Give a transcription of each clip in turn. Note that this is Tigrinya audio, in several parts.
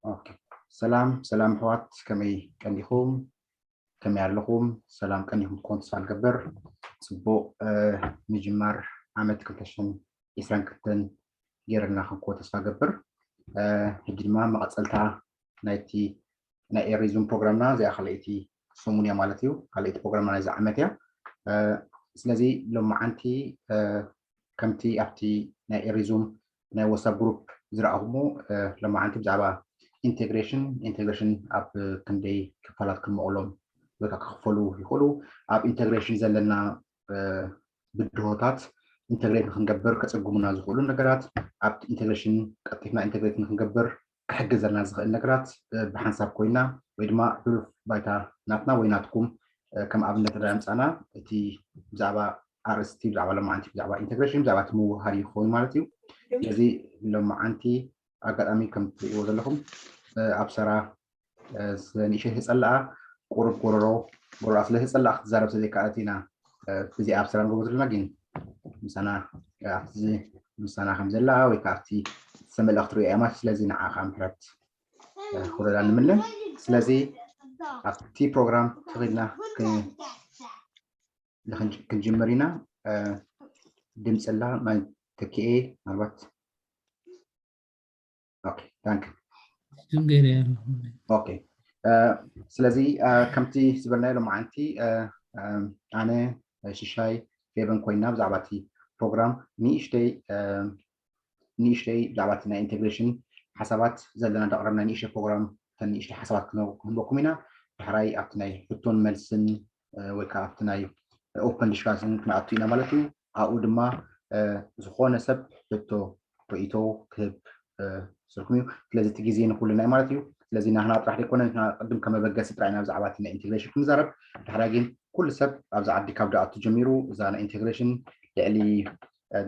ኦኬ። ሰላም ሰላም ኣሕዋት፣ ከመይ ቀኒኹም? ከመይ ኣለኹም? ሰላም ቀኒኹም ትኾኑ ተስፋ ንገብር። ጽቡቕ ምጅማር ዓመት ክልተ ሽሕን ዕስራን ክልተን ጌርና ክንኮ ተስፋ ገብር። ሕጂ ድማ መቐጸልታ ናይቲ ናይ ኤሪዙም ፕሮግራምና እዚኣ ካልኣይቲ ሰሙን እያ ማለት እዩ። ካልኣይቲ ፕሮግራምና ናይዚ ዓመት እያ። ስለዚ ሎማዓንቲ ከምቲ ኣብቲ ናይ ኤሪዙም ናይ ዋትሳፕ ግሩፕ ዝረኣኹሞ፣ ሎማዓንቲ ብዛዕባ ኢንቴግሬሽን ኢንቴግሬሽን ኣብ ክንደይ ክፋላት ክንመቕሎም ወይ ከዓ ክኽፈሉ ይኽእሉ፣ ኣብ ኢንቴግሬሽን ዘለና ብድሆታት ኢንተግሬት ንክንገብር ከፀግሙና ዝኽእሉ ነገራት፣ ኣብቲ ኢንተግሬሽን ቀልጢፍና ኢንተግሬት ንክንገብር ክሕግዘና ዝኽእል ነገራት ብሓንሳብ ኮይና ወይ ድማ ሕሉፍ ባይታ ናትና ወይ ናትኩም ከም ኣብነት ዳ ምፃና እቲ ብዛዕባ ኣርእስቲ ብዛዕባ ሎማዓንቲ ብዛዕባ ኢንተግሬሽን ብዛዕባ እቲ ምውሃድ ይኸውን ማለት እዩ። ስለዚ ሎማዓንቲ ኣጋጣሚ ከም ትሪእዎ ዘለኹም ኣብ ሰራ ንእሸ ህፀላኣ ቁሩብ ጎረሮ ጎረራ ስለ ህፀላኣ ክትዛረብ ስለ ዘይከኣለት ኢና እዚ ኣብ ሰራ ንገብሮ ዘለና። ግን ምሳና ኣብቲ ምሳና ከም ዘላ ወይ ከዓ ኣብቲ ዝተመልኣ ክትሪኦ እያ ማለት። ስለዚ ንዓ ከዓ ምሕረት ክወረዳ ንምነ። ስለዚ ኣብቲ ፕሮግራም ተኺልና ክንጅምር ኢና። ድምፅላ ናይ ተኪኤ ምናልባት ኦኬ፣ ዳንክ። ኦኬ፣ ስለዚ ከምቲ ዝበልናዮ ሎማዓንቲ ኣነ ሽሻይ ፌበን ኮይና ብዛዕባ እቲ ፕሮግራም ንእሽተይ ንእሽተይ ብዛዕባ እቲ ናይ ኢንቴግሬሽን ሓሳባት ዘለና እንዳቕረብና ንእሽተይ ፕሮግራም እተን ንእሽተይ ሓሳባት ክንህበኩም ኢና። ዳሕራይ ኣብቲ ናይ ሕቶን መልስን ወይ ከዓ ኣብቲ ናይ ኦፐን ዲስካሽን ክንኣቱ ኢና ማለት እዩ። ኣብኡ ድማ ዝኾነ ሰብ ሕቶ ርእይቶ ክህብ ስርኩም እዩ። ስለዚ እቲ ግዜ ንኩልና እዩ ማለት እዩ። ስለዚ ናህና ጥራሕ ዘይኮነ ቅድም ከመበገሲ ጥራይ ኢና ብዛዕባ እቲ ናይ ኢንቴግሬሽን ክንዛረብ። ድሕራ ግን ኩሉ ሰብ ኣብዚ ዓዲ ካብ ደኣቱ ጀሚሩ እዛ ናይ ኢንቴግሬሽን ልዕሊ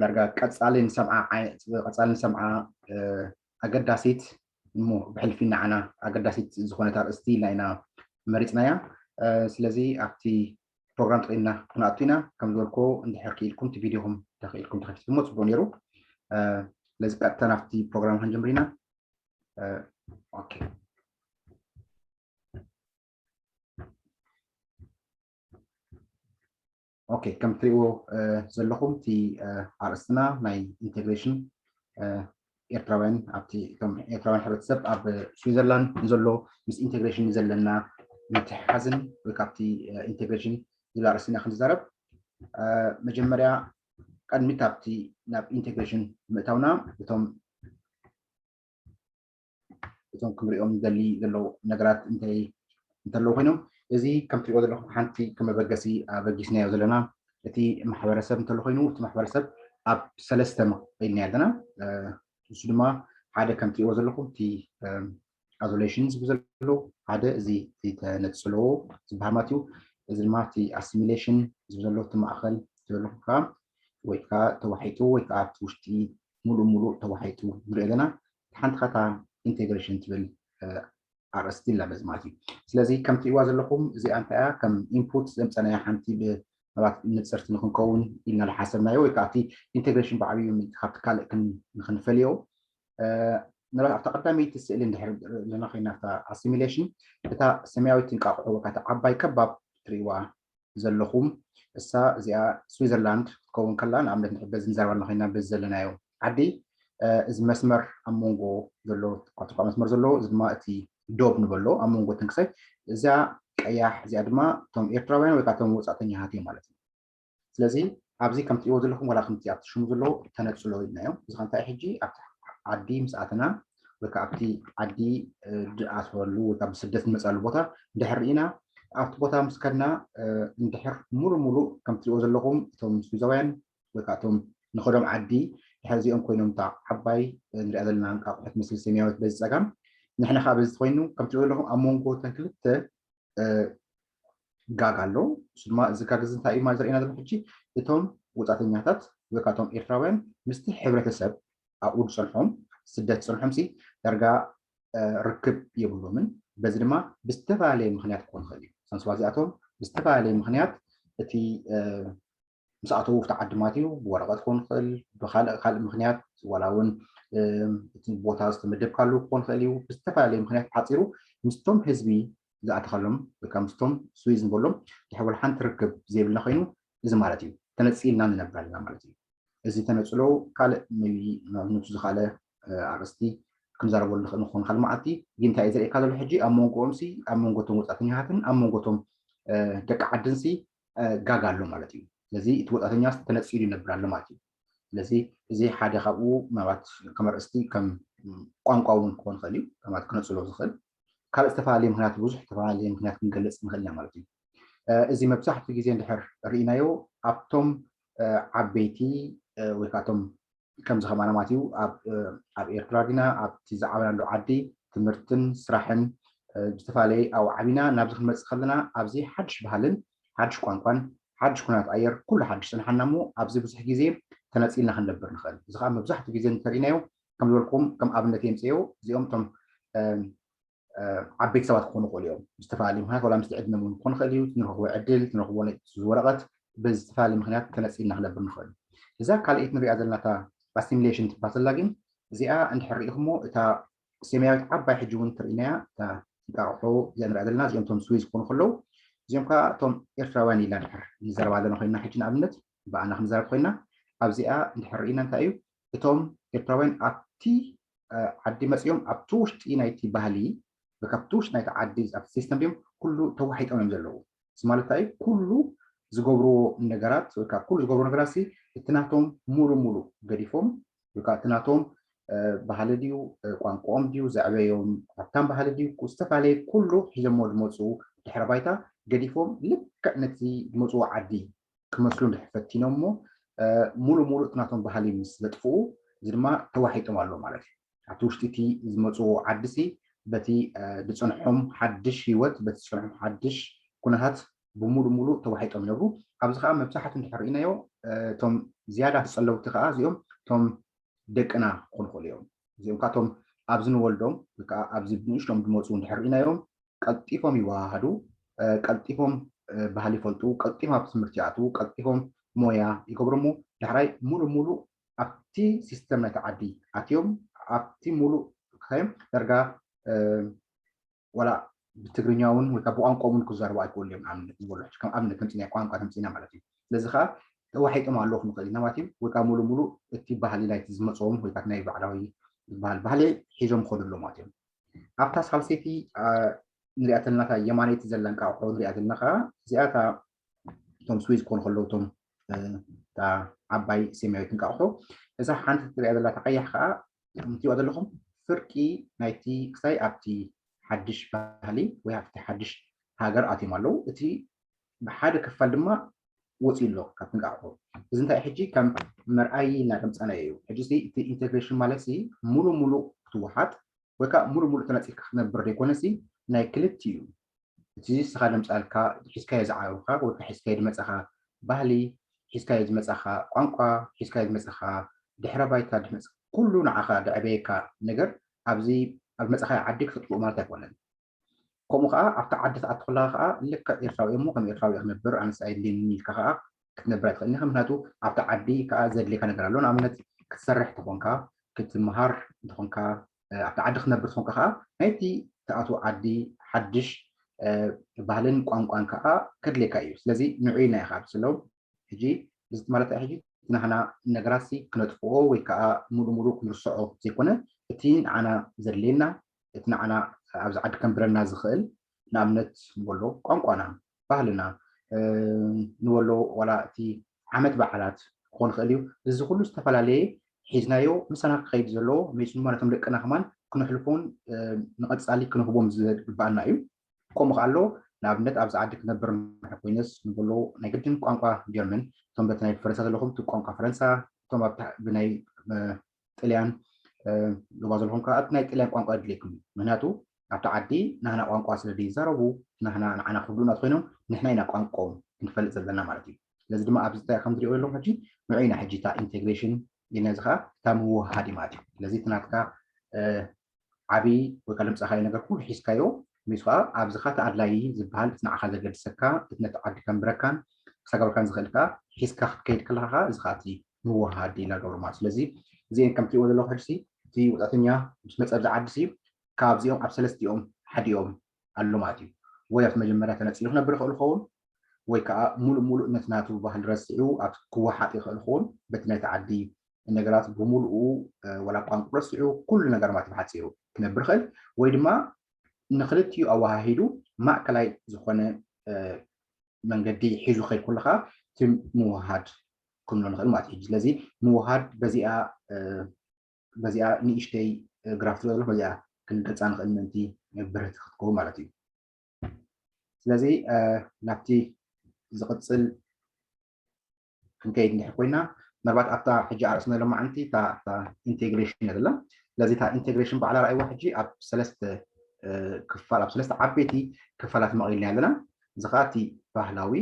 ዳርጋ ቀፃሊ ንሰምዓ ዓይነት ቀፃሊ ንሰምዓ ኣገዳሲት እሞ ብሕልፊ ንዓና ኣገዳሲት ዝኾነት ኣርእስቲ ኢልና ኢና መሪፅናያ። ስለዚ ኣብቲ ፕሮግራም ጥቂልና ክንኣቱ ኢና። ከም ዝበልኮ እንድሕር ክኢልኩም እቲ ቪድዮኹም ተኽኢልኩም ተኸፊትኩሞ ፅቡቅ ነይሩ። ስለዚ ቀጥታ ናብቲ ፕሮግራም ክንጀምር ኢና። ኦኬ ኦኬ ከም ትሪእዎ ዘለኹም እቲ ኣርእስትና ናይ ኢንቴግሬሽን ኤርትራውያን ኣብቲ እቶም ኤርትራውያን ሕብረተሰብ ኣብ ስዊዘርላንድ ንዘሎ ምስ ኢንቴግሬሽን ዘለና ምትሕሓዝን ወይ ካብቲ ኢንቴግሬሽን ዝብል ኣርእስትና ክንዛረብ መጀመርያ ቀድሚት ኣብቲ ናብ ኢንቴግሬሽን ምእታውና እቶም እቶም ክንሪኦም ደሊ ዘለዉ ነገራት እንተለዉ ኮይኖም እዚ ከም ትሪኦ ዘለኹም ሓንቲ ከመበገሲ ኣበጊስናዮ ዘለና እቲ ማሕበረሰብ እንተሎ ኮይኑ እቲ ማሕበረሰብ ኣብ ሰለስተ መቐልና ኣለና። እሱ ድማ ሓደ ከም ትሪእዎ ዘለኹም እቲ ኣዞሌሽን ዝብል ዘሎ ሓደ እዚ ተነፅሎ ዝበሃል ማለት እዩ። እዚ ድማ እቲ ኣሲሚሌሽን ዝብል ዘሎ እቲ ማእኸል ዝበለኹም ከዓ ወይ ከዓ ተዋሒጡ ወይ ከዓ ኣብቲ ውሽጢ ሙሉእ ሙሉእ ተዋሒጡ ንሪኦ ዘለና ሓንቲ ኸታ ኢንቴግሬሽን ትብል ኣርእስቲ ኣላ በዚ ማለት እዩ። ስለዚ ከም ትሪእዋ ዘለኹም እዚኣ እንታይ እያ ከም ኢንፑት ዘምፀናያ ሓንቲ ምናልባት ንፅርቲ ንክንከውን ኢልና ዝሓሰብናዮ ወይ ከዓ እቲ ኢንቴግሬሽን ብዓብዩ ካብቲ ካልእ ንክንፈልዮ ምናልባት ኣብታ ቀዳመይቲ ስእሊ እንድሕር ዘለና ኮይና ኣብታ ኣሲሚሌሽን እታ ሰማያዊት እንቃቑሖ ወይ ከዓ ዓባይ ከባብ ትሪእዋ ዘለኹም እሳ እዚኣ ስዊዘርላንድ ክትከውን ከላ ንኣብነት ንሕበ ዝንዛረባልና ኮይና በዚ ዘለናዮ ዓዲ እዚ መስመር ኣብ መንጎ ዘሎ ኳትኳ መስመር ዘሎ እዚ ድማ እቲ ዶብ ንበሎ ኣብ መንጎ ትንክሳይ እዚኣ ቀያሕ እዚኣ ድማ እቶም ኤርትራውያን ወይ ከዓ እቶም ወፃእተኛታት እዮም ማለት እዩ። ስለዚ ኣብዚ ከም ትሪእዎ ዘለኹም ዋላ ከምቲ ኣብቲ ሽሙ ዘሎ ተነፅሎ ኢልናዮ። እዚ ከ እንታይ ሕጂ ኣብቲ ዓዲ ምስ ኣተና ወይ ከዓ ኣብቲ ዓዲ ድኣትወሉ ወይ ከዓ ብስደት ንመፅኣሉ ቦታ እንድሕር ርኢና ኣብቲ ቦታ ምስ ከድና እንድሕር ሙሉ ሙሉ ከም ትሪእዎ ዘለኹም እቶም ስዊዛውያን ወይ ከዓ እቶም ንኸዶም ዓዲ ድሕር እዚኦም ኮይኖም እታ ዓባይ ንሪኣ ዘለና እንቃቑሖ ትመስል ሰማያዊት በዚ ፀጋም ንሕና ከዓ በዚ ኮይኑ ከም ትሪእዎ ዘለኹም ኣብ መንጎ እተን ክልተ ጋግ ኣሎ። እሱ ድማ እዚ ጋግ እዚ እንታይ እዩ ማለት ዘርእየና ዘሎ ሕጂ እቶም ወፃእተኛታት ወይ ከዓ እቶም ኤርትራውያን ምስቲ ሕብረተሰብ ኣብኡ ዝፀንሖም ስደት ዝፀንሖም ሲ ዳርጋ ርክብ የብሎምን። በዚ ድማ ብዝተፈላለየ ምክንያት ክኾን ይኽእል እዩ። ሳንስባ እዚኣቶም ብዝተፈላለየ ምክንያት እቲ ምስ ኣተዉ ኣብቲ ዓዲ ማለት እዩ ብወረቐት ክኾን ይኽእል ብካልእ ካልእ ምክንያት ዋላ እውን እቲ ቦታ ዝተመደብካሉ ክኾን ይኽእል እዩ። ብዝተፈላለየ ምክንያት ተዓፂሩ ምስቶም ህዝቢ ዝኣተኸሎም ወይ ከዓ ምስቶም ስዊዝ ንበሎም ድሕር ሓንቲ ርክብ ዘይብልና ኮይኑ፣ እዚ ማለት እዩ ተነፂልና ንነብር ኣለና ማለት እዩ። እዚ ተነፅሎ ካልእ ነብሱ ዝካለ ኣርእስቲ ክንዛረበሉ ንኽእል ንኾን ካልእ መዓልቲ። ግን እንታይ እዩ ዘርእካ ዘሎ ሕጂ ኣብ መንጎኦም ሲ ኣብ መንጎቶም ወፃእተኛታትን ኣብ መንጎቶም ደቂ ዓድን ሲ ጋጋ ኣሎ ማለት እዩ። ስለዚ እቲ ወፃእተኛ ተነፂሉ ይነብር ኣሎ ማለት እዩ። ስለዚ እዚ ሓደ ካብኡ ምናልባት ከም ኣርእስቲ ከም ቋንቋ እውን ክኾን ይኽእል እዩ ማለት ክነፅሎ ዝኽእል። ካልእ ዝተፈላለየ ምክንያት ብዙሕ ዝተፈላለየ ምክንያት ክንገልፅ ንኽእል ኢና ማለት እዩ። እዚ መብዛሕትኡ ግዜ እንድሕር ርኢናዮ ኣብቶም ዓበይቲ ወይ ከዓ እቶም ከምዚ ከማና ማለት እዩ ኣብ ኤርትራ ዲና ኣብቲ ዝዓበናሉ ዓዲ ትምህርትን ስራሕን ዝተፈላለየ ኣብኡ ዓቢና ናብዚ ክንመፅእ ከለና ኣብዚ ሓድሽ ባህልን ሓድሽ ቋንቋን ሓድሽ ኩነታት ኣየር ኩሉ ሓድሽ ፅንሓና እሞ ኣብዚ ብዙሕ ግዜ ተነፂልና ክንነብር ንኽእል። እዚ ከዓ መብዛሕትኡ ግዜ እንተሪእናዮ ከም ዝበልኩም ከም ኣብነት የምፅዮ እዚኦም እቶም ዓበይቲ ሰባት ክኾኑ ይኽእሉ እዮም። ብዝተፈላለዩ ምክንያት ዋላ ምስቲ ዕድመ እውን ክኾኑ ይኽእል እዩ። ትንረኽቦ ዕድል ትንረኽቦ ወረቐት ብዝተፈላለዩ ምክንያት ተነፂልና ክነብር ንኽእል። እዛ ካልኣይቲ ንሪኣ ዘለና እታ ኣሲሚሌሽን ትባሃል ዘላ ግን እዚኣ እንድሕር ርኢኹሞ እታ ሰማያዊት ዓባይ ሕጂ እውን ትርኢናያ እታ እንቃቕሖ እዚኣ ንሪኣ ዘለና እዚኦም እቶም ስዊዝ ክኾኑ ከለዉ እዚኦም ከዓ እቶም ኤርትራውያን ኢልና ድሕር ንዘረባ ዘለና ኮይና ሕጂ ንኣብነት ብኣና ክንዛረብ ኮይና ኣብዚኣ እንድሕር ርኢና እንታይ እዩ እቶም ኤርትራውያን ኣብቲ ዓዲ መፂኦም ኣብቲ ውሽጢ ናይቲ ባህሊ ወይ ካብቲ ውሽጢ ናይቲ ዓዲ ኣብቲ ሲስተም ድዮም ኩሉ ተዋሒጦም እዮም ዘለዉ። እዚ ማለት እንታይ ኩሉ ዝገብርዎ ነገራት ወይ ከዓ ኩሉ ዝገብርዎ ነገራት ሲ እቲ ናቶም ሙሉ ሙሉ ገዲፎም ወይ ከዓ እቲ ናቶም ባህሊ ድዩ ቋንቋኦም ድዩ ዘዕበዮም ሃብታም ባህሊ ድዩ ዝተፈላለየ ኩሉ ሒዞሞ ዝመፁ ድሕረ ባይታ ገዲፎም ልክዕ ነቲ ዝመፅዎ ዓዲ ክመስሉ እንድሕር ፈቲኖም እሞ ሙሉ ሙሉ እቲ ናቶም ባህሊ ምስ ዘጥፍኡ እዚ ድማ ተዋሒጦም ኣሎ ማለት እዩ። ኣብቲ ውሽጢ እቲ ዝመፅዎ ዓዲ ሲ በቲ ዝፀንሖም ሓድሽ ሂወት በቲ ዝፀንሖም ሓድሽ ኩነታት ብሙሉ ሙሉ ተዋሒጦም ይነብሩ። ኣብዚ ከዓ መብዛሕቱ እንድሕር ርኢናዮ እቶም ዝያዳ ተፀለውቲ ከዓ እዚኦም እቶም ደቅና ክኾኑ ይኽእሉ እዮም። እዚኦም ከዓ እቶም ኣብዚ ንወልዶም ወይ ከዓ ኣብዚ ብንእሽቶም ዝመፁ እንድሕር ርኢናዮም ቀልጢፎም ይወሃሃዱ፣ ቀልጢፎም ባህሊ ይፈልጡ፣ ቀልጢፎም ኣብ ትምህርቲ ይኣትዉ፣ ቀልጢፎም ሞያ ይገብሩ እሞ ዳሕራይ ሙሉ ሙሉ ኣብቲ ሲስተም ናይቲ ዓዲ ኣትዮም ኣብቲ ሙሉ ከዮም ደርጋ ዋላ ብትግርኛ እውን ወይ ከዓ ብቋንቋ እውን ክዛረቡ ኣይክእሉ እዮም። ንኣብነት ዝበሎ ከም ኣብነት ተምፂና ቋንቋ ተምፂና ማለት እዩ። ስለዚ ከዓ ተዋሒጦም ኣለዉ ክንኽእል ኢና ማለት እዩ። ወይ ከዓ ሙሉ ሙሉ እቲ ባህሊ ናይቲ ዝመፅዎም ወይ ከዓ ናይ ባዕዳዊ ዝበሃል ባህሊ ሒዞም ክኸዱ ኣለዉ ማለት እዮም። ኣብታ ሳልሰይቲ ንሪኣ ዘለና እታ የማነይቲ ዘላ እንቃቑሖ ንሪኣ ዘለና ከዓ እዚኣ እታ እቶም ስዊዝ ክኾኑ ከለዉ እቶም እታ ዓባይ ሰማያዊት እንቃቑሖ እዛ ሓንቲ ትሪኣ ዘላ እታ ቀያሕ ከዓ ከምትሪኦ ዘለኹም ፍርቂ ናይቲ ክሳይ ኣብቲ ሓድሽ ባህሊ ወይ ኣብቲ ሓድሽ ሃገር ኣትዮም ኣለዉ። እቲ ብሓደ ክፋል ድማ ወፂኡ ኣሎ ካብቲ እንቃቑሖ። እዚ እንታይ ሕጂ ከም መርኣይ እናተምፀናዮ እዩ። ሕጂ እቲ ኢንቴግሬሽን ማለት ሙሉ ሙሉ ክትወሓጥ ወይ ከዓ ሙሉ ሙሉ ተነፂልካ ክትነብር ዘይኮነ ሲ ናይ ክልቲኡ እቲ ንስኻ ዘምፃልካ ሒዝካዮ ዝዓበኻ ወይ ከዓ ሒዝካዮ ዝመፃኻ ባህሊ ሒዝካዮ ዝመፃኻ ቋንቋ ሒዝካዮ ዝመፃኻ ድሕረ ባይታ ድመፅ ኩሉ ንዓኻ ደዕበየካ ነገር ኣብዚ ኣብ መፃኻዮ ዓዲ ክተጥፍኡ ማለት ኣይኮነን። ከምኡ ከዓ ኣብቲ ዓዲ ትኣቱ ከለካ ከዓ ልክዕ ኤርትራዊ እሞ ከም ኤርትራዊ ክነብር ኣነስ ኣይድልየኒ ኢልካ ከዓ ክትነብር ኣይትኽእልን ኢኻ። ምክንያቱ ኣብቲ ዓዲ ከዓ ዘድልየካ ነገር ኣሎ። ንኣብነት ክትሰርሕ ተኾንካ፣ ክትመሃር እንተኾንካ፣ ኣብቲ ዓዲ ክትነብር ተኾንካ ከዓ ናይቲ ትኣትዎ ዓዲ ሓድሽ ባህልን ቋንቋን ከዓ ከድልየካ እዩ። ስለዚ ንዑ ኢልና ኢኻ ኣብዚ ዘለዉ ሕጂ እዚ ማለት ሕጂ እቲ ናህና ነገራት ሲ ክነጥፍኦ ወይ ከዓ ሙሉ ሙሉ ክንርስዖ ዘይኮነ እቲ ንዓና ዘድልየና እቲ ንዓና ኣብዚ ዓዲ ከንብረና ዝኽእል ንኣብነት ንበሎ ቋንቋና ባህልና ንበሎ ዋላ እቲ ዓመት በዓላት ክኾን ይኽእል እዩ። እዚ ኩሉ ዝተፈላለየ ሒዝናዮ ምሳና ክኸይድ ዘለዎ መይሱ ድማ ነቶም ደቅና ከማን ክነሕልፎን ንቐፃሊ ክንህቦም ዝግባኣና እዩ። ከምኡ ከኣ ኣሎ ንኣብነት ኣብዚ ዓዲ ክነብር ኮይነስ ንበሎ ናይ ግድን ቋንቋ ጀርመን እቶም በቲ ናይ ፈረንሳ ዘለኹም እቲ ቋንቋ ፈረንሳ እቶም ብናይ ጥልያን ዞባ ዘለኹም ከዓ ናይ ጥልያን ቋንቋ የድልየኩም እዩ። ምክንያቱ ኣብቲ ዓዲ ናህና ቋንቋ ስለ ዘይዛረቡ ናህና ንዓና ክብሉና ኮይኖም ንሕና ኢና ቋንቋኦም ክንፈልጥ ዘለና ማለት እዩ። ስለዚ ድማ ኣብዚ እንታይ ከም ዝሪኦ ዘለኹም ሕጂ ንዑ ኢና ሕጂ እታ ኢንቴግሬሽን ኢልና እዚ ከዓ እታ ምውሃድ እዩ ማለት እዩ። ስለዚ እቲ ናትካ ዓብዪ ወይ ከዓ ለምፃኻዮ ነገር ኩሉ ሒዝካዮ ሚስ ከዓ ኣብዚ ከዓ እቲ ኣድላዪ ዝበሃል እቲ ንዓኻ ዘገድሰካ እቲ ነቲ ዓዲ ከንብረካን ክሰጋብርካን ዝኽእል ከዓ ሒዝካ ክትከይድ ከለካ ከዓ እዚ ከዓ እቲ ምውሃድ ኢና ገብሮ ማለት ስለዚ እዚአን ከም ትሪእዎ ዘለኹ ሕጂ እቲ ወፃእተኛ ምስ መፀ ኣብዚ ዓዲ ሲ ካብዚኦም ኣብ ሰለስቲኦም ሓዲኦም ኣሎ ማለት እዩ። ወይ ኣብ መጀመርያ ተነፂሉ ክነብር ይኽእል ይኸውን፣ ወይ ከዓ ሙሉእ ሙሉእ ነቲ ናቱ ባህሊ ረሲዑ ኣብ ክወሓጥ ይኽእል ይኸውን። በቲ ናይቲ ዓዲ ነገራት ብምሉኡ ዋላ ቋንቋ ረሲዑ ኩሉ ነገር ማለት ብሓፂሩ ክነብር ይኽእል፣ ወይ ድማ ንክልቲኡ ኣወሃሂዱ ማእከላይ ዝኾነ መንገዲ ሒዙ ከይድ ከሎ ከዓ እቲ ምውሃድ ክንብሎ ንኽእል ማለት እዩ። ስለዚ ምውሃድ በዚኣ በዚኣ ንእሽተይ ግራፍ ትረአ ዘሎ በዚኣ ክንገልፃ ንኽእል ምእንቲ ብርህቲ ክትከውን ማለት እዩ። ስለዚ ናብቲ ዝቕፅል ክንከይድ እንድሕር ኮይና ምናልባት ኣብታ ሕጂ ኣርእስና ሎማዓንቲ እታ ኢንቴግሬሽን እያ ዘላ። ስለዚ እታ ኢንቴግሬሽን ባዕላ ረኣይዋ ሕጂ ኣብ ሰለስተ ክፋል ኣብ ሰለስተ ዓበይቲ ክፋላት መቒልና ኣለና። እዚ ከዓ እቲ ባህላዊ፣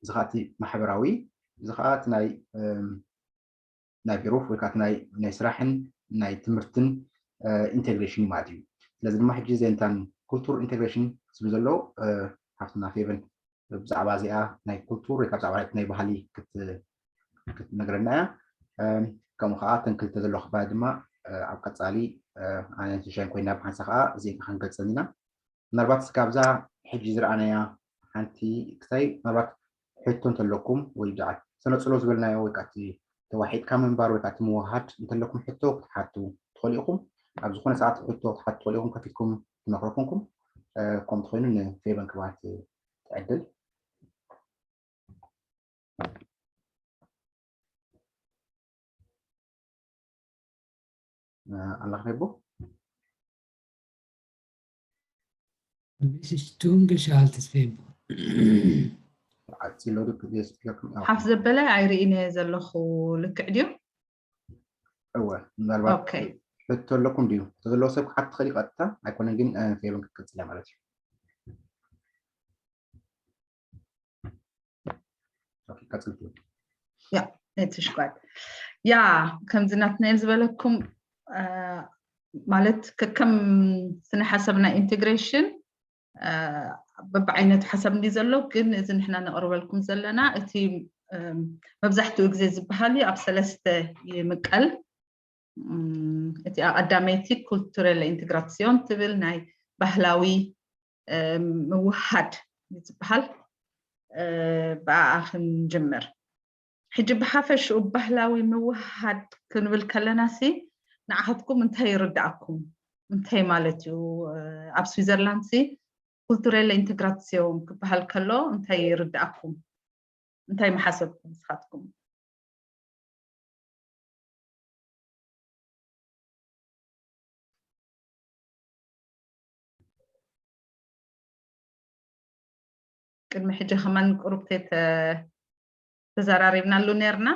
እዚ ከዓ እቲ ማሕበራዊ፣ እዚ ከዓ እቲ ናይ ናይ ቢሮ ወይ ከዓ ናይ ናይ ስራሕን ናይ ትምህርትን ኢንቴግሬሽን ማለት እዩ። ስለዚ ድማ ሕጂ ዘንታን ኩልቱር ኢንቴግሬሽን ዝብል ዘሎ ሓፍትና ፌቨን ብዛዕባ እዚኣ ናይ ኩልቱር ወይ ካብ ዛዕባ ናይ ባህሊ ክትነግረና እያ። ከምኡ ከዓ እተን ክልተ ዘለዎ ክፋል ድማ ኣብ ቀፃሊ ኣነ ሽሻይን ኮይና ብሓንሳ ከዓ እዚአን ክንገልፀን ኢና። ምናልባት እስካብዛ ሕጂ ዝረኣናያ ሓንቲ ክሳይ ምናልባት ሕቶ እንተለኩም ወይ ብዛዕባ ተነፅሎ ዝበልናዮ ወይ ከዓ ተዋሒጥካ ምንባር ወይ ከዓ ምውሃድ እንተለኩም ሕቶ ክትሓቱ ትኽእሉ ኢኹም። ኣብ ዝኾነ ሰዓት ሕቶ ክትሓቱ ትኽእሉ ኢኹም፣ ከፊትኩም ትመክረኩምኩም። ከምኡ ተኮይኑ ንፌቨን ክባት ትዕድል። ኣላ ፌቡ This is Tunga Shaltis Febo. ዓፂሎ ድክ ሓፍ ዘበለ ኣይርኢነ ዘለኹ። ልክዕ ድዩ? እወ፣ ምናልባት ሕቶ ኣለኩም ድዩ? ተዘለዎ ሰብ ክሓት ትኽእል ቀጥታ ኣይኮነን፣ ግን ፌበን ክትቀፅል ማለት እዩ። ያ ነቲ ሽጓድ ያ ከምዚ ናትናኤል ዝበለኩም ማለት ከከም ስነ ሓሳብ ናይ ኢንቴግሬሽን በብዓይነቱ ሓሳብ እንዲ ዘሎ፣ ግን እዚ ንሕና ነቕርበልኩም ዘለና እቲ መብዛሕትኡ ግዜ ዝበሃል እዩ ኣብ ሰለስተ ይምቀል። እቲ ኣቐዳመይቲ ኩልቱረለ ኢንቴግራሲዮን ትብል ናይ ባህላዊ ምውሃድ ዝበሃል ብኣኣ ክንጅምር። ሕጂ ብሓፈሽኡ ባህላዊ ምውሃድ ክንብል ከለና ሲ ንዓኸትኩም እንታይ ይርድኣኩም? እንታይ ማለት እዩ? ኣብ ስዊዘርላንድ ሲ ኩልቱሬለ ኢንቴግራሲዮን ክበሃል ከሎ እንታይ ይርድኣኩም? እንታይ ምሓሰብኩም ንስኻትኩም? ቅድሚ ሕጂ ከማን ቁሩብ ተተ- ተዘራሪብናሉ ነርና።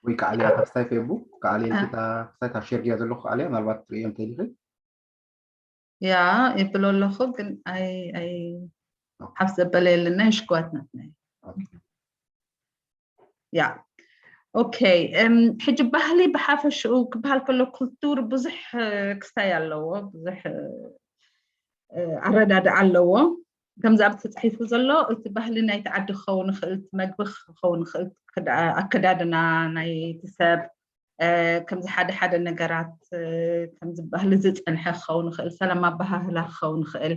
ወይ ከዓ ሊያ ካብ ስታይ ፌቡ ከዓ ሊያ ታ ስታይ ካብ ሼር ዲያ ዘለኹ ከዓ ሊያ ምናልባት ትርእዮ እንተሊኺ ያ ይብሎ ኣለኹ ግን ኣይ ኣይ ሓፍ ዘበለ የለና ይሽጓትና ናይ ያ ኦኬ ሕጂ ባህሊ ብሓፈሽኡ ክበሃል ከሎ ኩልቱር ብዙሕ ክስታይ ኣለዎ፣ ብዙሕ ኣረዳድኣ ኣለዎ። ከምዚ ኣብ ተፃሒፉ ዘሎ እቲ ባህሊ ናይቲ ዓዲ ክኸውን ይኽእል፣ እቲ መግቢ ክኸውን ይኽእል፣ ኣከዳድና ናይቲ ሰብ፣ ከምዚ ሓደ ሓደ ነገራት ከምዚ ባህሊ ዝፀንሐ ክኸውን ይኽእል፣ ሰላም ኣበሃህላ ክኸውን ይኽእል።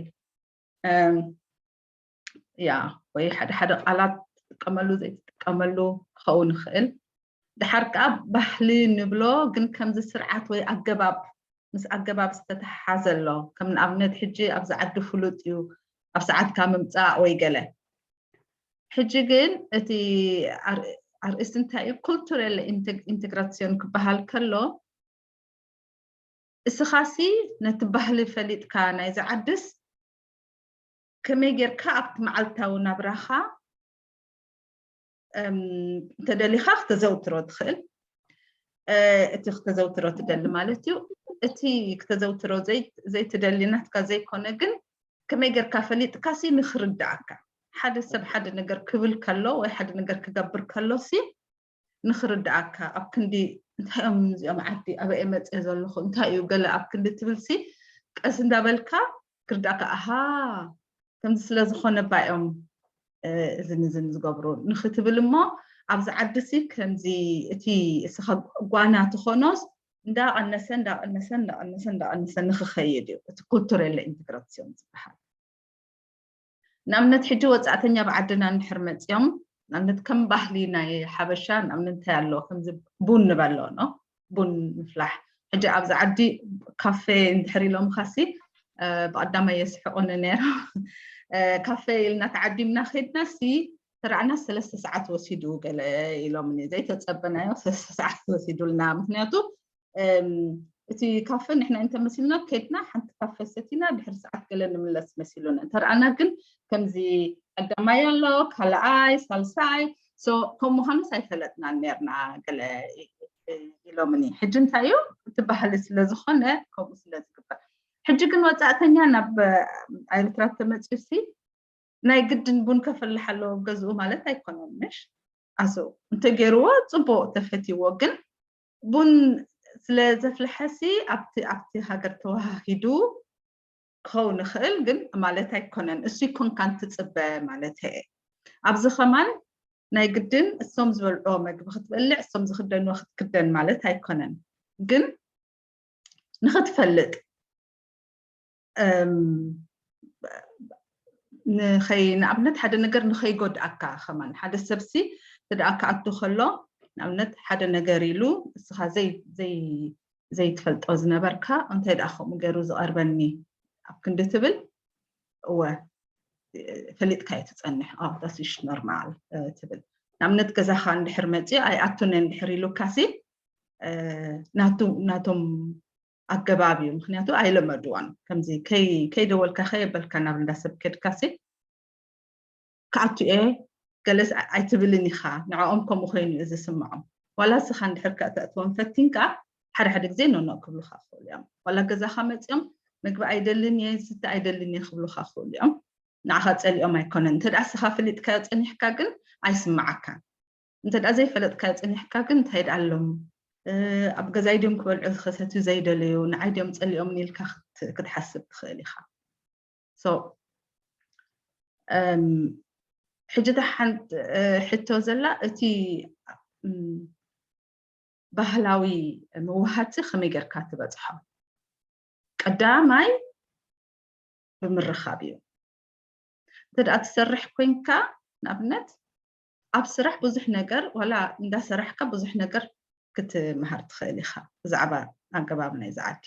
ያ ወይ ሓደ ሓደ ቃላት ትጥቀመሉ ዘይትጥቀመሉ ክኸውን ይኽእል። ድሓር ከዓ ባህሊ ንብሎ ግን ከምዚ ስርዓት ወይ ኣገባብ ምስ ኣገባብ ዝተተሓሓዘ ኣሎ። ከም ንኣብነት ሕጂ ኣብዚ ዓዲ ፍሉጥ እዩ ኣብ ሰዓትካ ምምፃእ ወይ ገለ። ሕጂ ግን እቲ ኣርእስቲ እንታይ እዩ? ኩልቱረል ኢንቴግራሲዮን ክበሃል ከሎ እስኻሲ ነቲ ባህሊ ፈሊጥካ ናይዚ ዓድስ ከመይ ጌርካ ኣብቲ መዓልታዊ ናብራኻ እንተደሊኻ ክተዘውትሮ ትኽእል። እቲ ክተዘውትሮ ትደሊ ማለት እዩ። እቲ ክተዘውትሮ ዘይትደሊ ናትካ ዘይኮነ ግን ከመይ ጌርካ ፈሊጥካ ሲ ንኽርድኣካ ሓደ ሰብ ሓደ ነገር ክብል ከሎ ወይ ሓደ ነገር ክገብር ከሎ ሲ ንኽርድኣካ ኣብ ክንዲ እንታይ እዮም እዚኦም ዓዲ ኣበየ መፅየ ዘለኹ እንታይ እዩ ገለ ኣብ ክንዲ ትብል ሲ ቀስ እንዳበልካ ክርድኣካ ኣሃ ከምዚ ስለ ዝኾነ ባዮም እዝን እዝን ዝገብሩ ንክትብል እሞ ኣብዚ ዓዲ ሲ ከምዚ እቲ እስኻ ጓና ትኾኖስ እንዳቐነሰ እንዳቐነሰ እንዳቐነሰ እንዳቐነሰ ንክኸይድ እዩ እቲ ኩልቱሬል ኢንተግራሲዮን ዝበሃል። ንኣብነት ሕጂ ወፃእተኛ ብዓድና እንድሕር መፂኦም ንኣብነት ከም ባህሊ ናይ ሓበሻ ንኣብነት እንታይ ኣሎ ከምዚ ቡን ንበሎ ኖ ቡን ምፍላሕ ሕጂ ኣብዚ ዓዲ ካፌ እንድሕር ኢሎም ካሲ ብቀዳማይ የስሕቁኒ ነይሮም። ካፌ ኢልና ተዓዲምና ከይድና ሲ ተራዕና ሰለስተ ሰዓት ወሲዱ ገለ ኢሎምኒ ዘይተፀበናዮ ሰለስተ ሰዓት ወሲዱልና ምክንያቱ እቲ ካፈ ንሕና እንተመሲልና ከድና ሓንቲ ካፈ ሰቲና ድሕሪ ሰዓት ገለ ንምለስ መሲሉና እንተረኣና ግን ከምዚ ቀዳማይ ኣሎ ካልኣይ ሳልሳይ ከምኡ ምዃኑስ ኣይፈለጥናን ነርና ገለ ኢሎምኒ ሕጂ እንታይ እዩ እቲ ባህሊ ስለ ዝኾነ ከምኡ ስለ ዝግበር ሕጂ ግን ወፃእተኛ ናብ ኤርትራ ተመፅዩ ሲ ናይ ግድን ቡን ከፈልሕ ኣለዎ ገዝኡ ማለት ኣይኮነን ምሽ ኣሶ እንተገይርዎ ፅቡቅ ተፈትይዎ ግን ቡን ስለ ዘፍልሐሲ ኣብቲ ኣብቲ ሃገር ተዋሃሂዱ ክኸውን ይኽእል ግን ማለት ኣይኮነን እሱ ይኮንካን ትፅበ ማለት እየ ኣብዚ ከማን ናይ ግድን እሶም ዝበልዕዎ መግቢ ክትበልዕ እሶም ዝክደንዎ ክትክደን ማለት ኣይኮነን ግን ንኽትፈልጥ ንኸይ ንኣብነት ሓደ ነገር ንኸይጎድኣካ ከማን ሓደ ሰብሲ ተደኣ ክኣቱ ከሎ ንኣብነት ሓደ ነገር ኢሉ እስኻ ዘይትፈልጦ ዝነበርካ እንታይ ደኣ ከምኡ ገይሩ ዝቐርበኒ ኣብ ክንዲ ትብል እወ ፈሊጥካ እዩ ትፀንሕ ዳስሽ ኖርማል ትብል ንኣብነት ገዛኻ እንድሕር መፅኡ ኣይኣቱን እንድሕር ኢሉካሲ ናቶም ኣገባብ እዩ ምክንያቱ ኣይለመድዋን ከምዚ ከይደወልካ ከየበልካ ናብ እንዳሰብ ከድካሲ ክኣቱ እየ ገለስ ኣይትብልን ኢኻ ንዕኦም ከምኡ ኮይኑ እዩ ዝስምዖም ዋላ ስኻ እንድሕር ከተእትዎም ፈቲንካ ሓደ ሓደ ግዜ ኖኖ ክብሉካ ክኽእሉ እዮም ዋላ ገዛኻ መፅኦም ምግቢ ኣይደልን እየ ዝስተ ኣይደልን እየ ክብሉካ ክኽእሉ እዮም ንዓኻ ፀሊኦም ኣይኮነን እንተ ስኻ ፍሊጥካዮ ፀኒሕካ ግን ኣይስምዓካን እንተ ዘይፈለጥካዮ ፀኒሕካ ግን እንታይ ደኣሎም ኣብ ገዛይ ድዮም ክበልዑ ዝኸሰትዩ ዘይደለዩ ንዓይ ድዮም ፀሊኦም ኢልካ ክትሓስብ ትኽእል ኢኻ ሕጂ እታ ሓንቲ ሕቶ ዘላ እቲ ባህላዊ ምውሃድሲ ከመይ ጌርካ ትበፅሖ ቀዳማይ ብምርኻብ እዩ እንተ ደኣ ትሰርሕ ኮንካ ንኣብነት ኣብ ስራሕ ብዙሕ ነገር ዋላ እንዳሰራሕካ ብዙሕ ነገር ክትምሃር ትኽእል ኢኻ ብዛዕባ ኣገባብ ናይ ዝዓዲ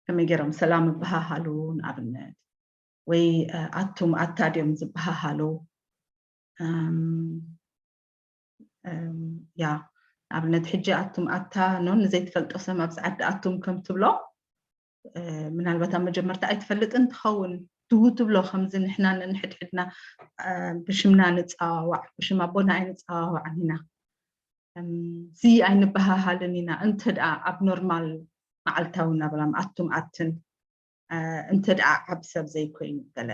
ከመይ ገይሮም ሰላም ይበሃሃሉ ንኣብነት ወይ ኣቱም ኣታ ድዮም ዝበሃሃሉ ያ ንኣብነት ሕጂ ኣቱም ኣታ ኖ ንዘይትፈልጦ ሰብ ኣብዚ ዓዲ ኣቱም ከም ትብሎ ምናልባት ኣብ መጀመርታ ኣይትፈልጥን ትኸውን ትው ትብሎ ከምዚ ንሕና ነንሕድሕድና ብሽምና ንፀዋዋዕ ብሽም ኣቦና ኣይንፀዋዋዕን ኢና እዚ ኣይንበሃሃልን ኢና እንተ ደኣ ኣብ ኖርማል መዓልታዊ ናብራም ኣቱም ኣትን እንተ ደኣ ዓብ ሰብ ዘይኮይኑ ገለ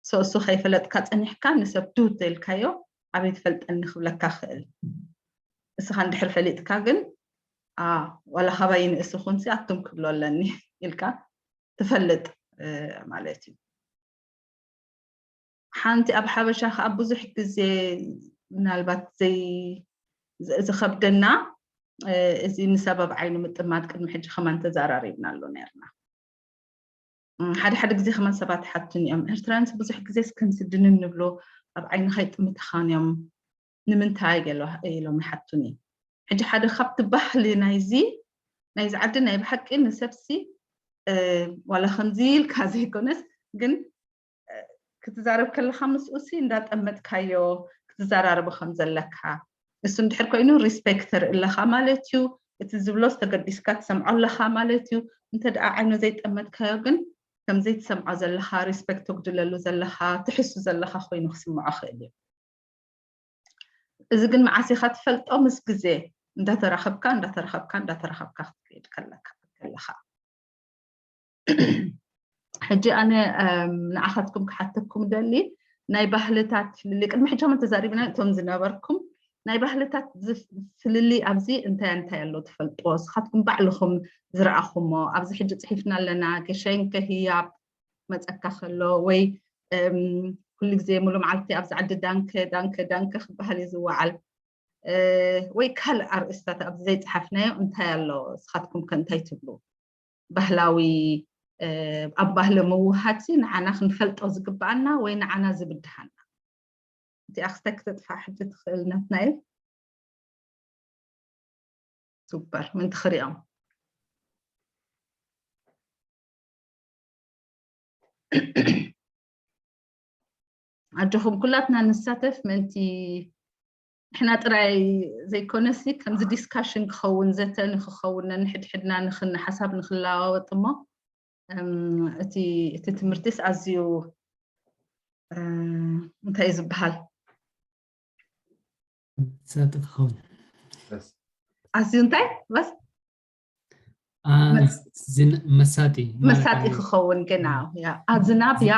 so እሱ ከይፈለጥካ ፀኒሕካ ንሰብ ትውት ዘልካዮ ኣበይ ትፈልጠኒ ክብለካ ክእል እስኻ እንድሕር ፈሊጥካ ግን ዋላ ካባይ ንእስ ኹንሲ ኣቱም ክብሎ ኣለኒ ኢልካ ትፈልጥ ማለት እዩ ሓንቲ ኣብ ሓበሻ ከዓ ብዙሕ ግዜ ምናልባት ዘይ ዝኸብደና እዚ ንሰብ ኣብ ዓይኑ ምጥማት ቅድሚ ሕጂ ከማን ተዘራሪብና ኣሎ ነርና ሓደ ሓደ ግዜ ከማን ሰባት ሓቱን እዮም ኤርትራንስ ብዙሕ ግዜ ስክንስድንን ንብሎ ኣብ ዓይንኻ ይጥምትኻን እዮም ንምንታይ ገሎ ኢሎም ይሓቱኒ ሕጂ ሓደ ካብቲ ባህሊ ናይዚ ናይዚ ዓዲ ናይ ብሓቂ ንሰብሲ ዋላ ከምዚ ኢልካ ዘይኮነስ ግን ክትዛረብ ከለካ ምስኡሲ እንዳጠመጥካዮ ክትዘራረቡ ከም ዘለካ እሱ እንድሕር ኮይኑ ሪስፔክት ተርኢ ኣለካ ማለት እዩ እቲ ዝብሎ ዝተገዲስካ ትሰምዖ ኣለካ ማለት እዩ እንተ ደኣ ዓይኑ ዘይጠመጥካዮ ግን ከም ዘይትሰምዖ ዘለካ ሪስፔክት ተጉድለሉ ዘለካ ትሕሱ ዘለካ ኮይኑ ክስምዖ ክእል እዩ እዚ ግን መዓስ ኢካ ትፈልጦ ምስ ግዜ እንዳተራከብካ እንዳተራከብካ እንዳተራከብካ ክትከይድ ከለካ ከለካ ሕጂ ኣነ ንዓኻትኩም ክሓተኩም ደሊ ናይ ባህልታት ፍልልይ ቅድሚ ሕጂ ከመን ተዛሪብና እቶም ዝነበርኩም ናይ ባህልታት ፍልልይ ኣብዚ እንታይ እንታይ ኣሎ ትፈልጥዎ ስኻትኩም ባዕልኹም ዝረኣኹሞ ኣብዚ ሕጂ ፅሒፍና ኣለና ገሸንከ ህያብ መፀካ ከሎ ወይ ኩሉ ግዜ ሙሉ መዓልቲ ኣብዚ ዓዲ ዳንከ ዳንከ ዳንከ ክበሃል እዩ ዝወዓል። ወይ ካልእ ኣርእስታት ኣብዚ ዘይፀሓፍናዮ እንታይ ኣሎ? ንስኻትኩም ከ እንታይ ትብሉ? ባህላዊ ኣብ ባህሊ ምውሃድ ንዓና ክንፈልጦ ዝግበኣና ወይ ንዓና ዝብድሃና? እቲ ኣክስታይ ክተጥፋ ሕጂ ትኽእል ናትናኤል። ሱፐር ምንቲ ክሪኦም። ኣጆኹም ኩላትና ንሳተፍ ምእንቲ ንሕና ጥራይ ዘይኮነሲ ከምዚ ዲስካሽን ክኸውን ዘተ ንክኸውን ነንሕድሕድና ንክን ሓሳብ ንክለዋወጥ እሞ እቲ እቲ ትምህርቲስ ኣዝዩ እንታይ እዩ ዝበሃል? ሳጥ ክኸውን ኣዝዩ እንታይ በስ መሳጢ መሳጢ ክኸውን ግን ዝናብ ያ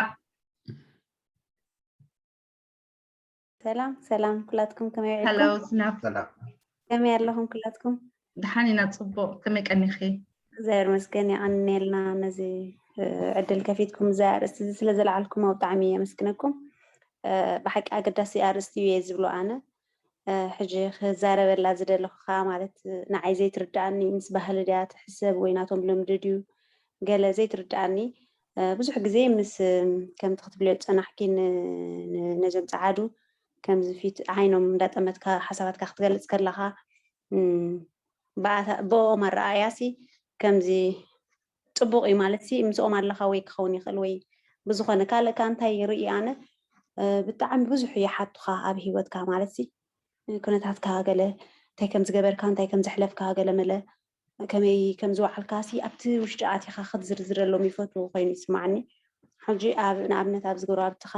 ሰላም ሰላም ኩላትኩም ከመይ ሄሎ ዝናብ ከመይ ኣለኹም ኩላትኩም? ደሓን ኢና። ፅቡቅ ከመይ ቀኒኺ? እግዚኣብሔር ይመስገን የቐንየልና ነዚ ዕድል ከፊትኩም እዚ ኣርእስቲ እዚ ስለ ዘለዓልኩም ብጣዕሚ የመስግነኩም። ብሓቂ ኣገዳሲ ኣርእስቲ እዩ እየ ዝብሎ ኣነ ሕጂ ክዛረበላ ዝደለኹ ከዓ ማለት ንዓይ ዘይትርድኣኒ ምስ ባህሊ ድያ ትሕሰብ ወይ ናቶም ልምዲ ድዩ ገለ ዘይትርድኣኒ ብዙሕ ግዜ ምስ ከምቲ ክትብልዮ ዝፀናሕኪ ነዞም ፀዓዱ ከምዚ ፊት ዓይኖም እንዳጠመትካ ሓሳባትካ ክትገልፅ ከለካ ብኦም ኣረኣእያሲ ከምዚ ፅቡቅ እዩ ማለት ሲ ምስኦም ኣለካ ወይ ክኸውን ይኽእል ወይ ብዝኾነ ካልእ ካ እንታይ ይርኢ ኣነ ብጣዕሚ ብዙሕ ይሓቱኻ ኣብ ሂወትካ ማለት ሲ ኩነታትካ ገለ እንታይ ከም ዝገበርካ እንታይ ከም ዘሕለፍካ ገለ መለ ከመይ ከም ዝወዓልካ ሲ ኣብቲ ውሽጢ ኣቲኻ ክትዝርዝረሎም ይፈትዉ ኮይኑ ይስማዓኒ ሕጂ ኣብ ንኣብነት ኣብዚ ጎረባብትኻ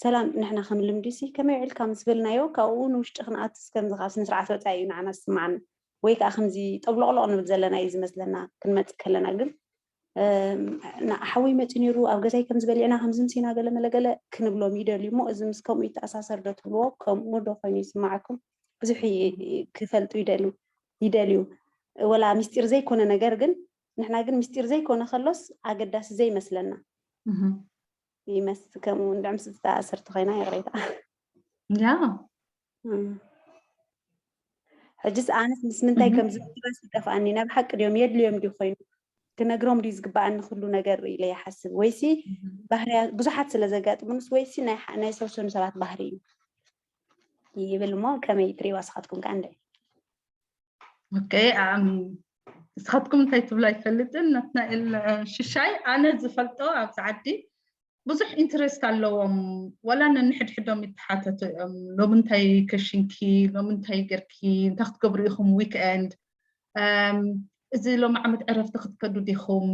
ሰላም ንሕና ከም ልምዲ ሲ ከመይ ውዒልካ ምስ በልናዮ ካብኡ ንውሽጢ ክንኣትስ ከምዚ ካብ ስነ ስርዓት ወፃኢ እዩ ንዓና ዝስማዓና ወይ ከዓ ከምዚ ጠብሎቅሎቅ ንብል ዘለና እዩ ዝመስለና ክንመፅእ ከለና ግን ሓወይ መፂኡ ነይሩ ኣብ ገዛይ ከምዚ በሊዕና ከምዚ ምሲና ገለ መለ ገለ ክንብሎም ይደልዩ እሞ እዚ ምስ ከምኡ ይተኣሳሰር ዶ ትብልዎ ከምኡ ዶ ኮይኑ ይስማዓኩም ብዙሕ ክፈልጡ ይደልዩ ይደልዩ ወላ ምስጢር ዘይኮነ ነገር ግን ንሕና ግን ምስጢር ዘይኮነ ከሎስ ኣገዳሲ ዘይመስለና ይመስ ከምኡ እንድዕም ዝተኣሰርት ኮይና ይቕሬታ ያ ሕጅስ ኣነስ ምስ ምንታይ ከም ዝምራስ ይጠፍኣኒ ናብ ሓቂ ድዮም የድልዮም ድዩ ኮይኑ ክነግሮም ድዩ ዝግበኣኒ ኩሉ ነገር ኢለ ይሓስብ ወይሲ ባህርያ ብዙሓት ስለ ዘጋጥሙንስ ወይሲ ናይ ሰብሰኑ ሰባት ባህሪ እዩ ይብል እሞ ከመይ ትሪእዋ ስኻትኩም ከ እንደ ኦኬ ንስኻትኩም እንታይ ትብሉ ኣይፈልጥን ናትናኤል ሽሻይ ኣነ ዝፈልጦ ኣብዚ ዓዲ ብዙሕ ኢንትረስት ኣለዎም ዋላ ነንሕድሕዶም ይተሓተቱ እዮም ሎም እንታይ ከሽንኪ ሎም እንታይ ገርኪ እንታይ ክትገብሩ ኢኹም ዊክኤንድ እዚ ሎም ዓመት ዕረፍቲ ክትከዱ ዲኹም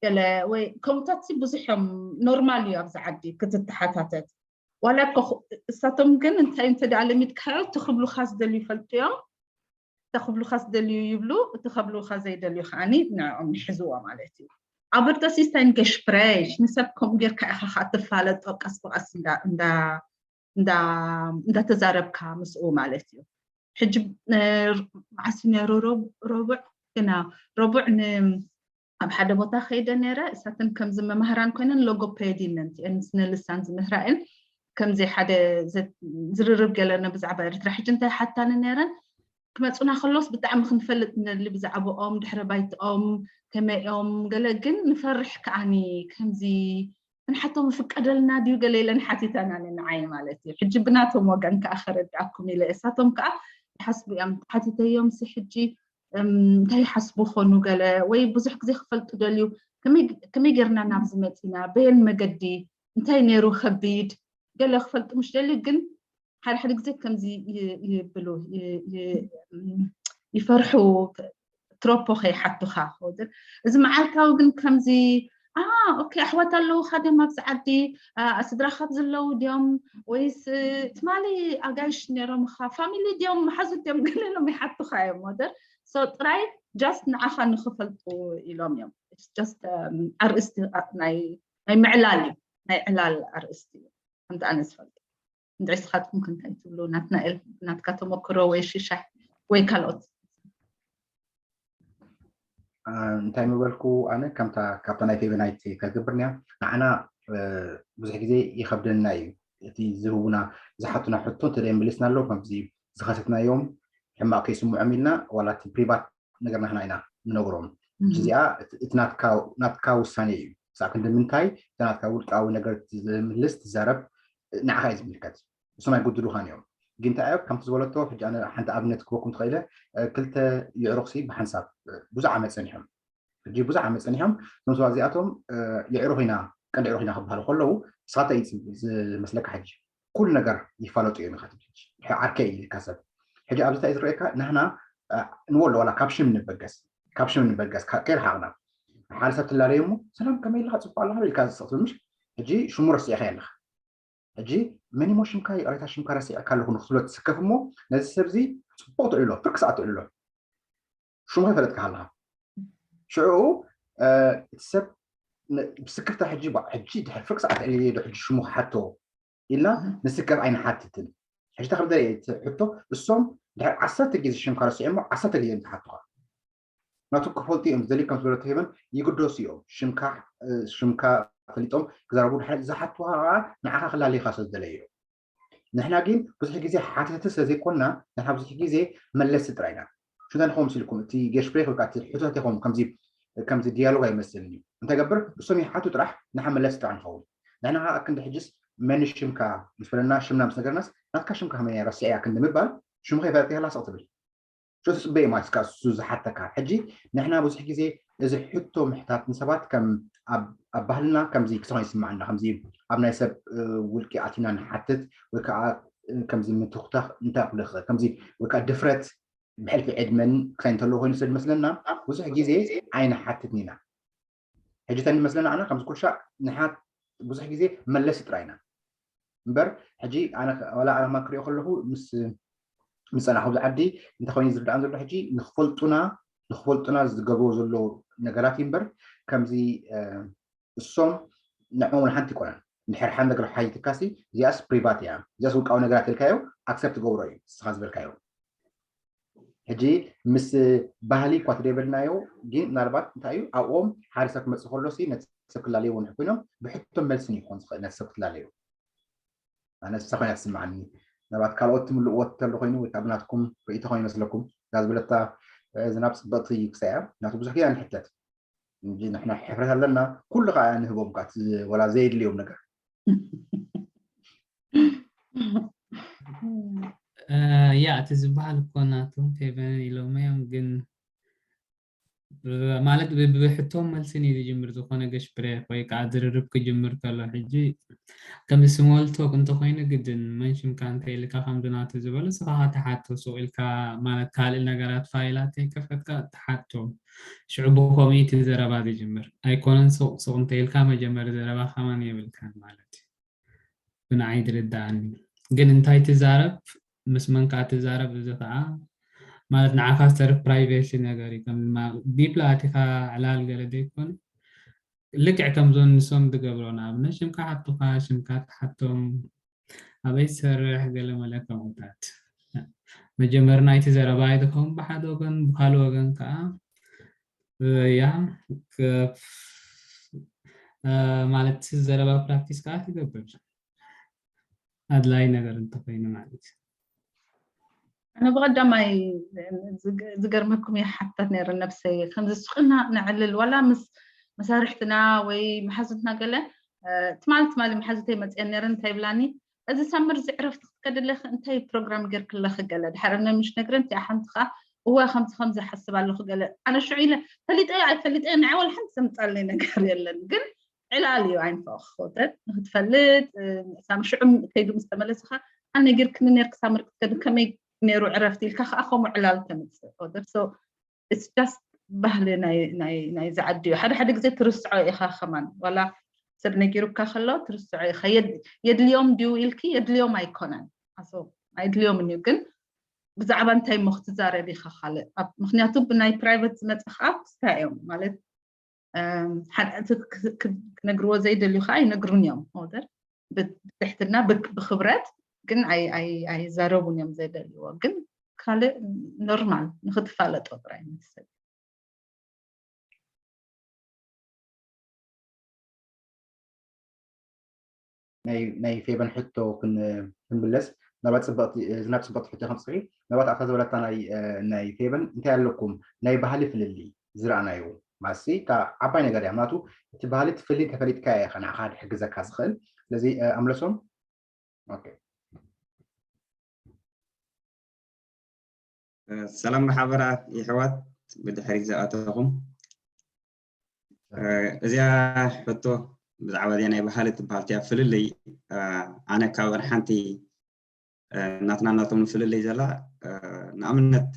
ገለ ወይ ከምኡታት ብዙሕ እዮም ኖርማል እዩ ኣብዚ ዓዲ ክትተሓታተት ዋላ እኮ እሳቶም ግን እንታይ እንተ ደኣ ለሚድካዮ እቲ ክብሉኻ ዝደልዩ ይፈልጡ እዮም እተ ክብሉኻ ዝደልዩ ይብሉ እቲ ከብሉኻ ዘይደልዩ ከዓኒ ንዕኦም ይሕዝዎ ማለት እዩ ኣብ እርተሲስታይን ገሽፕሬሽ ንሰብ ከምኡ ጌርካ ኢኻ ከዓ ትፋለጦ ቀስ ብቀስ እንዳተዛረብካ ምስኡ ማለት እዩ ሕጂ መዓስ ነሩ ረቡዕ ግና ረቡዕ ን ኣብ ሓደ ቦታ ከይደ ነረ እሳተን ከምዚ መማህራን ኮይነን ሎጎፔዲ ነንቲአን ስነ ልሳን ዝምህራ እን ከምዚ ሓደ ዝርርብ ገለነ ብዛዕባ ኤርትራ ሕጂ እንታይ ሓታኒ ነረን ክመፁና ከሎስ ብጣዕሚ ክንፈልጥ ንደሊ ብዛዕባኦም ድሕረ ባይትኦም ከመይኦም ገለ ግን ንፈርሕ ከዓኒ ከምዚ ክንሓቶም ይፍቀደልና ድዩ ገለ ኢለን ሓቲተና ንዓይ ማለት እዩ ሕጂ ብናቶም ወገን ከዓ ከረድኣኩም ኢለ እሳቶም ከዓ ይሓስቡ እዮም ሓቲተዮም ሲ ሕጂ እንታይ ይሓስቡ ኾኑ ገለ ወይ ብዙሕ ግዜ ክፈልጡ ደልዩ ከመይ ጌርና ናብዚ መፂና በየን መገዲ እንታይ ነይሩ ከቢድ ገለ ክፈልጡ ምሽ ደልዩ ግን ሓደ ሓደ ግዜ ከምዚ ይብሉ ይፈርሑ ትሮፖ ከይሓቱኻ እዚ መዓልታዊ ግን ከምዚ ኦኬ ኣሕዋት ኣለውካ ድዮም ኣብዚ ዓዲ ስድራኻ ኣብዚ ኣለዉ ድዮም ወይስ ትማሊ ኣጋይሽ ነይሮምኻ ፋሚሊ ድዮም መሓዙት ድዮም ገለ ኢሎም ይሓቱኻ እዮም ወደር so ጥራይ just ንዓኻ ንኽፈልጡ ኢሎም እዮም just ኣርእስቲ ናይ ምዕላል እዩ ናይ ዕላል ኣርእስቲ እዩ ከምቲ ኣነ ዝፈልጥ እንድዒ ስኻትኩም ከ እንታይ ትብሉ ናትናኤል ናትካ ተመክሮ ወይ ሽሻይ ወይ ካልኦት እንታይ ምበልኩ ኣነ ከምታ ካብታ ናይ ፌበናይት ከግብር ኒያ ንዓና ብዙሕ ግዜ ይኸብደና እዩ እቲ ዝህቡና ዝሓቱና ሕቶ እንተዘይመሊስና ኣለዉ ከምዚ ዝኸሰትናዮም ሕማቕ ከይስምዖም ኢልና ዋላ እቲ ፕሪቫት ነገር ናህና ኢና ንነግሮም። እዚኣ እቲ ናትካ ውሳኔ እዩ። ክሳብ ክንዲ ምንታይ እቲ ናትካ ውልቃዊ ነገር ዝምልስ ትዛረብ ንዓኻ እዩ ዝምልከት። እሶም ኣይጉድሉኻን እዮም። ግን እንታይ ከምቲ ዝበለቶ ሕጂ ኣነ ሓንቲ ኣብነት ክበኩም ትኽእለ ክልተ ይዕሩኽሲ ብሓንሳብ ብዙሕ ዓመት ጸኒሖም ሕጂ ብዙሕ ዓመት ጸኒሖም እዞም ሰባት እዚኣቶም ይዕሩኽ ኢና ቀንዲ ዕሩኽ ኢና ክበሃሉ ከለዉ ንስኻተ እዩ ዝመስለካ ሕጂ ኩሉ ነገር ይፋለጡ እዮም ኢኻ ትብል ዓርከይ እዩ ኢልካ ሰብ ሕጂ ኣብዚ እንታይ ዝረእየካ ናህና ንወሎ ዋላ ካብ ሽም ንበገስ ካብ ሽም ንበገስ ከይረሓቕና ሓደ ሰብ ትላለዩ እሞ ሰላም ከመይ ኣለካ ፅቡቅ ኣለካ ኢልካ ዝስቕ ትብል ምሽ ሕጂ ሽሙ ረሲዕካ ኣለካ ሕጂ መን እሞ ሽምካ ይቕሬታ ሽምካ ረሲዕካ ኣለኹ ንክትብሎ ትስከፍ እሞ ነዚ ሰብ እዚ ፅቡቅ ትዕልሎ ፍርቂ ሰዓት ትዕልሎ ሽሙ ከይፈለጥካ ኣለካ ሽዑ እቲ ሰብ ብስክፍታ ሕጂ ሕጂ ድሕሪ ፍርቂ ሰዓት ዕልየ ዶ ሕጂ ሽሙ ክሓቶ ኢልና ንስከፍ ኣይንሓትትን ሕጂ ተክል ዘርኢ ሕቶ እሶም ድሕሪ ዓሰርተ ግዜ ሽምካ ረሲዖሞ ዓሰርተ ግዜ እዮም ዝሓቱካ ናቱ ክፈልጡ እዮም ዝደልዩ ከም ዝበለቶ ሄበን ይግደሱ እዮም ሽምካ ሽምካ ፈሊጦም ክዛረቡ ድሕሪ ዝሓትዋ ከዓ ንዓኻ ክላለዩካ ስለ ዝደለዩ እዮም ንሕና ግን ብዙሕ ግዜ ሓተቲ ስለ ዘይኮንና ንሕና ብዙሕ ግዜ መለስቲ ጥራይ ኢና ሽንታ ንኸውን ምስልኩም እቲ ገሽፕሬክ ወይ ከዓ ሕቶታት ይኸውን ከምዚ ከምዚ ዲያሎግ ኣይመስልን እዩ እንተገብር እሶም ይሓቱ ጥራሕ ንሓ መለስቲ ጥራሕ ንኸውን ንሕና ከዓ ክንዲ ሕጅስ መን ሽምካ ምስ በለና ሽምና ምስ ነገርናስ ናትካ ሽምካ ከመይ ረሲዐያ ክንዲ ምባል ሽምካ ይፈለጥ ይሃላ ስቕ ትብል ሸው ትፅበይ ማለት ካብ እሱ ዝሓተካ ሕጂ ንሕና ብዙሕ ግዜ እዚ ሕቶ ምሕታት ንሰባት ከም ኣብ ባህልና ከምዚ ክሳብ ይስማዓና ከምዚ ኣብ ናይ ሰብ ውልቂ ኣቲና ንሓትት ወይ ከዓ ከምዚ ምትኩታክ እንታይ ክብሎ ይኽእል ከምዚ ወይ ከዓ ድፍረት ብሕልፊ ዕድመን ክሳይ እንተለዎ ኮይኑ ስለ ዝመስለና ብዙሕ ግዜ ኣይንሓትትን ኢና ሕጂ ተን ይመስለና ኣና ከምዚ ኩልሻዕ ንሓት ብዙሕ ግዜ መለሲ ጥራይ ኢና እምበር ሕጂ ኣነ ዋላ ኣነ ክሪኦ ከለኹ ምስ ምስ ፀናኹ ኣብዚ ዓዲ እንታይ ኮይኑ ዝርዳእን ዘሎ ሕጂ ንክፈልጡና ንክፈልጡና ዝገብርዎ ዘለዉ ነገራት እዩ እምበር ከምዚ እሶም ንዕኦም ሓንቲ ይኮነን እንድሕር ሓደ ነገር ሓይትካሲ እዚኣስ ፕሪቫት እያ እዚኣስ ውልቃዊ ነገራት ኢልካዮ ኣክሰፕት ትገብሮ እዩ ንስኻ ዝበልካዮ ሕጂ ምስ ባህሊ እኳ ተደይበልናዮ ግን ምናልባት እንታይ እዩ ኣብኦም ሓደ ሰብ ክመፅእ ከሎ ሲ ነቲ ሰብ ክላለይዎ ንሕ ኮይኖም ብሕቶም መልስን ይኮን ዝኽእል ነቲ ሰብ ክትላለዩ ኣነ ንሳ ኮይና ትስምዓኒ ምናልባት ካልኦት ትምልእዎ ተሎ ኮይኑ ወይ ከዓ ብናትኩም ርእይቶ ኮይኑ መስለኩም እዛ ዝበለታ ዝናብ ፅብቕቲ ክሳያ ናቱ ብዙሕ ግዜ ንሕተት እንጂ ንሕና ሕፍረት ኣለና ኩሉ ከዓ ንህቦም ከዓ ወላ ዘየድልዮም ነገር ያ እቲ ዝበሃል እኮ ናቱ ፌቨን ኢሎም እዮም ግን ማለት ብሕቶም መልስን እዩ ዝጅምር ዝኾነ ገሽ ብሬክ ወይ ከዓ ዝርርብ ክጅምር ከሎ ሕጂ ከም ስሞልቶክ እንተኮይኑ ግድን መንሽምካ እንተ ኢልካ ከም ድናቱ ዝበሉ ስኻኻ ተሓቶ ሱቕ ኢልካ ማለት ካልእ ነገራት ፋይላት ይከፈትካ ተሓቶ ሽዑ ብኮሚቲ ዘረባ ዝጅምር ኣይኮነን ሱቕ ሱቕ እንተ ኢልካ መጀመሪ ዘረባ ከማን የብልካን ማለት እዩ ብንዓይ ዝርድኣኒ ግን እንታይ ትዛረብ ምስ መን ከዓ ትዛረብ እዚ ከዓ ማለት ንዓኻ ዝተርፍ ፕራይቬሲ ነገር እዩ ከም ዲፕሊ ኣቲኻ ዕላል ገለ ዘይኮነ ልክዕ ከምዞም ንሶም ዝገብሮ ንኣብነት ሽምካ ሓቱኻ ሽምካ ትሓቶም ኣበይ ትሰርሕ ገለ መለ ከምኡታት መጀመሪ ናይቲ ዘረባ ይትኸውን ብሓደ ወገን ብካልእ ወገን ከዓ ያ ማለት ዘረባ ፕራክቲስ ከዓ ትገብር ኣድላይ ነገር እንተኮይኑ ማለት እዩ ኣነ ብቀዳማይ ዝገርመኩም እየ ሓታት ነረ ነብሰይ ከምዚ ስቅና ነዕልል ዋላ ምስ መሳርሕትና ወይ መሓዙትና ገለ ትማሊ ትማሊ መሓዙተይ መፅአን ነረ እንታይ ይብላኒ እዚ ሳምር እዚ ዕረፍቲ ክትከዲ ኣለኺ እንታይ ፕሮግራም ጌርኪ ኣለኺ ገለ ድሓር እነ ምሽ ነግረን እቲኣ ሓንቲ ከዓ እወ ከምዚ ከምዚ ሓስብ ኣለኹ ገለ ኣነ ሽዑ ኢለ ፈሊጠ ኣይፈልጠ ንዓይ ወላ ሓንቲ ዘምፃለይ ነገር የለን ግን ዕላል እዩ ኣይንፈቕ ክኸውተት ንክትፈልጥ ሳምር ሽዑ ከይዱ ምስ ተመለስኻ ኣነ ጌርክኒ ኔርክ ሳምር ክትከዲ ከመይ ነይሩ ዕረፍቲ ኢልካ ከዓ ከምኡ ዕላል ተምፅእ ኦደር so it's just ባህሊ ናይ ዝዓዲ እዩ ሓደ ሓደ ግዜ ትርስዖ ኢኻ ከማን ዋላ ሰብ ነጊሩካ ከሎ ትርስዖ ኢኻ የድልዮም ድዩ ኢልኪ የድልዮም ኣይኮነን ኣይድልዮምን እዩ ግን ብዛዕባ እንታይ እሞ ክትዛረብ ኢኻ ካልእ ምክንያቱ ብናይ ፕራይቨት ዝመፀ ከዓ ክስታይ እዮም ማለት ክነግርዎ ዘይደልዩ ከዓ ይነግሩን እዮም ኦደር ብትሕትና ብክብረት ግን ኣይዛረቡን እዮም ዘይደልዎ ግን ካልእ ኖርማል ንክትፋለጦ ጥራይ መስል ናይ ፌበን ሕቶ ክንምለስ፣ ምናልባት ዝናብ ፅብቕቲ ሕቶ ከምፅሒ። ምናልባት ኣብታ ዝበለታ ናይ ፌበን እንታይ ኣለኩም ናይ ባህሊ ፍልልይ ዝረኣናዩ ማሲ እታ ዓባይ ነገር እያ። ምክንያቱ እቲ ባህሊ እቲ ፍልልይ ተፈሊጥካ ኢኻ ንዓኻ ድሕግዘካ ዝኽእል። ስለዚ ኣምለሶም። ሰላም ማሕበራ ይሕዋት ብድሕሪ ዝኣተኹም። እዚኣ ሕቶ ብዛዕባ እዚኣ ናይ ባህሊ ትበሃል እቲያ ፍልልይ ኣነ ካብ ሓንቲ ናትና ናቶም ፍልልይ ዘላ ንኣብነት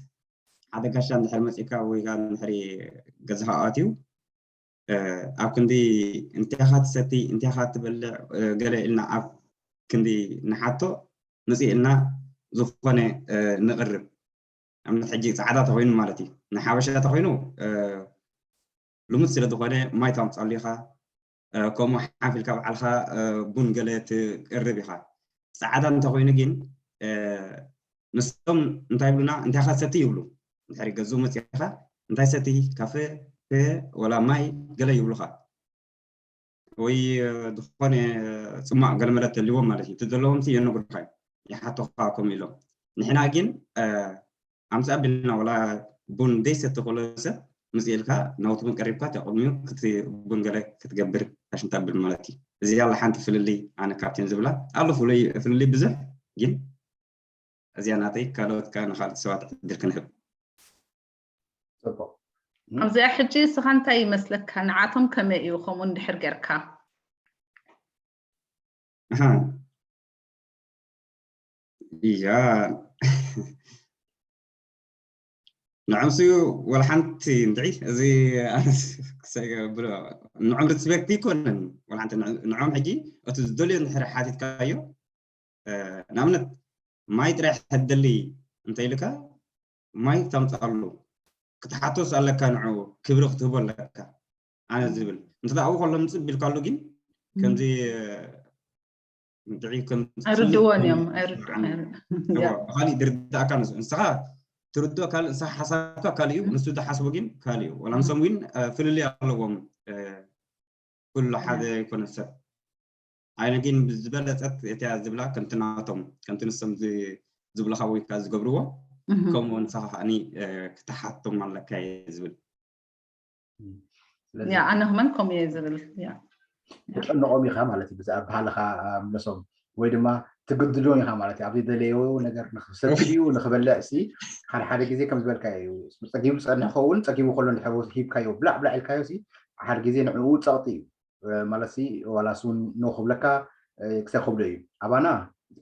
ሓደ ጋሻ እንድሕር መፂእካ ወይ ከዓ እንድሕሪ ገዛኻ ኣትዩ ኣብ ክንዲ እንቲኻ ትሰቲ እንቲኻ ትበልዕ ገለ ኢልና ኣብ ክንዲ ንሓቶ ምፅእ ኢልና ዝኾነ ንቕርብ ኣብነት ሕጂ ፃዕዳ ተኮይኑ ማለት እዩ ንሓበሻ ተኮይኑ ልሙድ ስለ ዝኾነ ማይ ታምፃሉ ኢኻ ከምኡ ሓፍ ኢልካ በዓልካ ቡን ገለ ትቅርብ ኢኻ ፃዕዳ እንተኮይኑ ግን ንሶም እንታይ ይብሉና እንታይ ካ ሰቲ ይብሉ እንድሕሪ ገዝኡ መፂእካ እንታይ ሰቲ ካፈ ወላ ማይ ገለ ይብሉካ ወይ ዝኾነ ፅማቕ ገለመለ ተልዎም ማለት እዩ ዘለዎም የነግሩካ ይሓቶካ ከምኡ ኢሎም ንሕና ግን ኣምፃ ኣቢልና ወላ ቡን ደይሰቲ ከሎ ሰብ ምፅእ ኢልካ ናውቲ ቡን ቀሪብካ ተቕድሚኡ ቡን ገለ ክትገብር ኣሽንታ ብል ማለት እዩ እዚ ያላ ሓንቲ ፍልልይ ኣነ ካብቴን ዝብላ ኣሎ ፍልልይ ብዙሕ ግን እዚኣ ናተይ ካልኦት ከዓ ንካልኦት ሰባት ዕድል ክንህብ ፅቡቅ ኣብዚኣ ሕጂ እስኻ እንታይ ይመስለካ ንዓቶም ከመይ እዩ ከምኡ እንድሕር ጌርካ እያ ንዕምስኡ ወላ ሓንቲ እንድዒ እዚ ንዕም ሪስፔክት ይኮነን ወላ ሓንቲ ንዕም ሕጂ እቲ ዝደልዮ እንድሕር ሓቲትካዮ ንኣብነት ማይ ጥራይ ሕደሊ እንተኢልካ ማይ ክተምፅኣሉ ክትሓቶስ ኣለካ ንዑ ክብሪ ክትህቦ ኣለካ ኣነ ዝብል እንተ ኣብኡ ከሎ ምፅብ ኢልካሉ ግን ከምዚ ኣይርድዎን እዮም ካሊእ ድርዳእካ ንስኻ ትርድኦ ካልእ ንስኻ ሓሳብካ ካልእ እዩ ንሱ ዝሓስቡ ግን ካልእ እዩ ወላ ንሶም ግን ፍልልይ ኣለዎም ኩሉ ሓደ ይኮነ ሰብ ኣነ ግን ዝበለፀት እቲያ ዝብላ ከምቲ ናቶም ከምቲ ንሶም ዝብልካ ወይ ከዓ ዝገብርዎ ከምኡ ንስኻ ከዓኒ ክትሓቶም ኣለካ እየ ዝብል ያ ኣነ ክመን ከምኡ እየ ዝብል ትጨንቆም ኢኻ ማለት እዩ ብዛዕባ ባህልኻ ምለሶም ወይ ድማ ትግድዶም ኢኻ ማለት እዩ ኣብ ዘይደለዮ ነገር ንክሰትዩ ንክበልዕ ሲ ሓደ ሓደ ግዜ ከም ዝበልካ እዩ ፀጊቡ ዝፀንሕ ከውን ፀጊቡ ከሎ ሂብካዮ ብላዕ ብላዕ ኢልካዮ ሲ ሓደ ግዜ ንዕኡ ፀቕጢ እዩ ማለት ሲ ዋላስ እውን ኖ ክብለካ ክሳይ ከብዶ እዩ ኣባና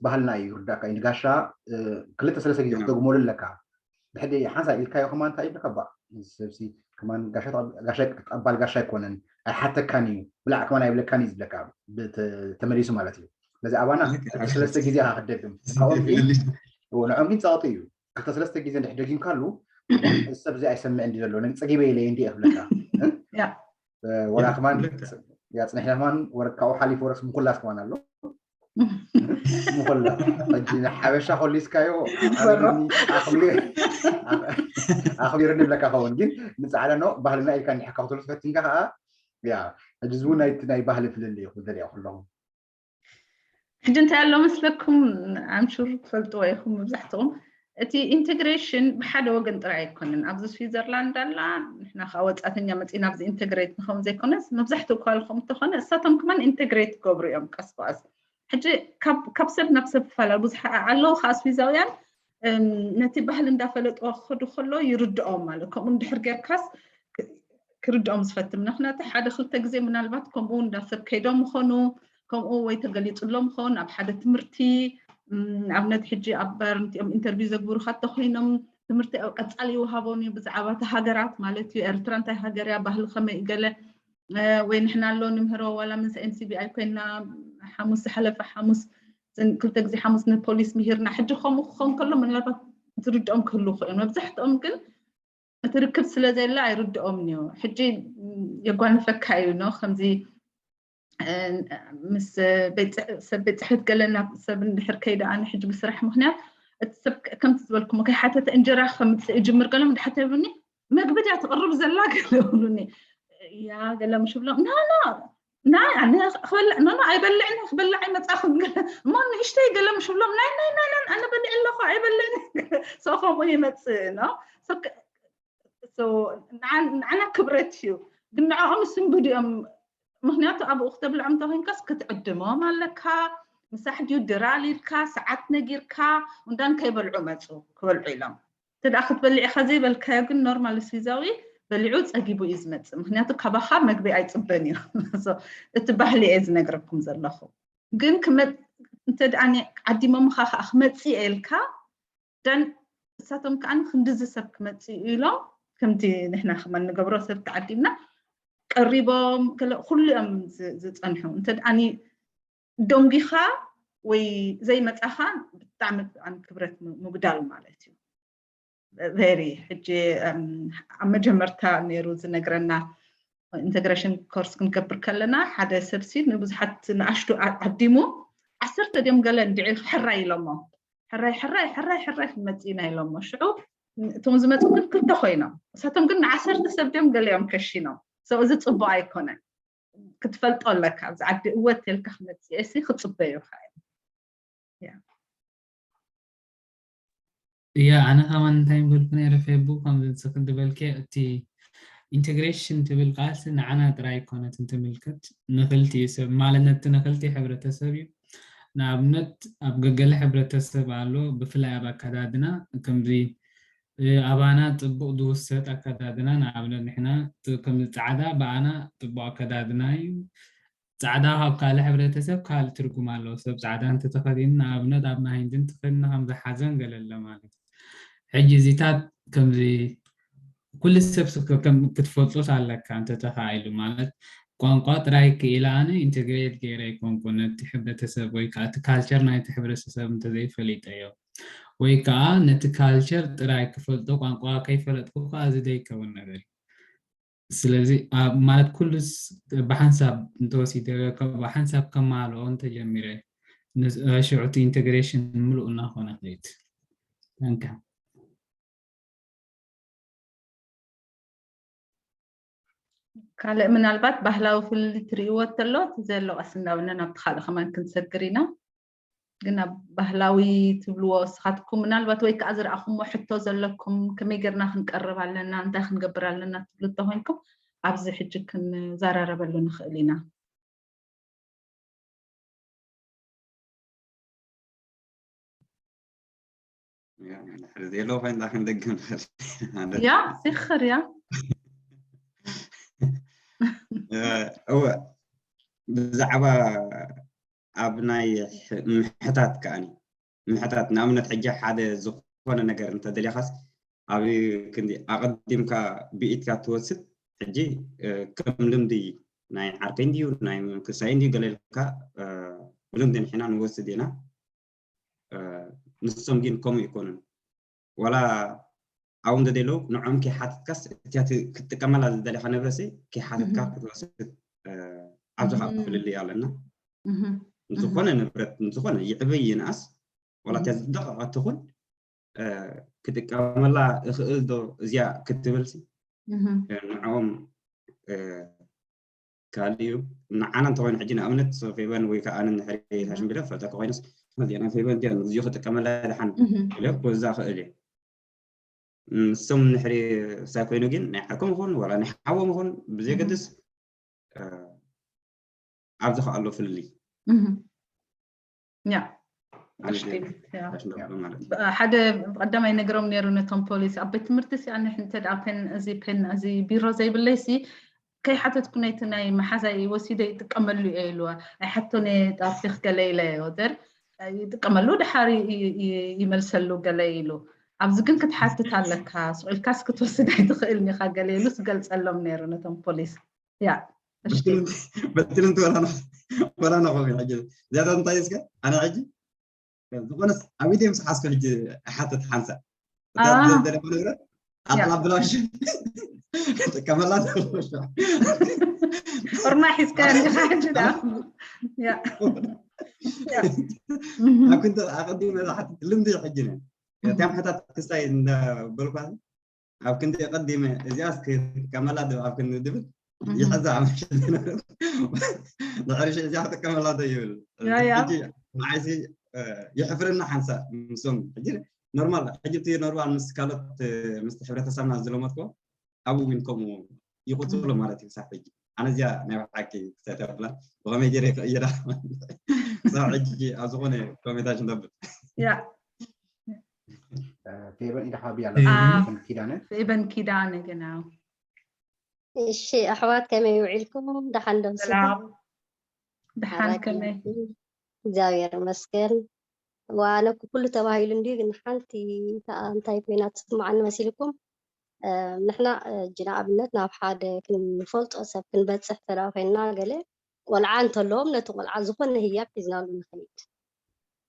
ባህልና እዩ ርዳእካ እዩ ንጋሻ ክልተ ሰለስተ ግዜ ክትደግመሉ ኣለካ ብሕደ ሓንሳብ ኢልካዮ ከማን እንታይ ይብልካ ባ ሰብሲ ከማን ጋሻ ጠባል ጋሻ ኣይኮነን ኣይሓተካን እዩ ብላዕ ከማን ኣይብለካን እዩ ዝብለካ ተመሊሱ ማለት እዩ ስለዚ ኣባና ሰለስተ ግዜ ኢኻ ክትደግም ንዖም ግን ፀቕጢ እዩ ክልተ ሰለስተ ግዜ እንድሕ ደጊምካሉ ሰብ እዚ ኣይሰምዕ እንዲ ዘሎ ነግ ፀጊበ ኢለ እንዲ ክብለካ ወላ ከማን ያፅንሕ ከማን ወረካኡ ሓሊፉ ወረስ ምኩላስ ከማን ኣሎ ምኮላ ሕጂ ንሓበሻ ኮሊስካዮ ኣኽቢርኒ ብለካ ኸውን ግን ንፃዕዳ ኖ ባህልና ኢልካ እንዲሕካ ክትሉ ፈቲንካ ከዓ ያ ሕጂ ዝውን ናይቲ ናይ ባህሊ ፍልል እዩ ክደልያ ከለኹ ሕጂ እንታይ ኣሎ መስለኩም ኣምሹር ትፈልጥዎ ኢኹም መብዛሕትኹም እቲ ኢንቴግሬሽን ብሓደ ወገን ጥራይ ኣይኮነን ኣብዚ ስዊዘርላንድ ኣላ ንሕና ከዓ ወፃተኛ መፂና ኣብዚ ኢንቴግሬት ንኸውን ዘይኮነስ መብዛሕትኡ ኳልኩም እንተኾነ እሳቶም ከማን ኢንቴግሬት ክገብሩ እዮም ቀስ ብቐስ ሕጂ ካብ ሰብ ናብ ሰብ ክፈላለ ብዙሕ ኣለዉ ከዓ ስዊዛውያን ነቲ ባህሊ እንዳፈለጥዎ ክኸዱ ከሎ ይርድኦም ማለት ከምኡ እንድሕር ጌርካስ ክርድኦም ዝፈትን ምክንያቱ ሓደ ክልተ ግዜ ምናልባት ከምኡ እንዳ ሰብ ከይዶም ይኾኑ ከምኡ ወይ ተገሊፁሎም ይኸውን ኣብ ሓደ ትምህርቲ ኣብነት ሕጂ ኣብ ባር ንቲኦም ኢንተርቪው ዘግብሩካ እንተኮይኖም ትምህርቲ ኣብ ቀፃሊ ይወሃቦም እዩ ብዛዕባ እቲ ሃገራት ማለት እዩ ኤርትራ እንታይ ሃገር እያ ባህሊ ከመይ እዩ ገለ ወይ ንሕና ኣሎ ንምህሮ ዋላ ምስ ኤምሲቢኣይ ኮይና ሓሙስ ዝሓለፈ ሓሙስ ክልተ ግዜ ሓሙስ ንፖሊስ ምሂርና ሕጂ ከምኡ ክኸውን ከሎ ምናልባት ዝርድኦም ክህልው ክእሉ መብዛሕትኦም ግን እቲ ርክብ ስለ ዘየለ ኣይርድኦምን እዩ ሕጂ የጓንፈካ እዩ ኖ ከምዚ ምስ ሰብ ቤት ፅሕፈት ገለ ናብ ሰብ እንድሕር ከይደ ኣነ ሕጂ ብስራሕ ምክንያት እቲ ሰብ ከምቲ ዝበልኩሞ ከይሓተተ እንጀራ ከምፅእ እጅምር ገሎም እንድሓተ ይብሉኒ መግቢ ድያ ትቕርብ ዘላ ገለ ይብሉኒ ያ ገለ ምሽ ብሎም ናና ናይ ኣነ ክበልዕ ኖ ኖ ኣይበልዕን፣ ክበልዕ ኣይመጻኹን። እሞ ንእሽተይ ገለ ምሽ ብሎም ናይ ናይ ናይ ናይ ኣነ በሊዐ ኣለኹ ኣይበልዕን። So ከምኡ ይመጽእ ነው። So ንዓና ክብረት እዩ፣ ግን ንዕኦም ስንብድ እዮም። ምክንያቱ ኣብኡ ክተብልዖም እንተኮይንካስ ክትዕድሞም ኣለካ። ምሳሕ ድዩ ድራር ኢልካ፣ ሰዓት ነጊርካ፣ እንዳን ከይበልዑ መፁ። ክበልዑ ኢሎም እንተ ደኣ ክትበልዕ ኢኻ ዘይበልካዮ ግን ኖርማል ስዊዛዊ በሊዑ ጸጊቡ እዩ ዝመጽእ። ምክንያቱ ካባኻ መግቢ ኣይጽበን እዩ። So እቲ ባህሊ እየ ዝነግረኩም ዘለኹ። ግን ክመ- እንተ ደኣ ዓዲሞምኻ ከዓ ክመጽእ ኢልካ ደን እሳቶም ከዓ ክንድዚ ሰብ ክመጽእ እዩ ኢሎም ከምቲ ንሕና ከማን ንገብሮ ሰብ ተዓዲምና ቀሪቦም ገለ ኩሉ እዮም ዝ- ዝጸንሑ። እንተ ደኣ ደንጒኻ ወይ ዘይመጻኻ ብጣዕሚ ብጣዕሚ ክብረት ም- ምጉዳል ማለት እዩ። ቨሪ ሕጂ እም፣ ኣብ መጀመርታ ነይሩ ዝነግረና ኢንተግሬሽን ኮርስ ክንገብር ከለና ሓደ ሰብሲ ንብዙሓት ንኣሽቱ ዓ- ዓዲሙ ዓሰርተ ድዮም ገለ እንድዒ ሕራይ ኢሎሞ ሕራይ ሕራይ ሕራይ ሕራይ ክንመጽእ ኢና ኢሎሞ ሽዑ እቶም ዝመፁ ግን ክልተ ኮይኖም እሳቶም ግን ንዓሰርተ ሰብ ድዮም ገሊኦም ከሺኖም ሰው እዚ ፅቡቅ ኣይኮነን ክትፈልጦ ኣለካ ኣብዚ ዓዲ እወ ተልካ ክመፅእ ሲ ክፅበዩካ እዮም እያ ኣነ ከማን እንታይ ምበልኩ ነይረ ፌቡ ከምዚ ንስኺ ዝበልክዮ እቲ ኢንቴግሬሽን ትብል ቃል ንዓና ጥራይ ኣይኮነትን ትምልከት ንክልቲኡ ሰብ ማለት ነቲ ንክልቲኡ ሕብረተሰብ እዩ ንኣብነት ኣብ ገገለ ሕብረተሰብ ኣሎ ብፍላይ ኣብ ኣከዳድና ከምዚ ኣባና ፅቡቅ ዝውሰድ ኣከዳድና ንኣብነት ንሕና ከምዚ ፃዕዳ ብኣና ፅቡቅ ኣከዳድና እዩ ፃዕዳ ካብ ካልእ ሕብረተሰብ ካልእ ትርጉም ኣለዎ ሰብ ፃዕዳ እንተተኸዲኑ ንኣብነት ኣብ ናይ ህንድን ተኸዲኑ ከምዚ ሓዘን ገለ ኣሎ ማለት እዩ ሕጂ እዚታት ከምዚ ኩሉ ሰብ ክትፈልጦስ ኣለካ እንተተኻኢሉ ማለት ቋንቋ ጥራይ ክኢለ ኣነ ኢንተግሬት ገይረ ኣይኮንኩ ነቲ ሕብረተሰብ ወይ ከዓ እቲ ካልቸር ናይቲ ሕብረተሰብ እንተዘይፈሊጠዮ ወይ ከዓ ነቲ ካልቸር ጥራይ ክፈልጦ ቋንቋ ከይፈለጥኩ ከዓ እዚ ደይከውን ነገር እዩ ስለዚ ማለት ኩሉስ ብሓንሳብ እንተወሲደ ብሓንሳብ ከማልኦ እንተጀሚረ ሽዑ እቲ ኢንተግሬሽን ምሉእ እናኾነ ክድ ካልእ ምናልባት ባህላዊ ፍልልይ ትርእይዎ ተሎ ዘሎ ቀስ እናበልና ናብቲ ካልእ ከማን ክንሰግር ኢና ግን ኣብ ባህላዊ ትብልዎ እስኻትኩም ምናልባት ወይ ከዓ ዝረኣኹሞ ሕቶ ዘለኩም ከመይ ገርና ክንቀርብ ኣለና እንታይ ክንገብር ኣለና ትብሉ እንተኮይንኩም ኣብዚ ሕጂ ክንዘራረበሉ ንኽእል ኢና ድሕሪ ዘየለዉ ኮይንና ክንደግም ንኽእል ያ ሲኽር ያ እወ ብዛዕባ ኣብ ናይ ምሕታት ከኣኒ ምሕታት ንኣብነት ሕጂ ሓደ ዝኾነ ነገር እንተደሊኻስ ኣብ ክንዲ ኣቐዲምካ ብኢትካ ትወስድ ሕጂ ከም ልምዲ ናይ ዓርከይ እንድዩ ናይ መንክሳይ እንድዩ ገለ ኢልካ ብልምዲ ንሕና ንወስድ ኢና ንሶም ግን ከምኡ ይኮኑን ዋላ ኣብኡ እንተደለዉ ንዕኦም ከይሓትትካስ እቲያ ክትጥቀመላ ዝደለካ ንብረሲ ከይሓትትካ ክትወስድ ኣብዚ ካብ ፍልልይ ኣለና ዝኾነ ንብረት ዝኾነ ይዕበይ ይንኣስ ዋላ እቲያ ዝደቀቐት ትኹን ክጥቀመላ እኽእል ዶ እዚኣ ክትብልሲ ንዕኦም ካልእ እዩ ንዓና እንተኮይኑ ሕጂ ንኣብነት ፌበን ወይ ከዓ ኣነ ንሕሪ ታሽምቢለ ፈለጠ ከኮይነስ ዜና ፌበን ዚኦ ክጥቀመላ ድሓን ኢለ ክወዛ ክእል እየ ንሶም ንሕሪ ሳይ ኮይኑ ግን ናይ ዓርኮም ይኹን ዋላ ናይ ሓዎም ይኹን ብዘየገድስ ኣብዚ ከኣሎ ፍልልይ ያ ሓደ ቀዳማይ ነገሮም ነይሩ ነቶም ፖሊስ ኣብ ቤት ትምህርቲ ሲ ኣነ እንተ ፔን እዚ ፔን እዚ ቢሮ ዘይብለይ ሲ ከይሓተትኩ ነይቲ ናይ መሓዛይ ወሲደ ይጥቀመሉ እየ ኢልዋ ኣይሓቶን እየ ጣፊክ ገለ ኢለ ወደር ይጥቀመሉ ድሓር ይመልሰሉ ገለ ኢሉ ኣብዚ ግን ክትሓትት ኣለካ ስቁልካስ ክትወስድ ኣይትኽእል ኢኻ ገለ ኢሉ ስገልፀሎም ነይሩ ነቶም ፖሊስ ያ በትልንቲ ወላ ነኸው ሕጂ ዝያዳ እንታይ እስከ ኣነ ሕጂ ዝኾነስ ኣብ ኢደይ ምስ ሓዝኩ ሕጂ እሓትት ሓንሳእ እታ ዝደለኹ ንብረት ኣጥላብ ብላሽ ጥቀመላ ቁርና ሒዝካ ዲኻ ሕጂ ዳ ኣብ ክንዲ ኣቐዲመ ዝሓትት ልምዲ ሕጂ ነ እታ ምሕታት ክስታይ እንዳበልኳ ኣብ ክንዲ ቀዲመ እዚኣስ ክጥቀመላ ዶ ኣብ ክንዲ ድብል ይሕዛ መሸ ድሕሪ ሽዑ እዚኣ ክጥቀመላ ዶ ይብል። ያ፣ ያ። ሕጂ ንዓይሲ የሕፍረና ሓንሳእ ምስኦም ሕጂ ኖርማል ሕጂ እቲ ኖርማል ምስ ካልኦት ምስቲ ሕብረተሰብና ዝለመድኮ ኣብኡ እውን ከምኡ ይቕፅሎ ማለት እዩ። ክሳብ ሕጂ ኣነ እዚኣ ናይ ብሓቂ ክሳብ ብላ ብኸመይ ገይረ ክቕይራ ክሳብ ሕጂ ኣብ ዝኾነ ኮሜንታሽን ነብር ያ ፌበን ኢዳ ሓቢ አ- ኣላ ኪዳነ ፌበን ኪዳነ ግን ኣዎ። እሺ ኣሕዋት ከመይ ውዒልኩም? ደሓን ዶ ምስኹም? ሰላም ድሓን ሓራጊ ከመይ? እግዚኣብሔር ይመስገን። ዋነኩ ኩሉ ተባሂሉ እንዲዩ ግን ሓንቲ ከኣ እንታይ ኮይና ትስምዓኒ መሲልኩም? እ፣ ንሕና እ፣ ሕጂ ንኣብነት ናብ ሓደ ክንፈልጦ ሰብ ክንበፅሕ ተዳ ኮይንና ገለ ቆልዓ እንተለዎም ነቲ ቆልዓ ዝኾነ ህያብ ሒዝናሉ ንኸይድ።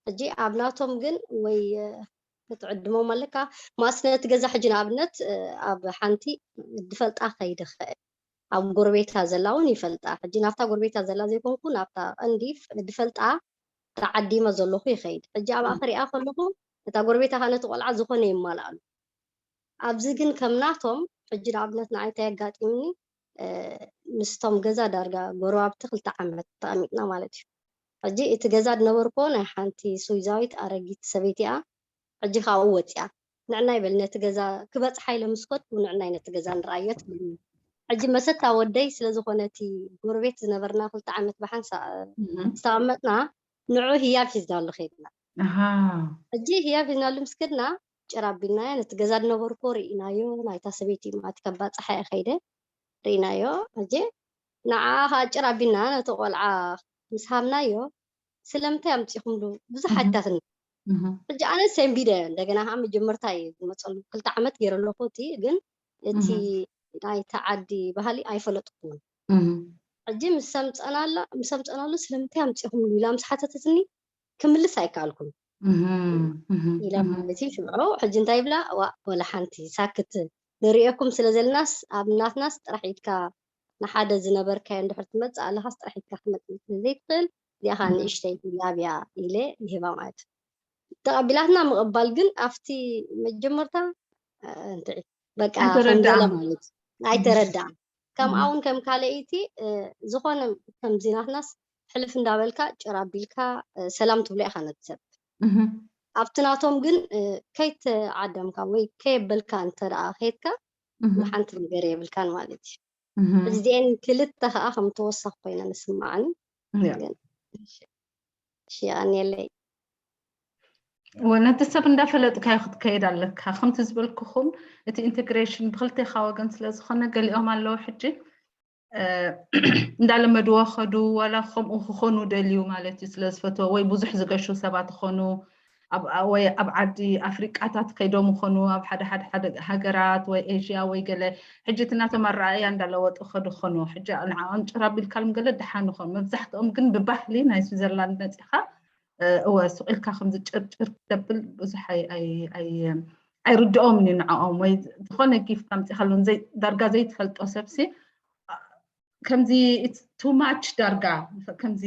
ሕጂ ኣብ ናቶም ግን ወይ እ፣ ክትዕድሞም ኣለካ ማስ ነቲ ገዛ ሕጂ ንኣብነት እ፣ ኣብ ሓንቲ ድፈልጣ ከይድ ይኽእል ኣብ ጎረቤታ ዘላ እውን ይፈልጣ። ሕጂ ናብታ ጎረቤታ ዘላ ዘይኮንኩ ናብታ ቀንዲ ድፈልጣ ተዓዲመ ዘለኹ ይኸይድ። ሕጂ ኣብኣ ክሪኣ ከለኹ እታ ጎረቤታ ከኣ ነቲ ቆልዓ ዝኾነ ይማልኣሉ። ኣብዚ ግን ከም ናቶም ሕጂ ንኣብነት ንዓይ እንታይ ኣጋጢምኒ እ፣ ምስቶም ገዛ ዳርጋ ጎረባብቲ ክልተ ዓመት ተቐሚጥና ማለት እዩ። ሕጂ እቲ ገዛ ዝነበርኮ ናይ ሓንቲ ስዊዛዊት ኣረጊት ሰበይቲ እያ። ሕጂ ካብኡ ወፂኣ ንዕናይ በል ነቲ ገዛ ክበፅሓ ኢለ ምስ ከድኩ ንዕናይ ነቲ ገዛ ንረኣዮ ትብልኒ። ሕጂ መሰታ ወደይ ስለ ዝኾነ እቲ ጎረቤት ዝነበርና ክልተ ዓመት ብሓንሳእ ዝተቐመጥና ንዑ ህያብ ሒዝናሉ ከይድና። ኣሃ ሕጂ ህያብ ሒዝናሉ ምስ ከድና ጭር ኣቢልናዮ ነቲ ገዛ ዝነበርኮ ርኢናዮ ናይታ ሰበይቲ ማለት ከባፅሓ እየ ከይደ ርኢናዮ። ሕጂ ንዓ ከዓ ጭር ኣቢልና ነቲ ቆልዓ ምስ ሃብናዮ ስለምንታይ ኣምፂኹምሉ ብዙሕ ሓቲታትኒ። ሕጂ ኣነ ሰንቢደ እንደገና ከዓ መጀመርታ እዩ ዝመፀሉ ክልተ ዓመት ገይረ ኣለኹ እቲ ግን እቲ ናይቲ ዓዲ ባህሊ ኣይፈለጥኩን። ሕጂ ምስ ኣምፀናላ ምስ ኣምፀናሉ ስለምንታይ ኣምፂኹምሉ ኢላ ምስ ሓተተትኒ ክምልስ ኣይከኣልኩን ኢለ ማለት እዩ። ሽዑ ሕጂ እንታይ ይብላ ዋ ወላ ሓንቲ ሳክት ንሪኤኩም ስለ ዘለናስ ኣብ ናትናስ ጥራሕ ኢድካ ንሓደ ዝነበርካዮ እንድሕር ትመፅእ ኣለኻስ ጥራሕ ኢድካ ክትመፅእ ስለ ዘይትኽእል እዚኣ ከዓ ንእሽተይ ህያብ እያ ኢለ ይህባ ማለት እዩ። ተቐቢላትና ምቕባል ግን ኣብቲ መጀመርታ እ፣ እንታይ በቃ ኣይተረድኣን። ከምዘለ ማለት እዩ። ኣይተረድኣን። ከምኣ እውን ከም ካልኣይቲ እ፣ ዝኾነ ከምዚ ናትናስ ሕልፍ እንዳበልካ ጭር ኣቢልካ እ፣ ሰላም ትብሎ ኢኻ ነቲ ሰብ ኣብቲ ናቶም ግን እ፣ ከይተዓደምካ ወይ ከየበልካ እንተ ደኣ ከይድካ ሓንቲ ነገር የብልካን ማለት እዩ። እዚአን ክልተ ከዓ ከም ተወሳኺ ኮይነ ንስማዓኒ እያ። ግን እሺ የቐንየለይ። ወ- ነቲ ሰብ እንዳፈለጥካዮ ክትከይድ ኣለካ። ከምቲ ዝበልኩኹም እቲ ኢንቴግሬሽን ብክልቴኻ ወገን ስለ ዝኾነ ገሊኦም ኣለዉ ሕጂ እ፣ እንዳለመድዎ ኸዱ ዋላ ከምኡ ክኾኑ ደልዩ ማለት እዩ ስለ ዝፈትዎ ወይ ብዙሕ ዝገሹ ሰባት ይኾኑ ኣብ- ወይ ኣብ ዓዲ ኣፍሪቃታት ከይዶም ይኾኑ ኣብ ሓደ ሓደ ሓደ ሃገራት ወይ ኤዥያ ወይ ገለ ሕጂ እቲ ናቶም ኣረኣእያ እንዳለወጡ ኸዱ ኾኑ ሕጂ ንዓኦም ጭር ኣቢልካሎም ገለ ደሓን ይኾኑ መብዛሕትኦም ግን ብባህሊ ናይ ስዊዘርላንድ መፂኻ እ፣ እወ ስቕ ኢልካ ከምዚ ጭርጭር ክተብል ብዙሕ ኣይ- ኣይ- ኣይ- ኣይርድኦምን እዩ ንዕኦም ወይ ዝኾነ ጊፍት ኣምፂኻሎም ዘይ- ዳርጋ ዘይትፈልጦ ሰብሲ ከምዚ ቱ ማች ዳርጋ ከምዚ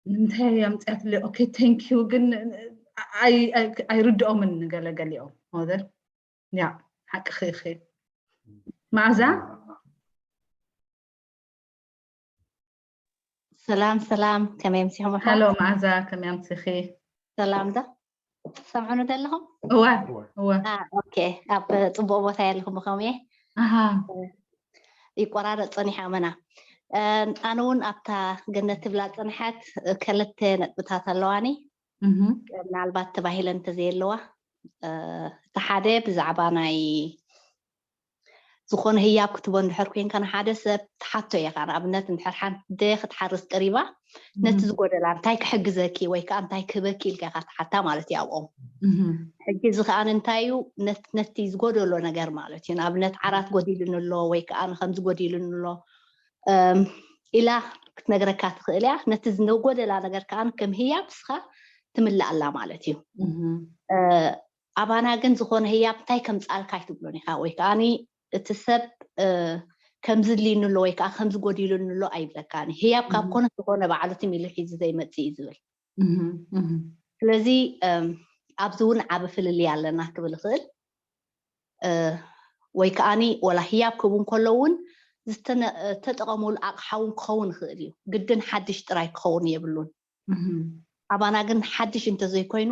ንምንታይ ኣምፅያትለ ኦኬ ቴንክ ዩ ግን ኣይ- ኣይ- ኣይርድኦምን ገለገሊኦም ሞዘር ያ ሓቅኺ ኢኺ መዓዛ ሰላም ሰላም ከመይ ኣምሲኹም ኣሕዋት? ሃሎ መዓዛ ከመይ ኣምሲኺ ሰላም ዶ ትሰምዑኒ ዘለኹም? እወ እወ ኦኬ ኣብ ፅቡቅ ቦታ ያለኹም ብኸምየ ኣሃ ይቆራረፅ ፀኒሓ ኣመና ኣነ እውን ኣብታ ገነት ትብላ ፅንሐት ክልተ ነጥብታት ኣለዋኒ እህ ምናልባት ተባሂለን እንተዘየለዋ እቲ ሓደ ብዛዕባ ናይ ዝኾነ ህያብ ክትቦ እንድሕር ኮንካ ንሓደ ሰብ ትሓቶ ኢኻ ንኣብነት እንድሕር ሓንቲ ክትሓርስ ቀሪባ ነቲ ዝጎደላ እንታይ ክሕግዘኪ ወይ ከዓ እንታይ ክህበኪ ኢልካ ኢኻ ትሓታ ማለት እዩ ኣብኦም ሕጂ እዚ ከዓ እንታይ እዩ ነቲ ዝጎደሎ ነገር ማለት እዩ ንኣብነት ዓራት ጎዲሉኒ ኣሎ ወይ ከዓ ንከምዚ ጎዲሉኒ ኣሎ ኢላ ክትነግረካ ትኽእል እያ ነቲ ዝጎደላ ነገር ከዓ ከም ህያብ ንስኻ ትምልእ ኣላ ማለት እዩ ኣባና ግን ዝኾነ ህያብ እንታይ ከምፅኣልካ ኣይትብሎን ኢኻ ወይ ከዓ እቲ ሰብ ከምዚ ድልዩኒ ኣሎ ወይ ከዓ ከምዚ ጎዲሉኒ ኣሎ ኣይብለካን ህያብ ካብ ኮነ ዝኾነ ባዕሉ ትም ኢሉ ሒዙ ዘይመፅእ እዩ ዝብል ስለዚ ኣብዚ እውን ዓብ ፍልልይ ኣለና ክብል ይኽእል ወይ ከዓኒ ወላ ህያብ ክህቡ እንከሎ እውን ዝተጠቐሙሉ ኣቕሓ እውን ክኸውን ይኽእል እዩ። ግድን ሓድሽ ጥራይ ክኸውን የብሉን። ኣባና ግን ሓድሽ እንተዘይኮይኑ፣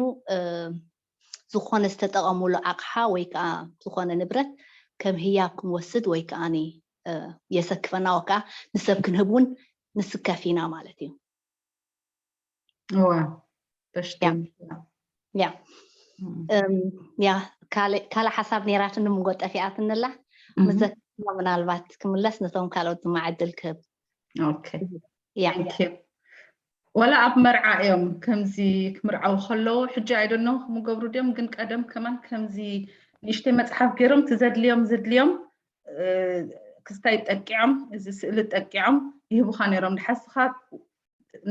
ዝኾነ ዝተጠቐሙሉ ኣቕሓ ወይ ከዓ ዝኾነ ንብረት ከም ህያብ ክንወስድ ወይ ከዓ የሰክፈና ወይ ከዓ ንሰብ ክንህብ እውን ንስከፍ ኢና ማለት እዩ። እዋ ያ ካልእ ሓሳብ ነይራትኒ፣ ምንጎ ጠፊኣትንላ። ምዘክርና ምናልባት ክምለስ ነቶም ካልኦት ድማ ዕድል ክህብ። ወላ ኣብ መርዓ እዮም ከምዚ ክምርዓው ከለዉ፣ ሕጂ ኣይደኖ ክምገብሩ ድዮም፣ ግን ቀደም ከማን ከምዚ ንእሽተይ መፅሓፍ ገይሮም፣ ትዘድልዮም ዘድልዮም ክስታይ ጠቂዖም፣ እዚ ስእሊ ጠቂዖም ይህቡኻ ነይሮም። ድሓስኻ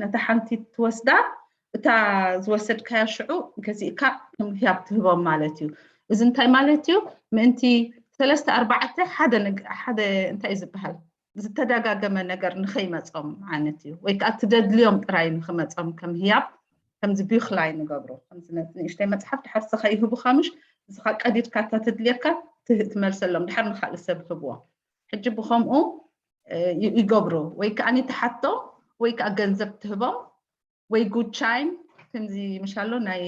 ነታ ሓንቲ ትወስዳ፣ እታ ዝወሰድካያ ሽዑ ገዚእካ ከም ህያብ ትህቦም ማለት እዩ። እዚ እንታይ ማለት እዩ? ምእንቲ ሰለስተ ኣርባዕተ ሓደ ሓደ እንታይ እዩ ዝበሃል፣ ዝተደጋገመ ነገር ንኸይመጾም ዓይነት እዩ። ወይ ከዓ ትደድልዮም ጥራይ ንኽመጾም ከም ህያብ፣ ከምዚ ቢኽላይ ንገብሮ። ከምዚ ንእሽተይ መጽሓፍ ድሓር ስኻ ይህቡኻ፣ ምሽ ንስኻ ቀዲድካ እታ ትድልየካ ትመልሰሎም፣ ድሓር ንኻልእ ሰብ ህብዎ። ሕጂ ብኸምኡ ይገብሩ። ወይ ከዓ ንትሓቶም ወይ ከዓ ገንዘብ ትህቦም ወይ ጉቻይን፣ ከምዚ ምሻሎ ናይ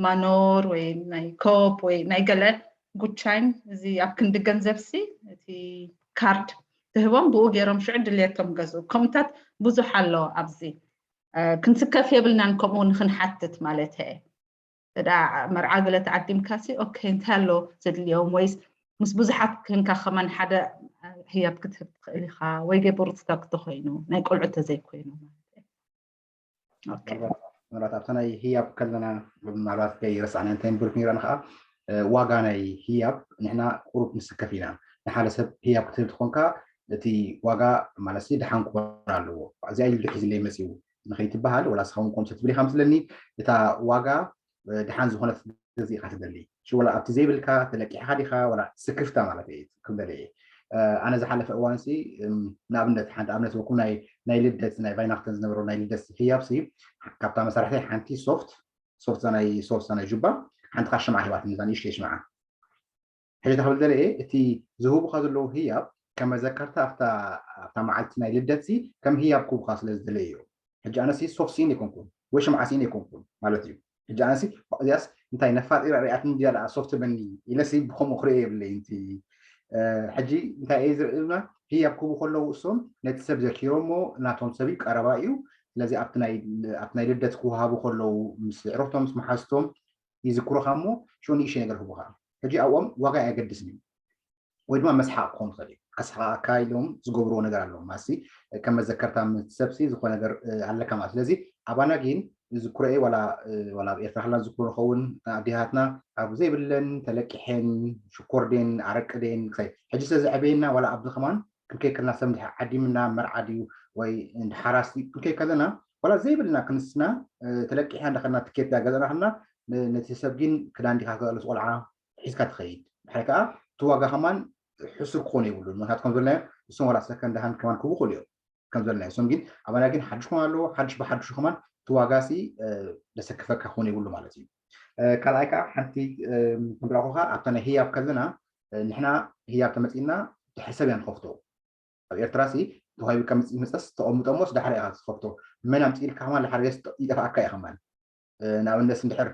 ማኖር ወይ ናይ ኮፕ ወይ ናይ ገለ ጉቻይን፣ እዚ ኣብ ክንዲ ገንዘብ ሲ እቲ ካርድ ትህቦም፣ ብኡ ገይሮም ሽዑ ድልየቶም ገዝኡ። ከምኡታት ብዙሕ ኣሎ ኣብዚ። ክንስከፍ የብልናን ከምኡ ንክንሓትት ማለት እየ። እዳ መርዓ ገለ ተዓዲምካ ሲ ኦኬ እንታይ ኣሎ ዘድልዮም፣ ወይስ ምስ ብዙሓት ክንካ ከማን ሓደ ህያብ ክትህብ ትኽእል ኢኻ፣ ወይ ገቡር ስታክ ተኮይኑ ናይ ቆልዑ ተዘይኮይኑ ማለት እዩ። ምናልባት ኣብታ ናይ ህያብ ከለና ምናልባት ከይረሳዕና እንታይ ንብርክ ነይራና ከዓ ዋጋ ናይ ህያብ ንሕና ቁሩብ ንስከፍ ኢና። ንሓደ ሰብ ህያብ ክትህብ ትኾንካ እቲ ዋጋ ማለት ድሓን ክኾን ኣለዎ። እዚኣ ኢሉ ሒዝለይ መፅኡ ንኸይትበሃል ወላ ስኻ እውን ከምሰ ትብል ኢኻ ምስለኒ እታ ዋጋ ድሓን ዝኾነት ገዚእኻ ትደሊ። ሽወላ ኣብቲ ዘይብልካ ተለቂሕኻ ዲኻ ወላ ስክፍታ ማለት እየ ክብለለ እየ። ኣነ ዝሓለፈ እዋንሲ ንኣብነት ሓንቲ ኣብነት ወኩም ናይ ናይ ልደት ናይ ቫይናክተን ዝነበረው ናይ ልደት ህያብሲ ካብታ መሳርሕተይ ሓንቲ ሶፍት ሶፍት ናይ ሶፍት ናይ ጁባ ሓንቲ ካሽማ ሂባትኒ እዛ ንእሽተይ ሽምዓ። ሕጂ ተኽብል ደለ እየ እቲ ዝህቡኻ ዘለዉ ህያብ ከም መዘከርታ ኣብታ መዓልቲ ናይ ልደትሲ ከም ህያብ ክህቡኻ ስለ ዝደለየ እዩ። ሕጂ ኣነሲ ሶፍት ስኢን ኣይኮንኩን ወይ ሽምዓ ስኢን ኣይኮንኩን ማለት እዩ። ሕጂ ኣነሲ እዚኣስ እንታይ ነፋጢራ ሪኣትኒ ድያ ደኣ ሶፍት በኒ ኢለሲ ብኸምኡ ክሪኦ የብለይ። እንቲ ሕጂ እንታይ እየ ዝርእና ህያብ ክህቡ ከለዉ እሶም ነቲ ሰብ ዘኪሮሞ ናቶም ሰብ እዩ ቀረባ እዩ። ስለዚ ኣብቲ ናይ ልደት ክወሃቡ ከለዉ ምስ ዕረፍቶም ምስ መሓዝቶም ይዝክሩኻ እሞ ሽዑ ንእሽተይ ነገር ክህቡኻ። ሕጂ ኣብኦም ዋጋ ኣየገድስን እዩ ወይ ድማ መስሓቕ ክኾን ይኽእል እዩ። ኣስሓቕካ ኢሎም ዝገብርዎ ነገር ኣለዎም ማሲ ከም መዘከርታ ምስ ሰብሲ ዝኾነ ነገር ኣለካ ማለት። ስለዚ ኣባና ግን ዝዝክሮ እየ ዋላ ዋላ ኣብ ኤርትራ ከላ ዝዝክሮ ንኸውን ኣዴታትና ኣብ ዘይብለን ተለቂሐን ሽኮር ደን ኣረቂ ደን ክሳይ ሕጂ ስለ ዘዕበየና ዋላ ኣብዚ ከማን ክንከይ ከለና ሰብ እንድሕር ዓዲምና መርዓ ድዩ ወይ ሓራስ ክንከይ ከለና ዋላ ዘይብልና ክንስና ተለቂሕና እንዳኸድና ትኬት ዳገዛእና ከለና ነቲ ሰብ ግን ክዳን ዲኻ ትገዛሉ ቆልዓ ሒዝካ ትኸይድ። ድሕሪ ከዓ እቲ ዋጋ ከማን ሕሱር ክኾን የብሉን። ምክንያቱ ከም ዝበልናዮ እሶም ዋላ ሰከንድ ሃንድ ከማን ክህቡ ይኽእሉ እዮም። ከም ዝበልናዮ እሶም ግን ኣባና ግን ሓድሽ ክኾን ኣለዎ። ሓድሽ ብሓድሹ ከማን እቲ ዋጋ ሲ ዘሰክፈካ ክኾን የብሉ ማለት እዩ። ካልኣይ ከዓ ሓንቲ ክንብላ ከለና ኣብታ ናይ ህያብ ከለና ንሕና ህያብ ተመፂና ድሕሪ ሰብ እያ ንኸፍቶ። ኣብ ኤርትራ ሲ ተዋሂብካ መፅእ መፀስ ተቐምጦ እሞስ ዳሕሪ ኢኻ ዝኸፍቶ። መን ኣምፅእልካ ከማን ዳሕሪ ገስ ይጠፍኣካ እዩ ከማን። ንኣብነት እንድሕር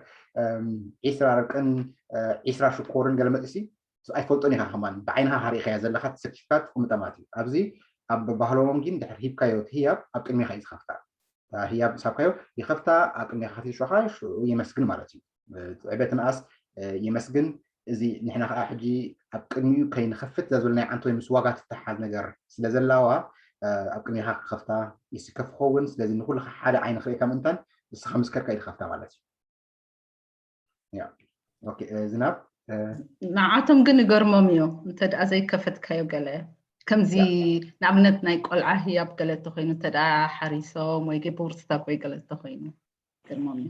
ዒስራ ኣረቅን ዒስራ ሽኮርን ገለ መፅእ ሲ ኣይፈልጦን ኢኻ ከማን ብዓይንኻ ካሪእኻያ ዘለኻ ተሰኪፍካ ትቕምጠ ማለት እዩ። ኣብዚ ኣብ ባህሎም ግን ድሕር ሂብካዮ እቲ ህያብ ኣብ ቅድሜኻ እዩ ዝኸፍታ። ህያብ ምስ ሃብካዮ ይኸፍታ ኣብ ቅድሜኻ ከፊቱ ሽዑ የመስግን ማለት እዩ። ዕቤት ንኣስ የመስግን። እዚ ንሕና ከዓ ሕጂ ኣብ ቅድሚኡ ከይንኸፍት ዘዝብል ናይ ዓንቶ ምስ ዋጋ ትተሓዝ ነገር ስለ ዘላዋ ኣብ ቅድሜኻ ክኸፍታ ይስከፍ ክኸውን። ስለዚ ንኩልኻ ሓደ ዓይኒ ክርእካ ምእንታን ንስኻ ምስ ከድካ እዩ ዝኸፍታ ማለት እዩ። ዝናብ ንዓቶም ግን ይገርሞም እዩ እንተ ደኣ ዘይከፈትካዮ ገለ ከምዚ ንኣብነት ናይ ቆልዓ ህያብ ገለ ተኮይኑ እንተ ደኣ ሓሪሶም ወይ ቦርስታ ወይ ገለ ተኮይኑ ይገርሞም እዩ።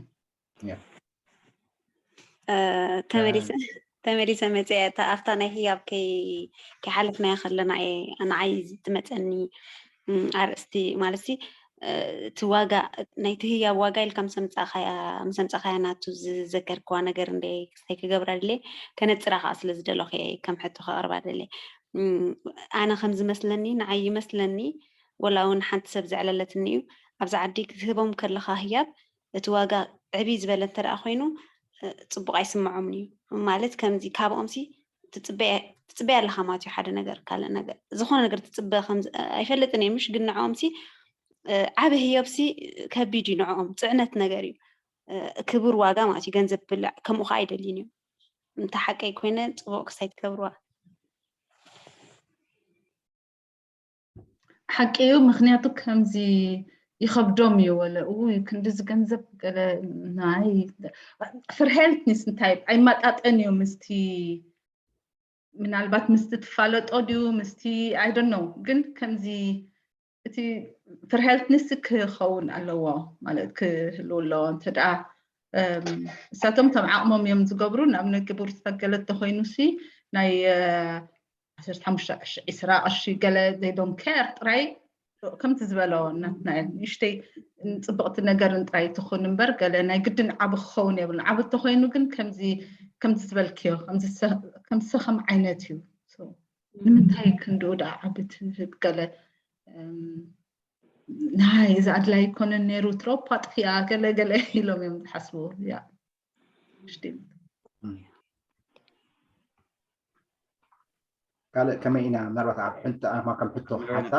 ተመሊሰ መፅአ ኣብታ ናይ ህያብ ከይሓለፍናዮ ከለና እየ ንዓይ ትመፀኒ ኣርእስቲ ማለት እቲ ዋጋ ናይቲ ህያብ ዋጋ ኢልካ ምስ ኣምፃእካያ ናቱ ዝዘከርክዋ ነገር እንደ ክስታይ ክገብራ ድለ ከነፅራ ከዓ ስለ ዝደለኹ እየ ከም ሕቶ ከቅርባ ድለ ኣነ ከም ዝመስለኒ፣ ንዓይ ይመስለኒ፣ ወላ እውን ሓንቲ ሰብ ዘዕለለትኒ እዩ፣ ኣብዚ ዓዲ ክትህቦም ከለኻ ህያብ እቲ ዋጋ ዕብይ ዝበለ እንተ ደኣ ኮይኑ ጽቡቕ ኣይስምዖምን እዩ። ማለት ከምዚ ካብኦምሲ ትጽበያ ኣለኻ ማለት እዩ። ሓደ ነገር ካልእ ነገር ዝኾነ ነገር ትጽበ ኣይፈልጥን እየ፣ ምሽ ግን ንዕኦምሲ ዓብ ህዮብሲ ከቢድ እዩ፣ ንዕኦም ጽዕነት ነገር እዩ። ክቡር ዋጋ ማለት እዩ። ገንዘብ ብልዕ ከምኡ ከዓ ኣይደልዩን እዮም። እንተ ሓቀይ ኮይነ ጽቡቕ ክሳይ ትገብርዋ። ሓቂ እዩ። ምክንያቱ ከምዚ ይኸብዶም እዩ። ወለ ክንዲዚ ገንዘብ ገለ ናይ ፍርሄልትኒስ እንታይ ኣይማጣጠን እዩ ምስቲ ምናልባት ምስቲ ትፋለጦ ድዩ ምስቲ I don't know ግን ከምዚ እቲ ፍርሄልትኒስ ክኸውን ኣለዎ ማለት ክህልው ኣለዎ እንተ ደኣ እሳቶም ከም ዓቕሞም እዮም ዝገብሩ። ንኣብነት ግቡር ዝፈገለት ተኮይኑ ሲ ናይ ዓሰርተ ሓሙሽተ ቅርሺ ዒስራ ቅርሺ ገለ they don't care ጥራይ ከምቲ ዝበሎ እናትና ንእሽተይ ፅብቕቲ ነገርን ጥራይ ትኹን እምበር ገለ ናይ ግድን ዓቢ ክኸውን የብሉን። ዓቢ እንተኮይኑ ግን ከምዚ ከምዚ ዝበልክዮ ከምዚ ሰ- ከም ሰኸም ዓይነት እዩ። So ንምንታይ ክንድኡ ደኣ ዓቢ ትህብ ገለ እም፣ ናይ እዚ ኣድላይ ኣይኮነን ነይሩ ትሮፕ ኣጥፊኣ ገለ ገለ ኢሎም እዮም ዝሓስቡ። ያ ሽቲ ካልእ ከመይ ኢና ምናልባት ኣብ ሕንታ ኣማ ከም ሕቶ ሓታ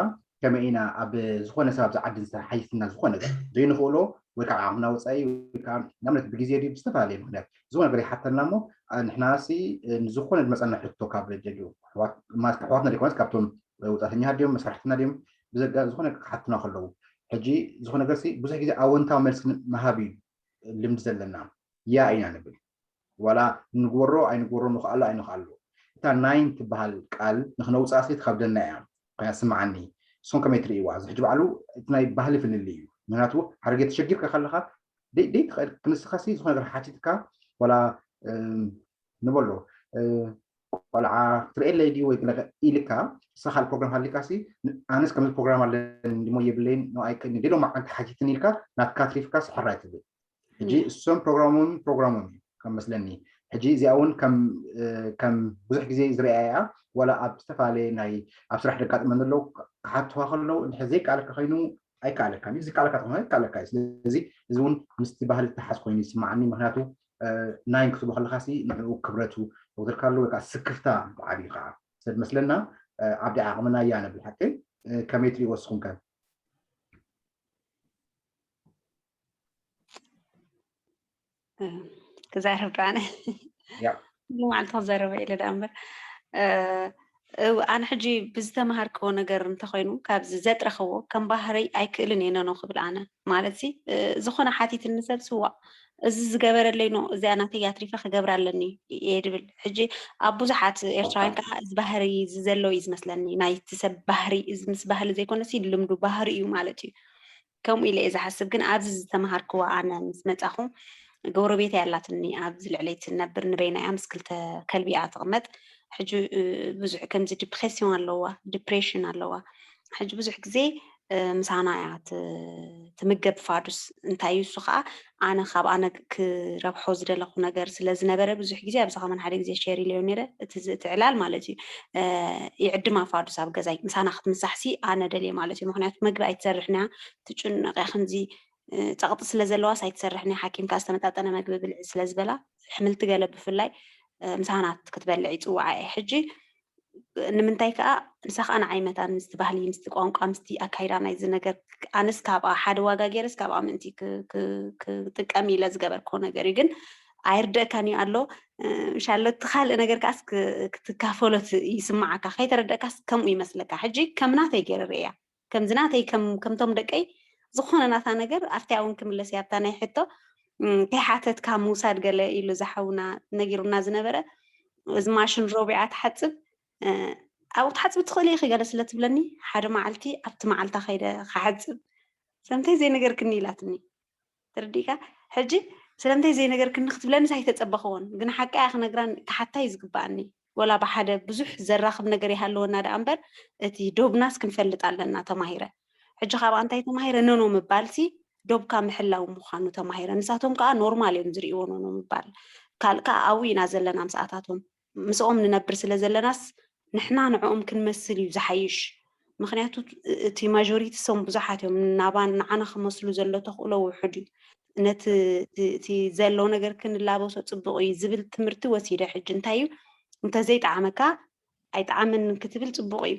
ከመይ ኢና ኣብ ዝኾነ ሰብ ኣብዚ ዓዲ ሓይስና ዝኾነ ነገር ዘይንኽእሎ ወይ ከዓ ዓቕምና ወፃኢ ወይ ከዓ ንኣብነት ብግዜ ድዩ ብዝተፈላለየ ምክንያት ዝኾነ ነገር ይሓተና እሞ ንሕና ሲ ንዝኾነ ዝመፀና ሕቶ ካብ ደጅ ኣሕዋትና ደይኮነስ ካብቶም ወፃተኛታት ድዮም መሳርሕትና ድዮም ብዘጋ ዝኾነ ክሓቱና ከለዉ ሕጂ ዝኾነ ነገር ሲ ብዙሕ ግዜ ኣወንታዊ መልሲ ምሃብ እዩ ልምዲ ዘለና ያ ኢና ንብል ዋላ ንግበሮ ኣይንግበሮ ንኽኣሎ ኣይንኽኣሎ እታ ናይን ትበሃል ቃል ንክነውፅኣ ሲ ትኸብደና እያ ኮይና ትስምዓኒ ንስኹም ከመይ ትርእይዋ እዚ ሕጂ ባዕሉ እቲ ናይ ባህሊ ፍልልይ እዩ ምክንያቱ ሓደ ግዜ ተሸጊርካ ከለኻ ደይ ትኽእል ክንስኻሲ ዝኾነ ነገር ሓቲትካ ዋላ ንበሎ ቆልዓ ክትርእየለይ ድዩ ወይ ኢልካ ንስኻ ካልእ ፕሮግራም ሃሊካ ሲ ኣነስ ከምዚ ፕሮግራም ኣለኒ ድሞ የብለይን ንኣይ ከኒ ሌሎ መዓልቲ ሓቲትኒ ኢልካ ናትካ ኣትሪፍካ ስሕር ኣይትብል ሕጂ እሶም ፕሮግራሞም ፕሮግራሞም እዩ ከም መስለኒ ሕጂ እዚኣ እውን ከም ብዙሕ ግዜ ዝረኣያ ዋላ ኣብ ዝተፈላለየ ናይ ኣብ ስራሕ ደጋጥመን ዘለዉ ክሓትዋ ከለዉ እንድሕር ዘይከኣለካ ኮይኑ ኣይከኣለካን እዩ ዝከኣለካ ተኾነ ይከኣለካ እዩ ስለዚ እዚ እውን ምስቲ ባህሊ ተሓዝ ኮይኑ ይስማዓኒ ምክንያቱ ናይን ክትብሎ ከለካ ሲ ንዕኡ ክብረቱ ወትርካ ኣሎ ወይ ከዓ ስክፍታ ብዓብዩ ከዓ ሰብ መስለና ዓብዲ ዓቕምና እያ ነብል ሓቂ ከመይ ትሪእዎ ንስኹም ከ ክዛረብ ዶ ኣነ ኩሉ መዓልቲ ክዛረበ ኢለ ደኣ እምበር ኣነ ሕጂ ብዝተምሃርክዎ ነገር እንተኮይኑ ካብዚ ዘጥረኽዎ ከም ባህረይ ኣይክእልን እየ ነኖ ክብል ኣነ ማለት ሲ ዝኾነ ሓቲትኒ ሰብ ስዋእ እዚ ዝገበረለይ ኖ እዚኣ ናተይ ኣትሪፈ ክገብራ ኣለኒ እየ ድብል ሕጂ ኣብ ብዙሓት ኤርትራውያን ከዓ እዚ ባህሪ እዚ ዘሎ እዩ ዝመስለኒ ናይቲ ሰብ ባህሪ እዚ ምስ ባህሊ ዘይኮነ ሲ ልምዱ ባህሪ እዩ ማለት እዩ ከምኡ ኢለ እየ ዝሓስብ ግን ኣብዚ ዝተምሃርክዎ ኣነ ምስ መፃኹ ጎረቤተይ ኣላትኒ ኣብዚ ልዕለይ ትነብር ንበይና እያ ምስ ክልተ ከልቢ እያ ትቕመጥ ሕጂ ብዙሕ ከምዚ ዲፕሬሽን ኣለዋ ዲፕሬሽን ኣለዋ ሕጂ ብዙሕ ግዜ ምሳና እያ ትምገብ ፋዱስ እንታይ እዩ እሱ ከዓ ኣነ ካብ ኣነ ክረብሖ ዝደለኹ ነገር ስለ ዝነበረ ብዙሕ ግዜ ኣብዚ ከመን ሓደ ግዜ ሸር ኢለዮ ነረ እቲ ዕላል ማለት እዩ ይዕድማ ፋዱስ ኣብ ገዛይ ምሳና ክትምሳሕሲ ኣነ ደልየ ማለት እዩ ምክንያቱ መግቢ ኣይትሰርሕን እያ ትጭነቕ እያ ከምዚ ፀቕጢ ስለ ዘለዋስ ኣይትሰርሕን እያ ሓኪም ከዓ ዝተመጣጠነ መግቢ ብልዒ ስለ ዝበላ ኣሕምልቲ ገለ ብፍላይ ምሳና ክትበልዕ ይፅዋዓ እየ ሕጂ ንምንታይ ከዓ ንሳ ከዓ ንዓይ መታን ምስቲ ባህሊ ምስቲ ቋንቋ ምስቲ ኣካይዳ ናይዚ ነገር ኣነስ ካብኣ ሓደ ዋጋ ገይረስ ካብኣ ምእንቲ ክጥቀም ኢለ ዝገበርክዎ ነገር እዩ ግን ኣይርደእካን እዩ ኣሎ ሻሎ እቲ ካልእ ነገር ከዓስ ክትካፈሎ ይስማዓካ ከይተረደእካስ ከምኡ ይመስለካ ሕጂ ከም ናተይ ገይረ ርእያ ከምዚ ናተይ ከምቶም ደቀይ ዝኾነ ናታ ነገር ኣብቲያ እውን ክምለስ ኣብታ ናይ ሕቶ ከይሓተትካ ምውሳድ ገለ ኢሉ ዝሓውና ነጊሩና ዝነበረ እዚ ማሽን ረቢዓ ትሓፅብ ኣብኡ ትሓፅቢ ትኽእሊ ኢኺ ገለ ስለ ትብለኒ ሓደ መዓልቲ ኣብቲ መዓልታ ከይደ ክሓፅብ ስለምንታይ ዘይነገርክኒ ኢላትኒ ተረዲእካ ሕጂ ስለምንታይ ዘይነገርክኒ ክትብለኒ ኣይተፀበኽዎን ግን ሓቃ እያ ክነግራን ክሓታይ ዝግበኣኒ ወላ ብሓደ ብዙሕ ዘራኽብ ነገር ይሃለወና ደኣ እምበር እቲ ዶብናስ ክንፈልጥ ኣለና ተማሂረ ሕጂ ካብኣ እንታይ ተማሂረ ነኖ ምባልሲ ዶብካ ምሕላው ምዃኑ ተማሂረ ንሳቶም ከዓ ኖርማል እዮም ዝርእይዎ ነኖ ምባል ካልእ ከዓ ኣብኡ ኢና ዘለና ምስኣታቶም ምስኦም ንነብር ስለ ዘለናስ ንሕና ንዕኦም ክንመስል እዩ ዝሓይሽ። ምኽንያቱ እቲ ማጆሪቲ ሰም ብዙሓት እዮም፣ ናባን ንዓና ክመስሉ ዘሎ ተኽእሎ ውሑድ እዩ። ነቲ እቲ ዘለው ነገር ክንላበሶ ፅቡቕ እዩ ዝብል ትምህርቲ ወሲደ። ሕጂ እንታይ እዩ፣ እንተዘይጠዓመካ ኣይጠዓመንን ክትብል ፅቡቕ እዩ።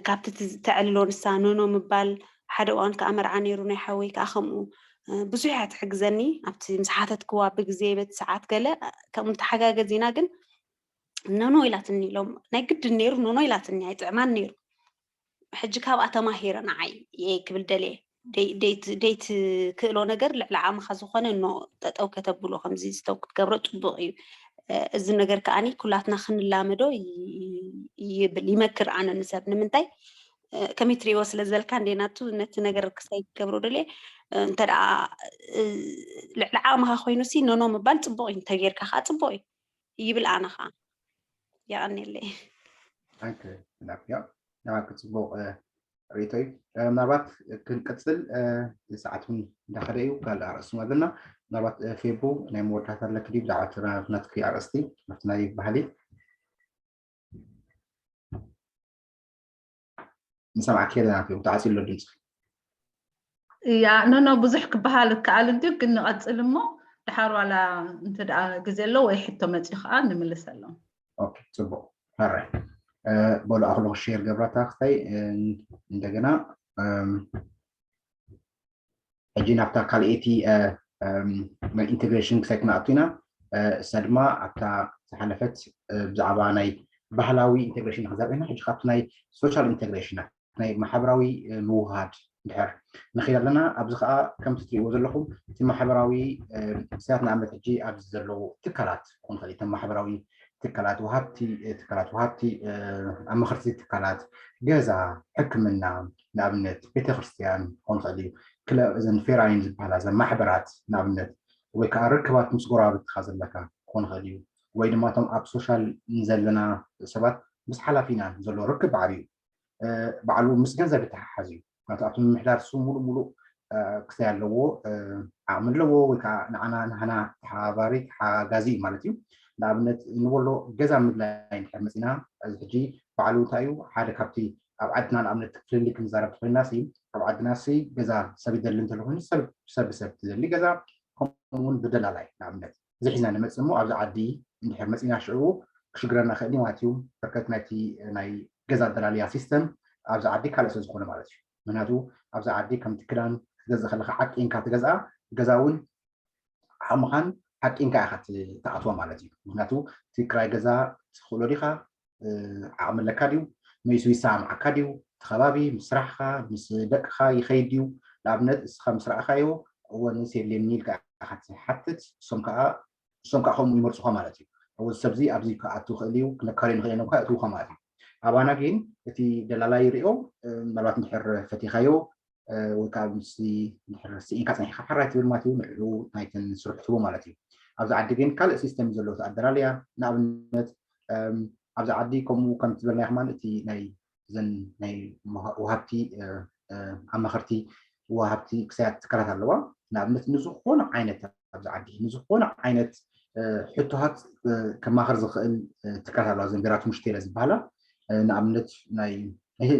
ካብቲ ተዕልሎ ንሳ ኖኖ ምባል፣ ሓደ እዋን ከዓ መርዓ ነይሩ ናይ ሓወይ ከዓ ከምኡ። ብዙሕ እያ ትሕግዘኒ ኣብቲ ምስ ሓተትክዋ ብግዜ በቲ ሰዓት ገለ ከምኡ ተሓጋገዚና። ግን ኖኖ ኢላትኒ ኢሎም ናይ ግድን ነይሩ፣ ኖኖ ኢላትኒ ኣይጥዕማን ነይሩ። ሕጂ ካብኣ ተማሂረ ንዓይ እየ ክብል ደልየ። ደይትክእሎ ነገር ልዕሊ ዓቕምኻ ዝኾነ ኖ ጠጠው ከተብሎ ከምዚ ዝተው ክትገብሮ ፅቡቕ እዩ። እዚ ነገር ከዓኒ ኩላትና ክንላመዶ ይብል ይመክር ኣነ ንሰብ። ንምንታይ ከመይ ትሪእዎ ስለ ዝበልካ እንዴ ናቱ ነቲ ነገር ክሳይ ክገብሮ ደልየ። እንተ ደኣ ልዕሊ ዓቕምኻ ኮይኑ ሲ ኖኖ ምባል ፅቡቕ እዩ፣ እንተጌርካ ከዓ ፅቡቕ እዩ ይብል ኣነ ከዓ። የቐኔለይ። ናባክ ፅቡቕ ርእቶ እዩ። ምናልባት ክንቅፅል ሰዓት እውን እንዳኸደ እዩ፣ ካልእ ኣርእስቲ ኣለና። ምናልባት ፌቡ ናይ መወዳእታ ኣለኪ ድዩ ብዛዕባ ናትኪ ኣርእስቲ ኣብቲ ናይ ባህሊ? ንሰምዓኪ ኣለና ፌቡ፣ ተዓፅዩ ኣሎ ድምፂ። እያ ኖኖ ብዙሕ ክበሃል ይከኣል እንድዩ፣ ግን ንቐፅል እሞ ድሓር ዋላ እንተ ደኣ ግዜ ኣሎ ወይ ሕቶ መፅዩ ከዓ ንምልሰሎም። ኦኬ፣ ፅቡቕ። ሕራይ በሉ፣ ኣኽልኹ ሼር ገብራታ ክታይ እንደገና ሕጂ ናብታ ካልኤቲ ኢንቴግሬሽን ክሳይ ክንኣቱ ኢና። እሳ ድማ ኣብታ ዝሓለፈት ብዛዕባ ናይ ባህላዊ ኢንቴግሬሽን ክዛርብ ኢና። ሕጂ ካብቲ ናይ ሶሻል ኢንቴግሬሽን ናይ ማሕበራዊ ምውሃድ ድሕር ንኸይድ ኣለና። ኣብዚ ከዓ ከምቲ ትሪእዎ ዘለኹም እቲ ማሕበራዊ ክሳያት ንኣብነት ሕጂ ኣብዚ ዘለዉ ትካላት ክኾኑ ይኽእል፣ እቶም ማሕበራዊ ትካላት፣ ወሃብቲ ትካላት፣ ወሃብቲ ኣመኸርቲ ትካላት፣ ገዛ፣ ሕክምና፣ ንኣብነት ቤተክርስትያን ክኾን ይኽእል እዩ። ክለ እዘን ፌራይን ዝበሃላ እዘን ማሕበራት ንኣብነት ወይ ከዓ ርክባት ምስ ጎረባብትኻ ዘለካ ክኾን ይኽእል እዩ። ወይ ድማ እቶም ኣብ ሶሻል ዘለና ሰባት ምስ ሓላፊና ዘሎ ርክብ ባዕሉ እዩ። ባዕሉ ምስ ገንዘብ ይተሓሓዝ እዩ። ምክንያቱ ኣብቲ ምምሕዳር እሱ ሙሉእ ሙሉእ ክሳይ ኣለዎ፣ ዓቕሚ ኣለዎ ወይ ከዓ ንዓና ንሃና ተሓባባሪ ተሓጋጋዚ እዩ ማለት እዩ። ንኣብነት ንበሎ ገዛ ምድላይ እንድሕር መፂና እዚ ሕጂ ባዕሉ እንታይ እዩ ሓደ ካብቲ ኣብ ዓድና ንኣብነት ክልል ክንዛረብ ተኮይና ሲ ኣብ ዓድና ሲ ገዛ ሰብ ይደሊ እንተሎ ኮይኑ ሰብ ሰብ ሰብ ትደሊ ገዛ ከምኡ እውን ብደላላይ ንኣብነት እዚ ሒዝና ንመፅእ እሞ ኣብዚ ዓዲ እንድሕር መፂና ሽዑ ክሽግረና ክእል ማለት እዩ። በርከት ናይቲ ናይ ገዛ ኣደላልያ ሲስተም ኣብዚ ዓዲ ካልእ ስለ ዝኾነ ማለት እዩ። ምክንያቱ ኣብዚ ዓዲ ከምቲ ክዳን ክትገዝእ ከለካ ዓቂንካ ትገዝኣ ገዛ እውን ዓቕምኻን ዓቂንካ ኢኻ ትኣትዋ ማለት እዩ። ምክንያቱ እቲ ክራይ ገዛ ትኽእሎ ዲኻ፣ ዓቕሚ ኣለካ ድዩ፣ መይሱ ይሰማምዓካ ድዩ፣ እቲ ከባቢ ምስ ስራሕኻ ምስ ደቅኻ ይኸይድ ድዩ። ንኣብነት እስኻ ምስ ረኣኻዮ እወ ንስ የድልየኒ ኢልካ ኢኻ ትሓትት፣ እሶም ከዓ እሶም ከዓ ከምኡ ይመርፁኻ ማለት እዩ። እዚ ሰብዚ ኣብዚ ክኣቱ ይኽእል እዩ፣ ክነካርዮ ንኽእል ኢና እኳ የእትዉኻ ማለት እዩ። ኣባና ግን እቲ ደላላ ይሪኦ፣ ምናልባት እንድሕር ፈቲኻዮ ወይ ከዓ ምስ እንድሕር ስኢንካ ፀኒሕካ ሓራይ ትብል ማለት እዩ። ንዕኡ ናይተን ስርሑ ትህቦ ማለት እዩ። ኣብዚ ዓዲ ግን ካልእ ሲስተም እዩ ዘለዎ ኣደላልያ። ንኣብነት ኣብዚ ዓዲ ከምኡ ከም ትበልናዮ ከማን እቲ ናይ እዘን ናይ ወሃብቲ ኣማኸርቲ ወሃብቲ ክሳያት ትካላት ኣለዋ። ንኣብነት ንዝኾነ ዓይነት ኣብዚ ዓዲ ንዝኾነ ዓይነት ሕቶታት ከማኽር ዝኽእል ትካላት ኣለዋ። እዘን ቢራት ሙሽቴለ ዝበሃላ ንኣብነት ናይ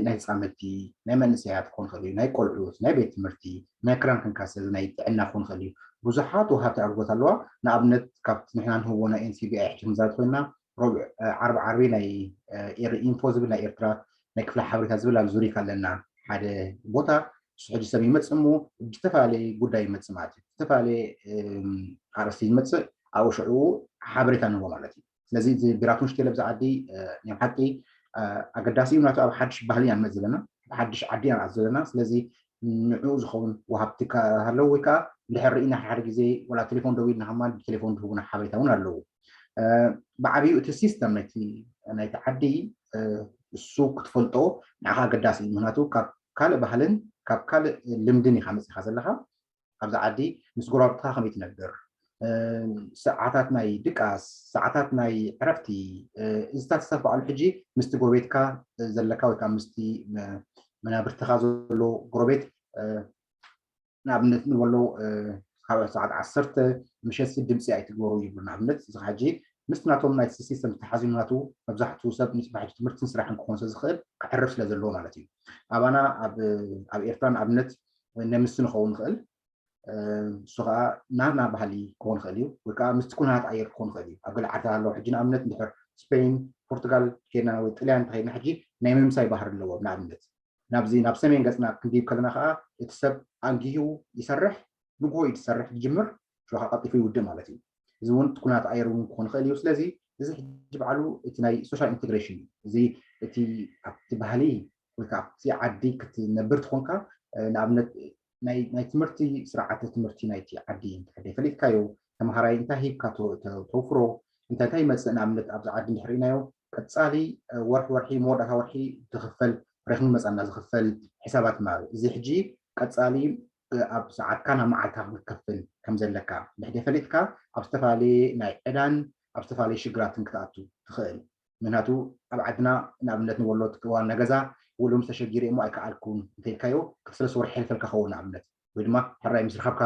ናይ ህፃመቲ ናይ መንእሰያት ክኾን ይኽእል እዩ፣ ናይ ቆልዑት፣ ናይ ቤት ትምህርቲ፣ ናይ ክራንክንካሰ፣ ናይ ጥዕና ክኾን ይኽእል እዩ። ብዙሓት ወሃብቲ ኣገልግሎት ኣለዋ። ንኣብነት ካብቲ ንሕና ንህቦ ናይ ኤንሲቢኣይ ሕጂ ክንዛረብ ኮይና ረቡዕ ዓርቢ ዓርቢ ናይ ኤሪ ኢንፎ ዝብል ናይ ኤርትራ ናይ ክፍሊ ሓበሬታ ዝብል ኣብ ዙሪክ ኣለና ሓደ ቦታ እሱ ሕጂ ሰብ ይመፅእ እሞ ዝተፈላለየ ጉዳይ ይመፅእ ማለት እዩ። ዝተፈላለየ ኣርእስቲ ይመፅእ ኣብኡ ሽዑ ሓበሬታ ንህቦ ማለት እዩ። ስለዚ እዚ ቢራቱን ሽቴለ ብዛ ዓዲ ናይ ሓቂ ኣገዳሲ እዩ። ምክንያቱ ኣብ ሓድሽ ባህሊ ኢና ንመፅእ ዘለና፣ ኣብ ሓድሽ ዓዲ ኢና ንኣቱ ዘለና። ስለዚ ንዕኡ ዝኸውን ወሃብቲ ሃለው ወይ ከዓ እንድሕር ርኢና ሓደ ሓደ ግዜ ወላ ቴሌፎን ደዊልና ከማን ብቴሌፎን ዝህቡና ሓበሬታ እውን ኣለዉ። ብዓብዩ እቲ ሲስተም ናይቲ ዓዲ እሱ ክትፈልጦ ንዓኻ ኣገዳሲ እዩ። ምክንያቱ ካብ ካልእ ባህልን ካብ ካልእ ልምድን ኢኻ መፂኻ ዘለኻ። ኣብዚ ዓዲ ምስ ጎረባብትኻ ከመይ ትነብር፣ ሰዓታት ናይ ድቃስ፣ ሰዓታት ናይ ዕረፍቲ፣ እዚ ስታተሳት በዓሉ ሕጂ ምስቲ ጎረቤትካ ዘለካ ወይ ከዓ ምስቲ መናብርትኻ ዘሎ ጎረቤት ንኣብነት ንበሎ ካብ ሰዓት ዓሰርተ ምሸት ድምፂ ኣይትግበሩ ይብሉ። ንኣብነት እዚ ሕጂ ምስቲ ናቶም ናይ ሲስተም ተሓዚኑ ናቱ መብዛሕትኡ ሰብ ምስ ባሕቱ ትምህርትን ስራሕን ክኾን ስለ ዝኽእል ክዕርፍ ስለ ዘለዎ ማለት እዩ። ኣባና ኣብ ኣብ ኤርትራ ንኣብነት ነምስ ንኸውን ንኽእል፣ እሱ ከዓ ናና ባህሊ ክኾን ይኽእል እዩ፣ ወይ ከዓ ምስቲ ኩነታት ኣየር ክኾን ይኽእል እዩ። ኣብ ገለ ዓድታት ኣለዉ። ሕጂ ንኣብነት እንድሕር ስፔን፣ ፖርቱጋል ከይድና ወይ ጥልያን እንተኸይድና ሕጂ ናይ ምምሳይ ባህሪ ኣለዎም። ንኣብነት ናብዚ ናብ ሰሜን ገፅና ክንድይብ ከለና ከዓ እቲ ሰብ ኣንጊሁ ይሰርሕ፣ ንግሆ እዩ ዝሰርሕ ዝጅምር፣ ሽዑ ከዓ ቀልጢፉ ይውድእ ማለት እዩ። እዚ እውን እቲ ኩነታት ኣየር እውን ክኾን ይኽእል እዩ። ስለዚ እዚ ሕጂ ባዕሉ እቲ ናይ ሶሻል ኢንቴግሬሽን እዩ። እዚ እቲ ኣብቲ ባህሊ ወይ ከዓ ኣብቲ ዓዲ ክትነብር ትኾንካ፣ ንኣብነት ናይ ናይ ትምህርቲ ስርዓተ ትምህርቲ ናይቲ ዓዲ እንድሕር ፈሊጥካዮ፣ ተምሃራይ እንታይ ሂብካ ተ- ተ- ተውፍሮ፣ እንታይ እንታይ ይመፅእ፣ ንኣብነት ኣብዚ ዓዲ እንድሕር ርኢናዮ ቀፃሊ ወርሒ ወርሒ መወዳእታ ወርሒ ዝኽፈል ሬክኑ መፃና ዝኽፈል ሕሳባት ማለት እዚ ሕጂ ቀፃሊ ኣብ ሰዓትካ ናብ መዓልትካ ክትከፍል ከም ዘለካ እንድሕር ፈሊጥካ ኣብ ዝተፈላለየ ናይ ዕዳን ኣብ ዝተፈላለየ ሽግራትን ክትኣቱ ትኽእል። ምክንያቱ ኣብ ዓድና ንኣብነት ንወሎ ዋና ገዛ ውሉ ምስ ተሸጊረ እሞ ኣይከኣልኩን እንተኢልካዮ ክልተ ሰለስተ ወርሒ የሕልፈልካ ኸውን ንኣብነት ወይ ድማ ሕራይ ምስ ረኸብካ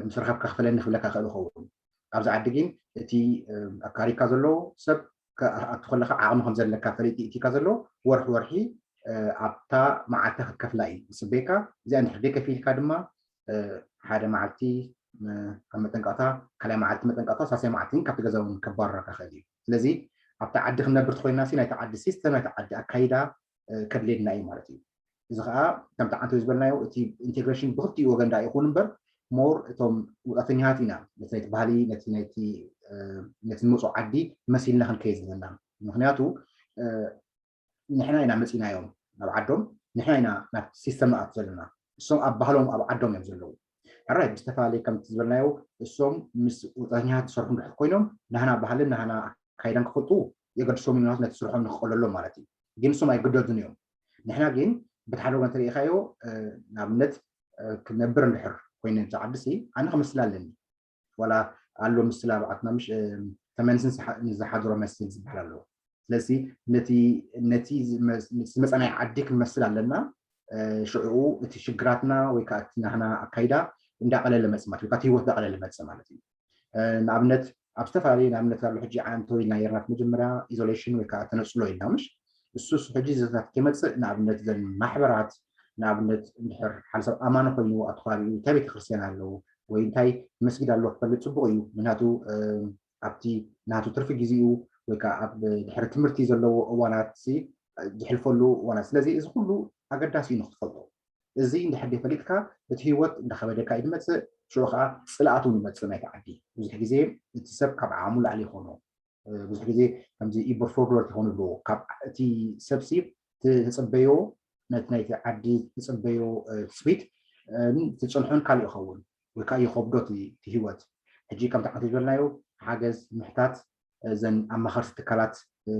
ምስ ረኸብካ ክፈለኒ ክብለካ ይኽእል ይኸውን። ኣብዚ ዓዲ ግን እቲ ኣካሪካ ዘሎ ሰብ ክኣቱ ከለካ ዓቕሚ ከም ዘለካ ፈሊጡ ይእቲካ ዘሎ ወርሒ ወርሒ ኣብታ መዓልቲ ክትከፍላ እዩ ዝፅበየካ። እዚኣ እንድሕር ዘይከፊልካ ድማ ሓደ መዓልቲ ከም መጠንቀቕታ፣ ካልኣይ መዓልቲ መጠንቀቕታ፣ ሳልሳይ መዓልቲ ግን ካብቲ ገዛ እውን ከባረረካ ይኽእል እዩ። ስለዚ ኣብቲ ዓዲ ክንነብር ተኮይና ሲ ናይቲ ዓዲ ሲስተም ናይቲ ዓዲ ኣካይዳ ከድልየና እዩ ማለት እዩ። እዚ ከዓ ከምቲ ዓንተው ዝበልናዮ እቲ ኢንቴግሬሽን ብክልቲኡ ወገን ዳ ይኹን እምበር ሞር እቶም ወፃተኛታት ኢና ነቲ ናይቲ ባህሊ ነቲ ናይቲ ነቲ ንመፅኦ ዓዲ መሲልና ክንከይድ ዘለና። ምክንያቱ ንሕና ኢና መፂናዮም ናብ ዓዶም፣ ንሕና ኢና ናብ ሲስተም ንኣቱ ዘለና። እሶም ኣብ ባህሎም ኣብ ዓዶም እዮም ዘለዉ። ሕራይ ብዝተፈላለየ ከምቲ ዝበልናዮ እሶም ምስ ወፃተኛታት ዝሰርሑ እንድሕር ኮይኖም ናህና ባህልን ናህና ኣካይዳን ክፈልጡ የገድሶም እዩ፣ ነቲ ስርሖም ንክቐለሎም ማለት እዩ። ግን እሶም ኣይግደዱን እዮም። ንሕና ግን በቲ ሓደ ወገን ተሪኢኻዮ ንኣብነት ክነብር እንድሕር ኮይነ ኣብዚ ዓዲ ሲ ኣነ ክመስል ኣለኒ ዋላ ኣሎ ምስላ ብዓትና ምሽ ተመንስን ዝሓድሮ መስል ዝበሃል ኣለዎ። ስለዚ ነቲ ነቲ ዝመፃናይ ዓዲ ክንመስል ኣለና። ሽዕኡ እቲ ሽግራትና ወይ ከዓ እቲ ናህና ኣካይዳ እንዳቀለለ መፅ ማለት ወይ ከዓ ህይወት እንዳቀለለ መፅ ማለት እዩ። ንኣብነት ኣብ ዝተፈላለዩ ንኣብነት ኣሎ ሕጂ ዓንቶ ኢልና ነርና መጀመርያ ኢዞሌሽን ወይ ከዓ ተነፅሎ ኢልና ምሽ እሱስ ሕጂ ዘታት ከይመፅእ ንኣብነት ዘን ማሕበራት ንኣብነት እንድሕር ሓደ ሰብ ኣማኒ ኮይኑ ኣብቲ ከባቢኡ እንታይ ቤተክርስትያን ኣለዉ ወይ እንታይ መስጊድ ኣለዎ ክፈልጥ ፅቡቅ እዩ። ምክንያቱ ኣብቲ ናቱ ትርፊ ግዜኡ ወይ ከዓ ኣብ ድሕሪ ትምህርቲ ዘለዎ እዋናት ዝሕልፈሉ እዋናት። ስለዚ እዚ ኩሉ ኣገዳሲ እዩ ንክትፈልጦ። እዚ እንድሕር ፈሊጥካ እቲ ህይወት እንዳኸበደካ እዩ ዝመፅእ። ሽዑ ከዓ ፅልኣት እውን ይመፅእ ናይቲ ዓዲ። ብዙሕ ግዜ እቲ ሰብ ካብ ዓቕሙ ላዕሊ ይኾኖ። ብዙሕ ግዜ ከምዚ ኢቦር ፎርዶር ትኾኑ ኣለዎ ካብ እቲ ሰብሲ ትፅበዮ ነቲ ናይቲ ዓዲ ትፅበዮ ትፅቢት ትፅንሖን ካልእ ይኸውን ወይ ከዓ ይኸብዶ እቲ ህይወት። ሕጂ ከምቲ ዓንተ ዝበልናዮ ሓገዝ ምሕታት እዘን ኣማኸርቲ ትካላት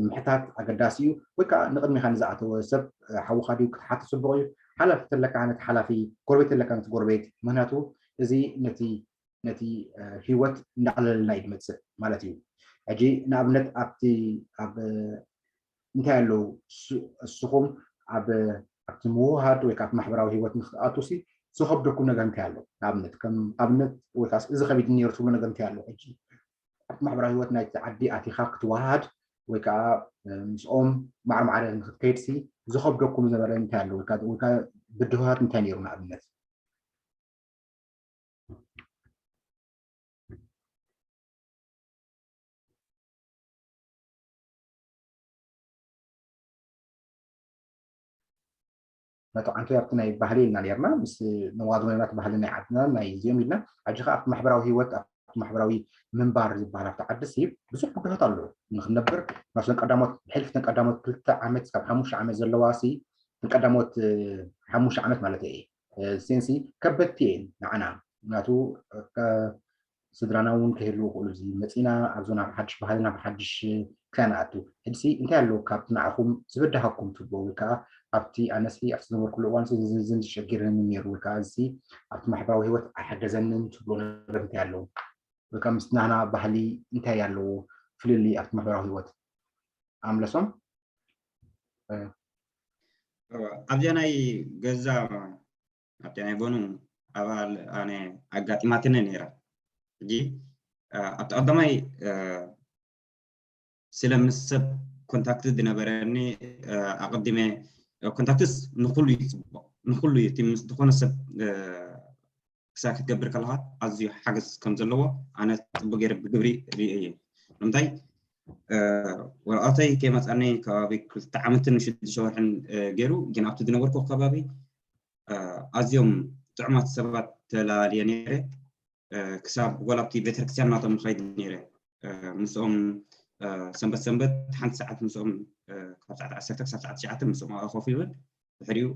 ምሕታት ኣገዳሲ እዩ። ወይ ከዓ ንቅድሚካ ንዝኣተወ ሰብ ሓውካ ድዩ ክትሓቶ ፅቡቅ እዩ። ሓላፊ ተለካ ነቲ ሓላፊ፣ ጎረቤት ተለካ ነቲ ጎረቤት። ምክንያቱ እዚ ነቲ ነቲ ህይወት እንዳቀለለልና እዩ ዝመፅእ ማለት እዩ። ሕጂ ንኣብነት ኣብቲ ኣብ እንታይ ኣለዉ ንስኹም ኣብ ኣብቲ ምውሃድ ወይ ከዓ ማሕበራዊ ህይወት ንክትኣቱ ሲ ዝኸብደኩም ነገር እንታይ ኣሎ? ንኣብነት ከም ኣብነት ወይ ከዓ እዚ ከቢድ ነይሩ ትብሉ ነገር እንታይ ኣሎ? ሕጂ ኣብቲ ማሕበራዊ ህይወት ናይቲ ዓዲ ኣቲኻ ክትወሃድ ወይ ከዓ ምስኦም ማዕረ ማዕረ ንክትከይድ ሲ ዝኸብደኩም ዝነበረ እንታይ ኣሎ? ወይ ከዓ ብድሆታት እንታይ ነይሩ ንኣብነት? ነቶ ዓንቶ ኣብቲ ናይ ባህሊ ኢልና ነርና ምስ ነዋዶ ነርና እቲ ባህሊ ናይ ዓድና ናይ እዚኦም ኢልና ሕጂ ከዓ ኣብቲ ማሕበራዊ ህይወት ኣብቲ ማሕበራዊ ምንባር ዝበሃል ኣብቲ ዓዲ ሲ ብዙሕ ብድሆት ኣሎ ንክንነብር ናብሰን ቀዳሞት ብሕልፍተን ቀዳሞት ክልተ ዓመት ካብ ሓሙሽተ ዓመት ዘለዋ ሲ ቀዳሞት ሓሙሽተ ዓመት ማለት እየ ሴንሲ ከበድቲ እየን ንዓና ምክንያቱ ስድራና እውን ክህልዉ ክእሉ እዚ መፂና ኣብዞ ናብ ሓድሽ ባህሊ ናብ ሓድሽ ክያ ንኣቱ ሕድሲ እንታይ ኣለዉ ካብቲ ንዓኹም ዝበዳሃኩም ትብሎ ወይ ከዓ ኣብቲ ኣነሲ ኣብቲ ዝነበርኩሉ እዋን ዝንዚ ሸጊርኒ ነይሩ ወይ ከዓ እዚ ኣብቲ ማሕበራዊ ህይወት ኣይሓገዘንን ትብሎ ነገር እንታይ ኣለዉ ወይ ከዓ ምስ ናህና ባህሊ እንታይ ኣለዎ ፍልልይ ኣብቲ ማሕበራዊ ህይወት ኣምለሶም ኣብዚኣ ናይ ገዛ ኣብቲ ናይ ጎኑ ኣባል ኣነ ኣጋጢማትኒ ነይራ ሕጂ ኣብቲ ቀዳማይ ስለ ምስ ሰብ ኮንታክት ዝነበረኒ ኣቐዲመ ኮንታክትስ ንኩሉ እዩ ፅቡቕ፣ ንኩሉ እዩ። እቲ ምስ ዝኾነ ሰብ ክሳብ ክትገብር ከለካ ኣዝዩ ሓገዝ ከም ዘለዎ ኣነ ፅቡቅ ገይረ ብግብሪ ርእየ እየ። ንምንታይ ወረቐተይ ከይመፃኒ ከባቢ ክልተ ዓመትን ሽዱሽተ ወርሕን ገይሩ፣ ግን ኣብቲ ዝነበርኩ ከባቢ ኣዝዮም ጥዑማት ሰባት ተላልየ ነይረ። ክሳብ ወላ ኣብቲ ቤተክርስትያን ናቶም ምኸይድ ነይረ። ምስኦም ሰንበት ሰንበት ሓንቲ ሰዓት ምስኦም ካብ ሰዓት ዓሰርተ ክሳብ ሰዓት ትሽዓተ ምስኦም ኣብኣ ኮፍ ይብል። ድሕሪኡ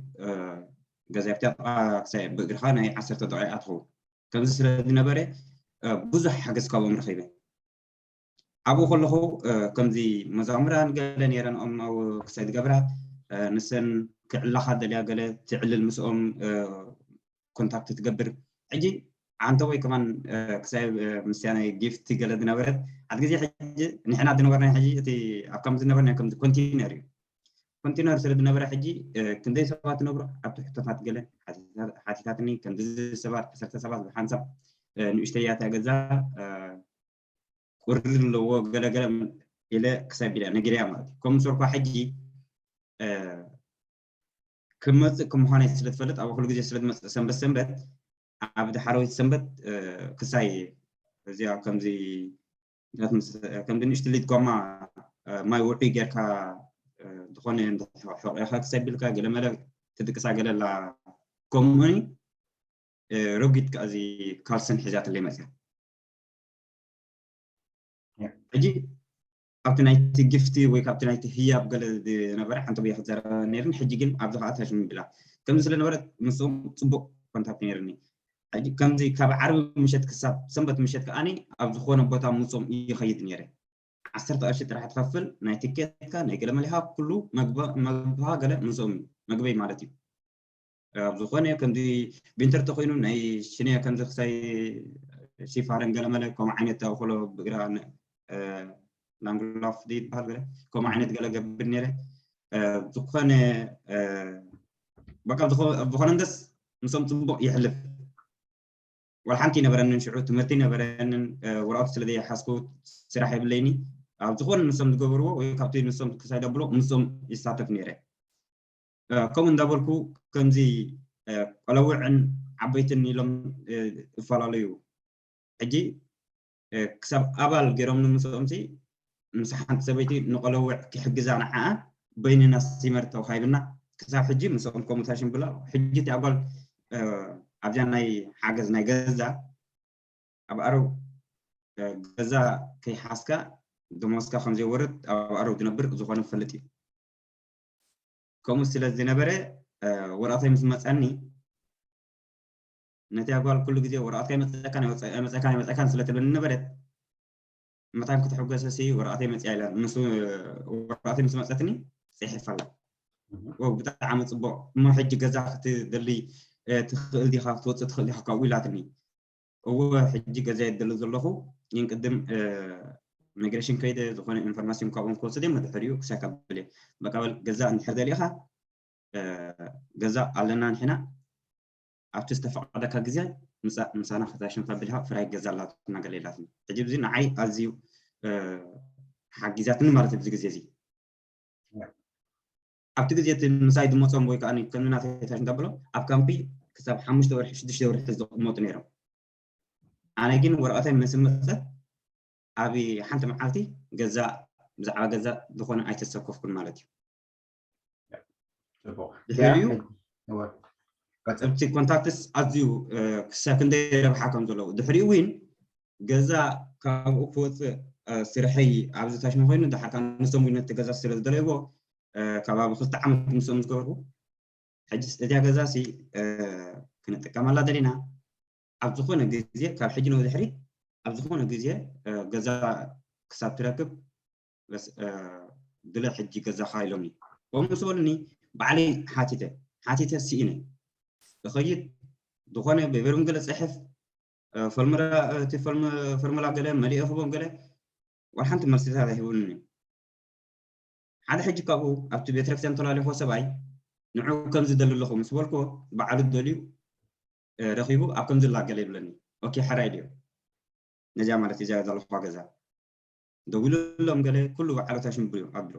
ገዛይ ኣብቲ ኣጥቓ ክሳይ ብእግርኻ ናይ ዓሰርተ ደቂቃ ትኸውን። ከምዚ ስለ ዝነበረ ብዙሕ ሓገዝ ካብኦም ረኺበ። ኣብኡ ከለኹ ከምዚ መዛሙራን ገለ ነይረንኦም ኣብ ክሳይ ዝገብራ ንሰን ክዕላኻ ደልያ ገለ ትዕልል ምስኦም ኮንታክት ትገብር። ሕጂ ኣንተ ወይ ከማን ክሳይ ምስያ ናይ ጊፍቲ ገለ ዝነበረት ሓድ ግዜ ሕጂ ንሕና ዝነበርና ሕጂ እቲ ኣብ ከም ዝነበርና ከም ኮንቴነር እዩ። ኮንቴነር ስለ ዝነበረ ሕጂ ክንደይ ሰባት ትነብሩ ኣብቲ ሕቶታት ገለ ሓቲታትኒ። ከምዚ ሰባት ዓሰርተ ሰባት ብሓንሳብ ንእሽተያታ ገዛ ቁሪ ኣለዎ ገለገለ ኢለ ክሳብ ኢለ ነጊረያ ማለት እዩ። ከም ዝሰርኳ ሕጂ ክመፅእ ከም ምዃነይ ስለ ትፈልጥ ኣብ ኩሉ ግዜ ስለ ዝመፅእ ሰንበት ሰንበት ኣብ ዳሕረወይቲ ሰንበት ክሳይ እዚኣ ከምዚ ከምዚ ንእሽትሊት ጎማ ማይ ውዑይ ጌርካ ዝኾነ ሕቂኻ ክሳይ ቢልካ ገለመለ ትድቅሳ ገለላ ከምኡኒ ረጒድ ከዚ ካልሰን ሒዛትለይ መፅያ። ሕጂ ኣብቲ ናይቲ ግፍቲ ወይ ካብቲ ናይቲ ህያብ ገለ ዝነበረ ሓንቲ ብያ ክዘረበ ነይርን ሕጂ ግን ኣብዚ ከዓ ታሽም ብላ ከምዚ ስለ ነበረ ምስኦም ፅቡቅ ኮንታክት ነይርኒ። ሕጂ ከምዚ ካብ ዓርቢ ምሸት ክሳብ ሰንበት ምሸት ከዓኒ ኣብ ዝኾነ ቦታ ምስኦም ይኸይድ ነይረ። ዓሰርተ ቅርሺ ጥራሕ ትኸፍል ናይ ትኬትካ ናይ ገለ መሊኻ ኩሉ መግብኻ ገለ ምስኦም እዩ መግበይ ማለት እዩ። ኣብ ዝኾነ ከምዚ ቪንተር ተኮይኑ ናይ ሽነ ከምዚ ክሳይ ሽፋረን ገለመለ ከምኡ ዓይነት ኣውክሎ ብግራ ላንግላፍ ይበሃል ገለ ከምኡ ዓይነት ገለ ገብር ነይረ። ዝኾነ በቃ ዝኾነ እንደስ ምስኦም ፅቡቅ ይሕልፍ። ዋላ ሓንቲ ነበረንን ሽዑ ትምህርቲ ነበረንን ወረቀት ስለ ዘይሓዝኩ ስራሕ የብለይኒ። ኣብ ዝኾነ ንሶም ዝገብርዎ ወይ ካብቲ ንሶም ክሳይ ደብሎ ምስኦም ይሳተፍ ነይረ። ከምኡ እንዳበልኩ ከምዚ ቆለውዕን ዓበይትን ኢሎም ይፈላለዩ። ሕጂ ክሳብ ኣባል ገይሮም ንምስኦም ሲ ምስ ሓንቲ ሰበይቲ ንቆለውዕ ክሕግዛ ንዓኣ በይንና ሲመር ተውሃይብና ክሳብ ሕጂ ምስኦም ኮሙታሽን ብላ ሕጂ እቲ ኣጓል ኣብዚኣ ናይ ሓገዝ ናይ ገዛ ኣብ ኣረው ገዛ ከይሓዝካ ደሞዝካ ከም ዘይወርድ ኣብ ኣረው ዝነብር ዝኾነ ፈልጥ እዩ። ከምኡ ስለ ዝነበረ ወረቐተይ ምስ መፀኒ ነቲ ኣጓል ኩሉ ግዜ ወረቐትካ ይመፀካን ኣይመፀካን ስለ ትብለኒ ነበረት መታን ክትሕጎሰ ሲ ወረቐተይ መፅያ ኢላ ምስ ወረቐተይ ምስ መፀትኒ ፅሒፋ ኣላ። ወው ብጣዕሚ ፅቡቕ እሞ ሕጂ ገዛ ክትደሊ ትኽእል ዲኻ ክትወፅእ ትኽእል ዲኻ ካብኡ ኢላትኒ። እወ ሕጂ ገዛ የደሊ ዘለኹ ግን ቅድም ሚግሬሽን ከይደ ዝኾነ ኢንፎርማሲን ካብኦም ክወስድ እዮም ድሕሪኡ ክሳይ ካብል እየ በቃ በል ገዛ እንድሕር ደሊኻ ገዛ ኣለና ንሕና ኣብቲ ዝተፈቐደካ ግዜ ምሳና ክታሽን ካቢልካ ፍራይ ገዛ ኣላትና ገለ ኢላትኒ። ሕጂ ብዚ ንዓይ ኣዝዩ ሓጊዛትኒ ማለት ኣብዚ ግዜ እዚ ኣብቲ ግዜ እቲ ምሳይ ዝመፆም ወይ ከዓ ከምዚ ናተይ ታሽን ካብሎ ኣብ ካምፒ ክሳብ ሓሙሽተ ወርሒ ሽዱሽተ ወርሒ ዝቕመጡ ነይሮም። ኣነ ግን ወረቐተይ ምስ መፀት ኣብ ሓንቲ መዓልቲ ገዛ ብዛዕባ ገዛ ዝኾነ ኣይተሰከፍኩን ማለት እዩ። ድሕሪኡ እቲ ኮንታክትስ ኣዝዩ ክሳብ ክንደይ ረብሓ ከም ዘለዎ ድሕሪኡ እውን ገዛ ካብኡ ክወፅእ ስርሐይ ኣብዚ ታሽሚ ኮይኑ ድሓር ከዓ ንሶም እውን ነቲ ገዛ ስለ ዝደለይዎ ከባቢ ክልተ ዓመት ምስኦም ዝገበርኩ ሕጂ እዚኣ ገዛ ሲ ክንጥቀመላ ደሊና ኣብ ዝኾነ ግዜ ካብ ሕጂ ንድሕሪት ኣብ ዝኾነ ግዜ ገዛ ክሳብ ትረክብ ድለ ሕጂ ገዛኻ ኢሎምኒ። ከምኡ ምስ በሉኒ ባዕለይ ሓቲተ ሓቲተ ስኢነ እኸይድ ዝኾነ ብበርም ገለ ፅሕፍ ፈርሙላ ገለ መሊኦ ክቦም ገለ ዋላ ሓንቲ መልስታት ኣይህቡንን እዮም። ሓደ ሕጂ ካብኡ ኣብቲ ቤተክርስትያን ተላሊኾ ሰብኣይ ንዑ ከምዚ ደሊ ኣለኹ ምስ በልኩዎ ባዕሉ ደልዩ ረኺቡ ኣብ ከምዚ ላገለ ይብለኒ። ኦኬ ሕራይ ድዮ ነዚኣ ማለት እዚኣ ዘለኹዋ ገዛ ደዊሉሎም ገለ ኩሉ በዓሉ ታሽምብሉ ኣብሎ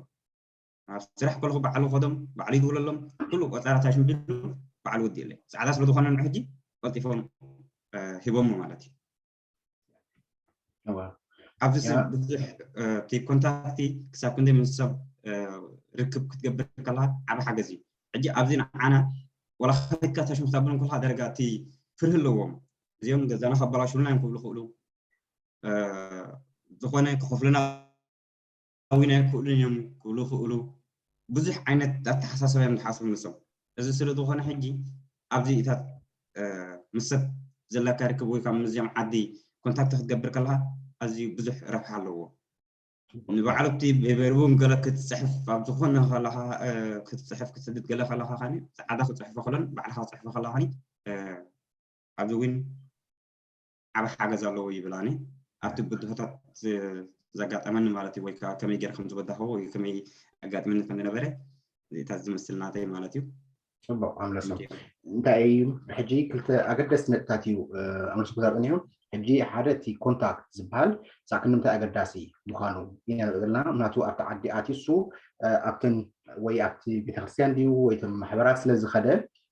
ኣብ ስራሕ ከለኹ በዓሉ ከዶም በዓሉ ይድውለሎም ኩሉ ቆፃራ ታሽምብሉ በዓሉ ወዲእለ ፃዕዳ ስለዝኾነ ንሕጂ ቀልጢፎም ሂቦሞ ማለት እዩ። ኣብዚ ብዙሕ እቲ ኮንታክቲ ክሳብ ክንደይ ምስ ሰብ ርክብ ክትገብር ከለካ ዓብ ሓገዝ እዩ። ሕጂ ኣብዚ ንዓና ወላ ከድካ ታሽሙ ክታብሎም ከለካ ደረጋ እቲ ፍርህ ኣለዎም። እዚኦም ገዛና ከበላሽሉና እዮም ክብሉ ክእሉ ዝኾነ ክኸፍሉና ኣዊና ኣይክእሉን እዮም ክብሉ ክእሉ ብዙሕ ዓይነት ኣተሓሳሰባ እዮም ዝሓስቡ ንሶም። እዚ ስለ ዝኾነ ሕጂ ኣብዚ እታት ምስ ሰብ ዘለካ ርክብ ወይ ካብ ምስዚኦም ዓዲ ኮንታክት ክትገብር ከለካ ኣዝዩ ብዙሕ ረብሓ ኣለዎ። ንባዕሉ እቲ ብበርቡም ገለ ክትፅሕፍ ኣብ ዝኾነ ከለካ ክትፅሕፍ ክትሰድድ ገለ ከለካ ካኒ ፃዕዳ ክትፅሕፎ ከሎን ባዕልካ ክትፅሕፎ ከለካ ካኒ ኣብዚ እውን ዓብ ሓገዝ ኣለዎ ይብል ኣነ ኣብቲ ብድሆታት ዘጋጠመኒ ማለት እዩ ወይ ከዓ ከመይ ገይረ ከም ዝወዳኸዎ ወይ ከመይ ኣጋጥመኒ ከም ዝነበረ እታ ዝመስል ናተይ ማለት እዩ። ፅቡቅ ኣምለሶም እንታይ እዩ ሕጂ ክልተ ኣገደስቲ ነጥብታት እዩ ኣምለሶም ክዛርበኒ እዩ። ሕጂ ሓደ እቲ ኮንታክት ዝበሃል ሳዕ ክንምታይ ኣገዳሲ ምዃኑ ኢና ዘለና ምክንያቱ ኣብቲ ዓዲ ኣትዩ እሱ ኣብተን ወይ ኣብቲ ቤተክርስትያን ድዩ ወይ እቶም ማሕበራት ስለ ዝኸደ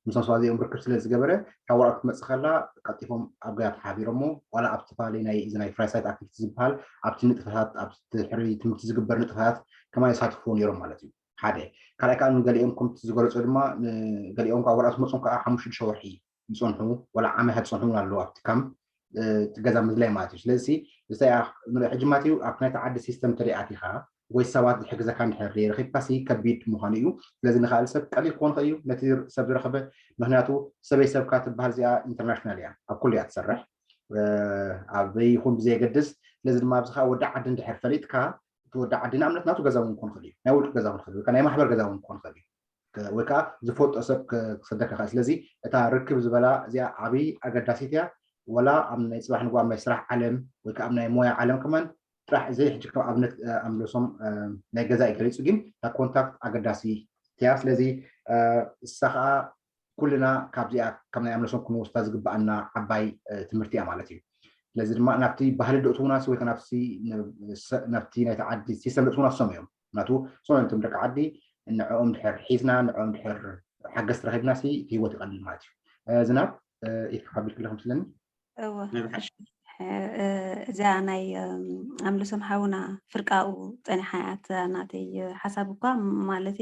ምስቶም ሰባት እዚኦም ርክብ ስለ ዝገበረ ካብ ወረቀት ክትመፅእ ከላ ቀልጢፎም ኣብ ገዛ ተሓቢሮሞ ዋላ ኣብ ዝተፈላለዩ ናይ እዚ ናይ ፍራይሳይት ኣክቲቪቲ ዝበሃል ኣብቲ ንጥፈታት ኣብ ድሕሪ ትምህርቲ ዝግበር ንጥፈታት ከማን ይሳትፍዎ ነይሮም ማለት እዩ። ሓደ ካልኣይ ከዓ ንገሊኦም ከምቲ ዝገለፆ ድማ ገሊኦም ከዓ ወረቀት መፅኦም ከዓ ሓሙሽተ ሽዱሽተ ወርሒ ይፀንሑ ዋላ ዓመት ዝፀንሑ እውን ኣለዉ ኣብቲ ካምፕ እቲ ገዛ ምድላይ ማለት እዩ። ስለዚ ሕጂ ማለት እዩ ኣብቲ ናይቲ ዓዲ ሲስተም ተደይ ኣቲኻ ወይ ሰባት ዝሕግዘካ እንድሕር ረኺብካ ሲ ከቢድ ምዃኑ እዩ። ስለዚ ንኻእል ሰብ ቀሊል ክኾን ይኽእል እዩ ነቲ ሰብ ዝረኸበ ምክንያቱ ሰበይ ሰብካ ትበሃል እዚኣ ኢንተርናሽናል እያ ኣብ ኩሉ እያ ትሰርሕ ኣበይ ይኹን ብዘየገድስ። ስለዚ ድማ ኣብዚ ከዓ ወዲ ዓዲ እንድሕር ፈሊጥካ እቲ ወዲ ዓዲ ንኣብነት ናቱ ገዛ እውን ክኾን ይኽእል እዩ ናይ ውልቂ ገዛ እውን ይኽእል ወይ ናይ ማሕበር ገዛ እውን ክኾን ይኽእል እዩ ወይ ከዓ ዝፈልጦ ሰብ ክሰደካ ይኽእል። ስለዚ እታ ርክብ ዝበላ እዚኣ ዓብይ ኣገዳሲት እያ። ወላ ኣብ ናይ ፅባሕ ንግሆ ኣብ ናይ ስራሕ ዓለም ወይ ከዓ ኣብ ናይ ሞያ ዓለም ከማን ጥራሕ እዚ ሕጂ ከም ኣብነት ኣምለሶም ናይ ገዛ እዩ ገሊፁ ግን እታ ኮንታክት ኣገዳሲ እያ። ስለዚ እሳ ከዓ ኩልና ካብዚኣ ከም ናይ ኣምለሶም ክንወስዳ ዝግበኣና ዓባይ ትምህርቲ እያ ማለት እዩ። ስለዚ ድማ ናብቲ ባህሊ ዶ እትውናሲ ወይ ናብቲ ናይቲ ዓዲ ሲስተም ዶ እትውናሶም እዮም ናቱ ሶም እዮም ደቂ ዓዲ ንዕኦም ድሕር ሒዝና ንዕኦም ድሕር ሓገዝ ተረኺብና ሲ እቲ ህይወት ይቐልል ማለት እዩ። ዝናብ ኢልካ ሓቢር ክለኹም ስለኒ እዛ ናይ ኣምልሶም ሓውና ፍርቃኡ ፀኒሓ እያ ናተይ ሓሳብ እኳ ማለት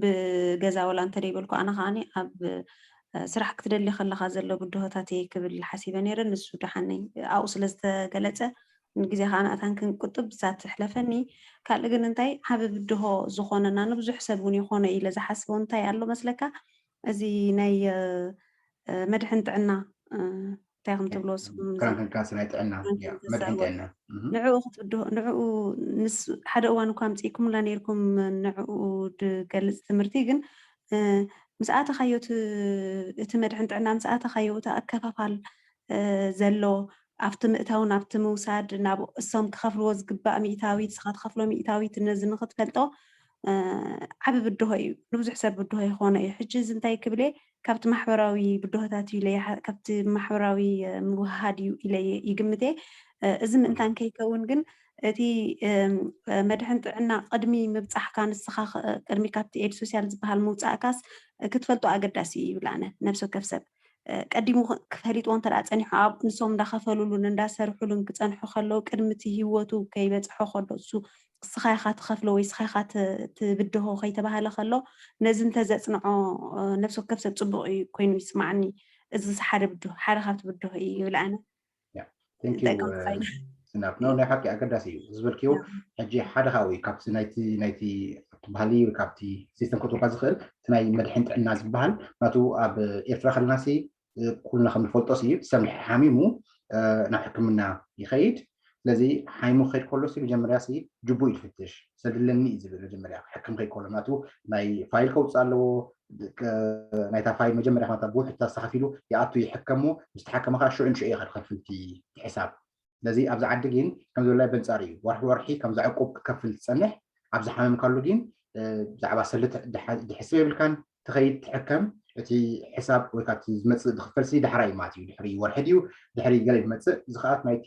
ብገዛ ወላ እንተደይበልኩ ኣነ ከዓኒ ኣብ ስራሕ ክትደሊ ከለካ ዘሎ ብድሆታት እየ ክብል ሓሲበ ነይረ። ንሱ ደሓነይ ኣብኡ ስለ ዝተገለፀ ንግዜ ከዓ ንኣታን ክንቁጥብ ብዛት ትሕለፈኒ። ካልእ ግን እንታይ ዓቢ ብድሆ ዝኾነና ንብዙሕ ሰብ እውን ይኾኖ ኢለ ዝሓስቦ እንታይ ኣሎ መስለካ? እዚ ናይ መድሕን ጥዕና እንታይ ከም ትብሎ ክራንክንካስ ናይ ጥዕና መድሕን ጥዕና ንዕኡ ክትብድሆ ንዕኡ ምስ ሓደ እዋን እኳ ኣምፅእኩምላ ነይርኩም ንዕኡ ድገልፅ ትምህርቲ ግን ምስ ኣተኻዮ እቲ መድሕን ጥዕና ምስ ኣተኻዮ እቲ ኣከፋፋል ዘሎ ኣብቲ ምእታው ናብቲ ምውሳድ ናብ እሶም ክኸፍልዎ ዝግባእ ሚእታዊት ንስኻ ትኸፍሎ ሚእታዊት ነዚ ንክትፈልጦ ዓቢ ብድሆ እዩ። ንብዙሕ ሰብ ብድሆ ይኾኖ እዩ። ሕጂ እዚ እንታይ ክብል እየ ካብቲ ማሕበራዊ ብድሆታት እዩ ኢለ ይሓ- ካብቲ ማሕበራዊ ምውህሃድ እዩ ኢለ ይግምት እየ። እዚ ምእንታን ከይከውን ግን እቲ መድሕን ጥዕና ቅድሚ ምብፃሕካ ንስኻ ቅድሚ ካብቲ ኤድ ሶሲያል ዝበሃል ምውፃእካስ ክትፈልጦ ኣገዳሲ እዩ ይብል ኣነ ነብሲ ወከፍ ሰብ ቀዲሙ ክፈሊጥዎ እንተ ጸኒሑ ኣብ ንሶም እንዳኸፈሉሉን እንዳሰርሑሉን ክጸንሑ ከለዉ ቅድሚ እቲ ህይወቱ ከይበጽሖ ከሎ እሱ እስኻ ኢኻ ትኸፍሎ ወይ እስኻ ኢኻ ትብድሆ ከይተባህለ ከሎ ነዚ እንተዘጽንዖ ነብሲ ወከፍ ሰብ ጽቡቕ እዩ ኮይኑ ይስማዓኒ። እዚ ሓደ ብድሆ ሓደ ካብቲ ብድሆ እዩ ይብል ኣነ። ዝናብ ነው ናይ ሓቂ ኣገዳሲ እዩ ዝበልክዮ። ሕጂ ሓደ ካብኡ እዩ ካብቲ ናይቲ ናይቲ ኣብቲ ባህሊ ወይ ካብቲ ሲስተም ከጥሩካ ዝኽእል እቲ ናይ መድሕን ጥዕና ዝበሃል ናቱ ኣብ ኤርትራ ከለናሲ ኩልና ከም ንፈልጦ ሲ ሰብ ሓሚሙ ናብ ሕክምና ይኸይድ። ስለዚ ሓሚሙ ክኸይድ ከሎ ሲ መጀመርያ ሲ ጅቡ እዩ ዝፍትሽ ሰድለኒ እዩ ዝብል መጀመርያ ሕክም ከይድ ከሎ ናቱ ናይ ፋይል ከውፅእ ኣለዎ። ናይታ ፋይል መጀመርያ ከማታ ብውሕድ ተስተኻፊሉ ይኣቱ ይሕከሞ ምስ ተሓከመ ከዓ ሽዑ ንሽዑ ኢኻ ትኸፍል እቲ ሕሳብ። ስለዚ ኣብዚ ዓዲ ግን ከም ዝበላይ በንፃር እዩ ወርሒ ወርሒ ከምዚ ዕቁብ ክትከፍል ትፀንሕ ኣብ ዝሓመምካሉ ግን ብዛዕባ ሰልት ድሕስብ የብልካን ትኸይድ ትሕከም እቲ ሕሳብ ወይ ካብቲ ዝመፅእ ዝኽፈል ሲ ዳሕራ እዩ ማለት እዩ ድሕሪ ወርሒ ድዩ ድሕሪ ገለ ዝመፅእ እዚ ከዓ ናይቲ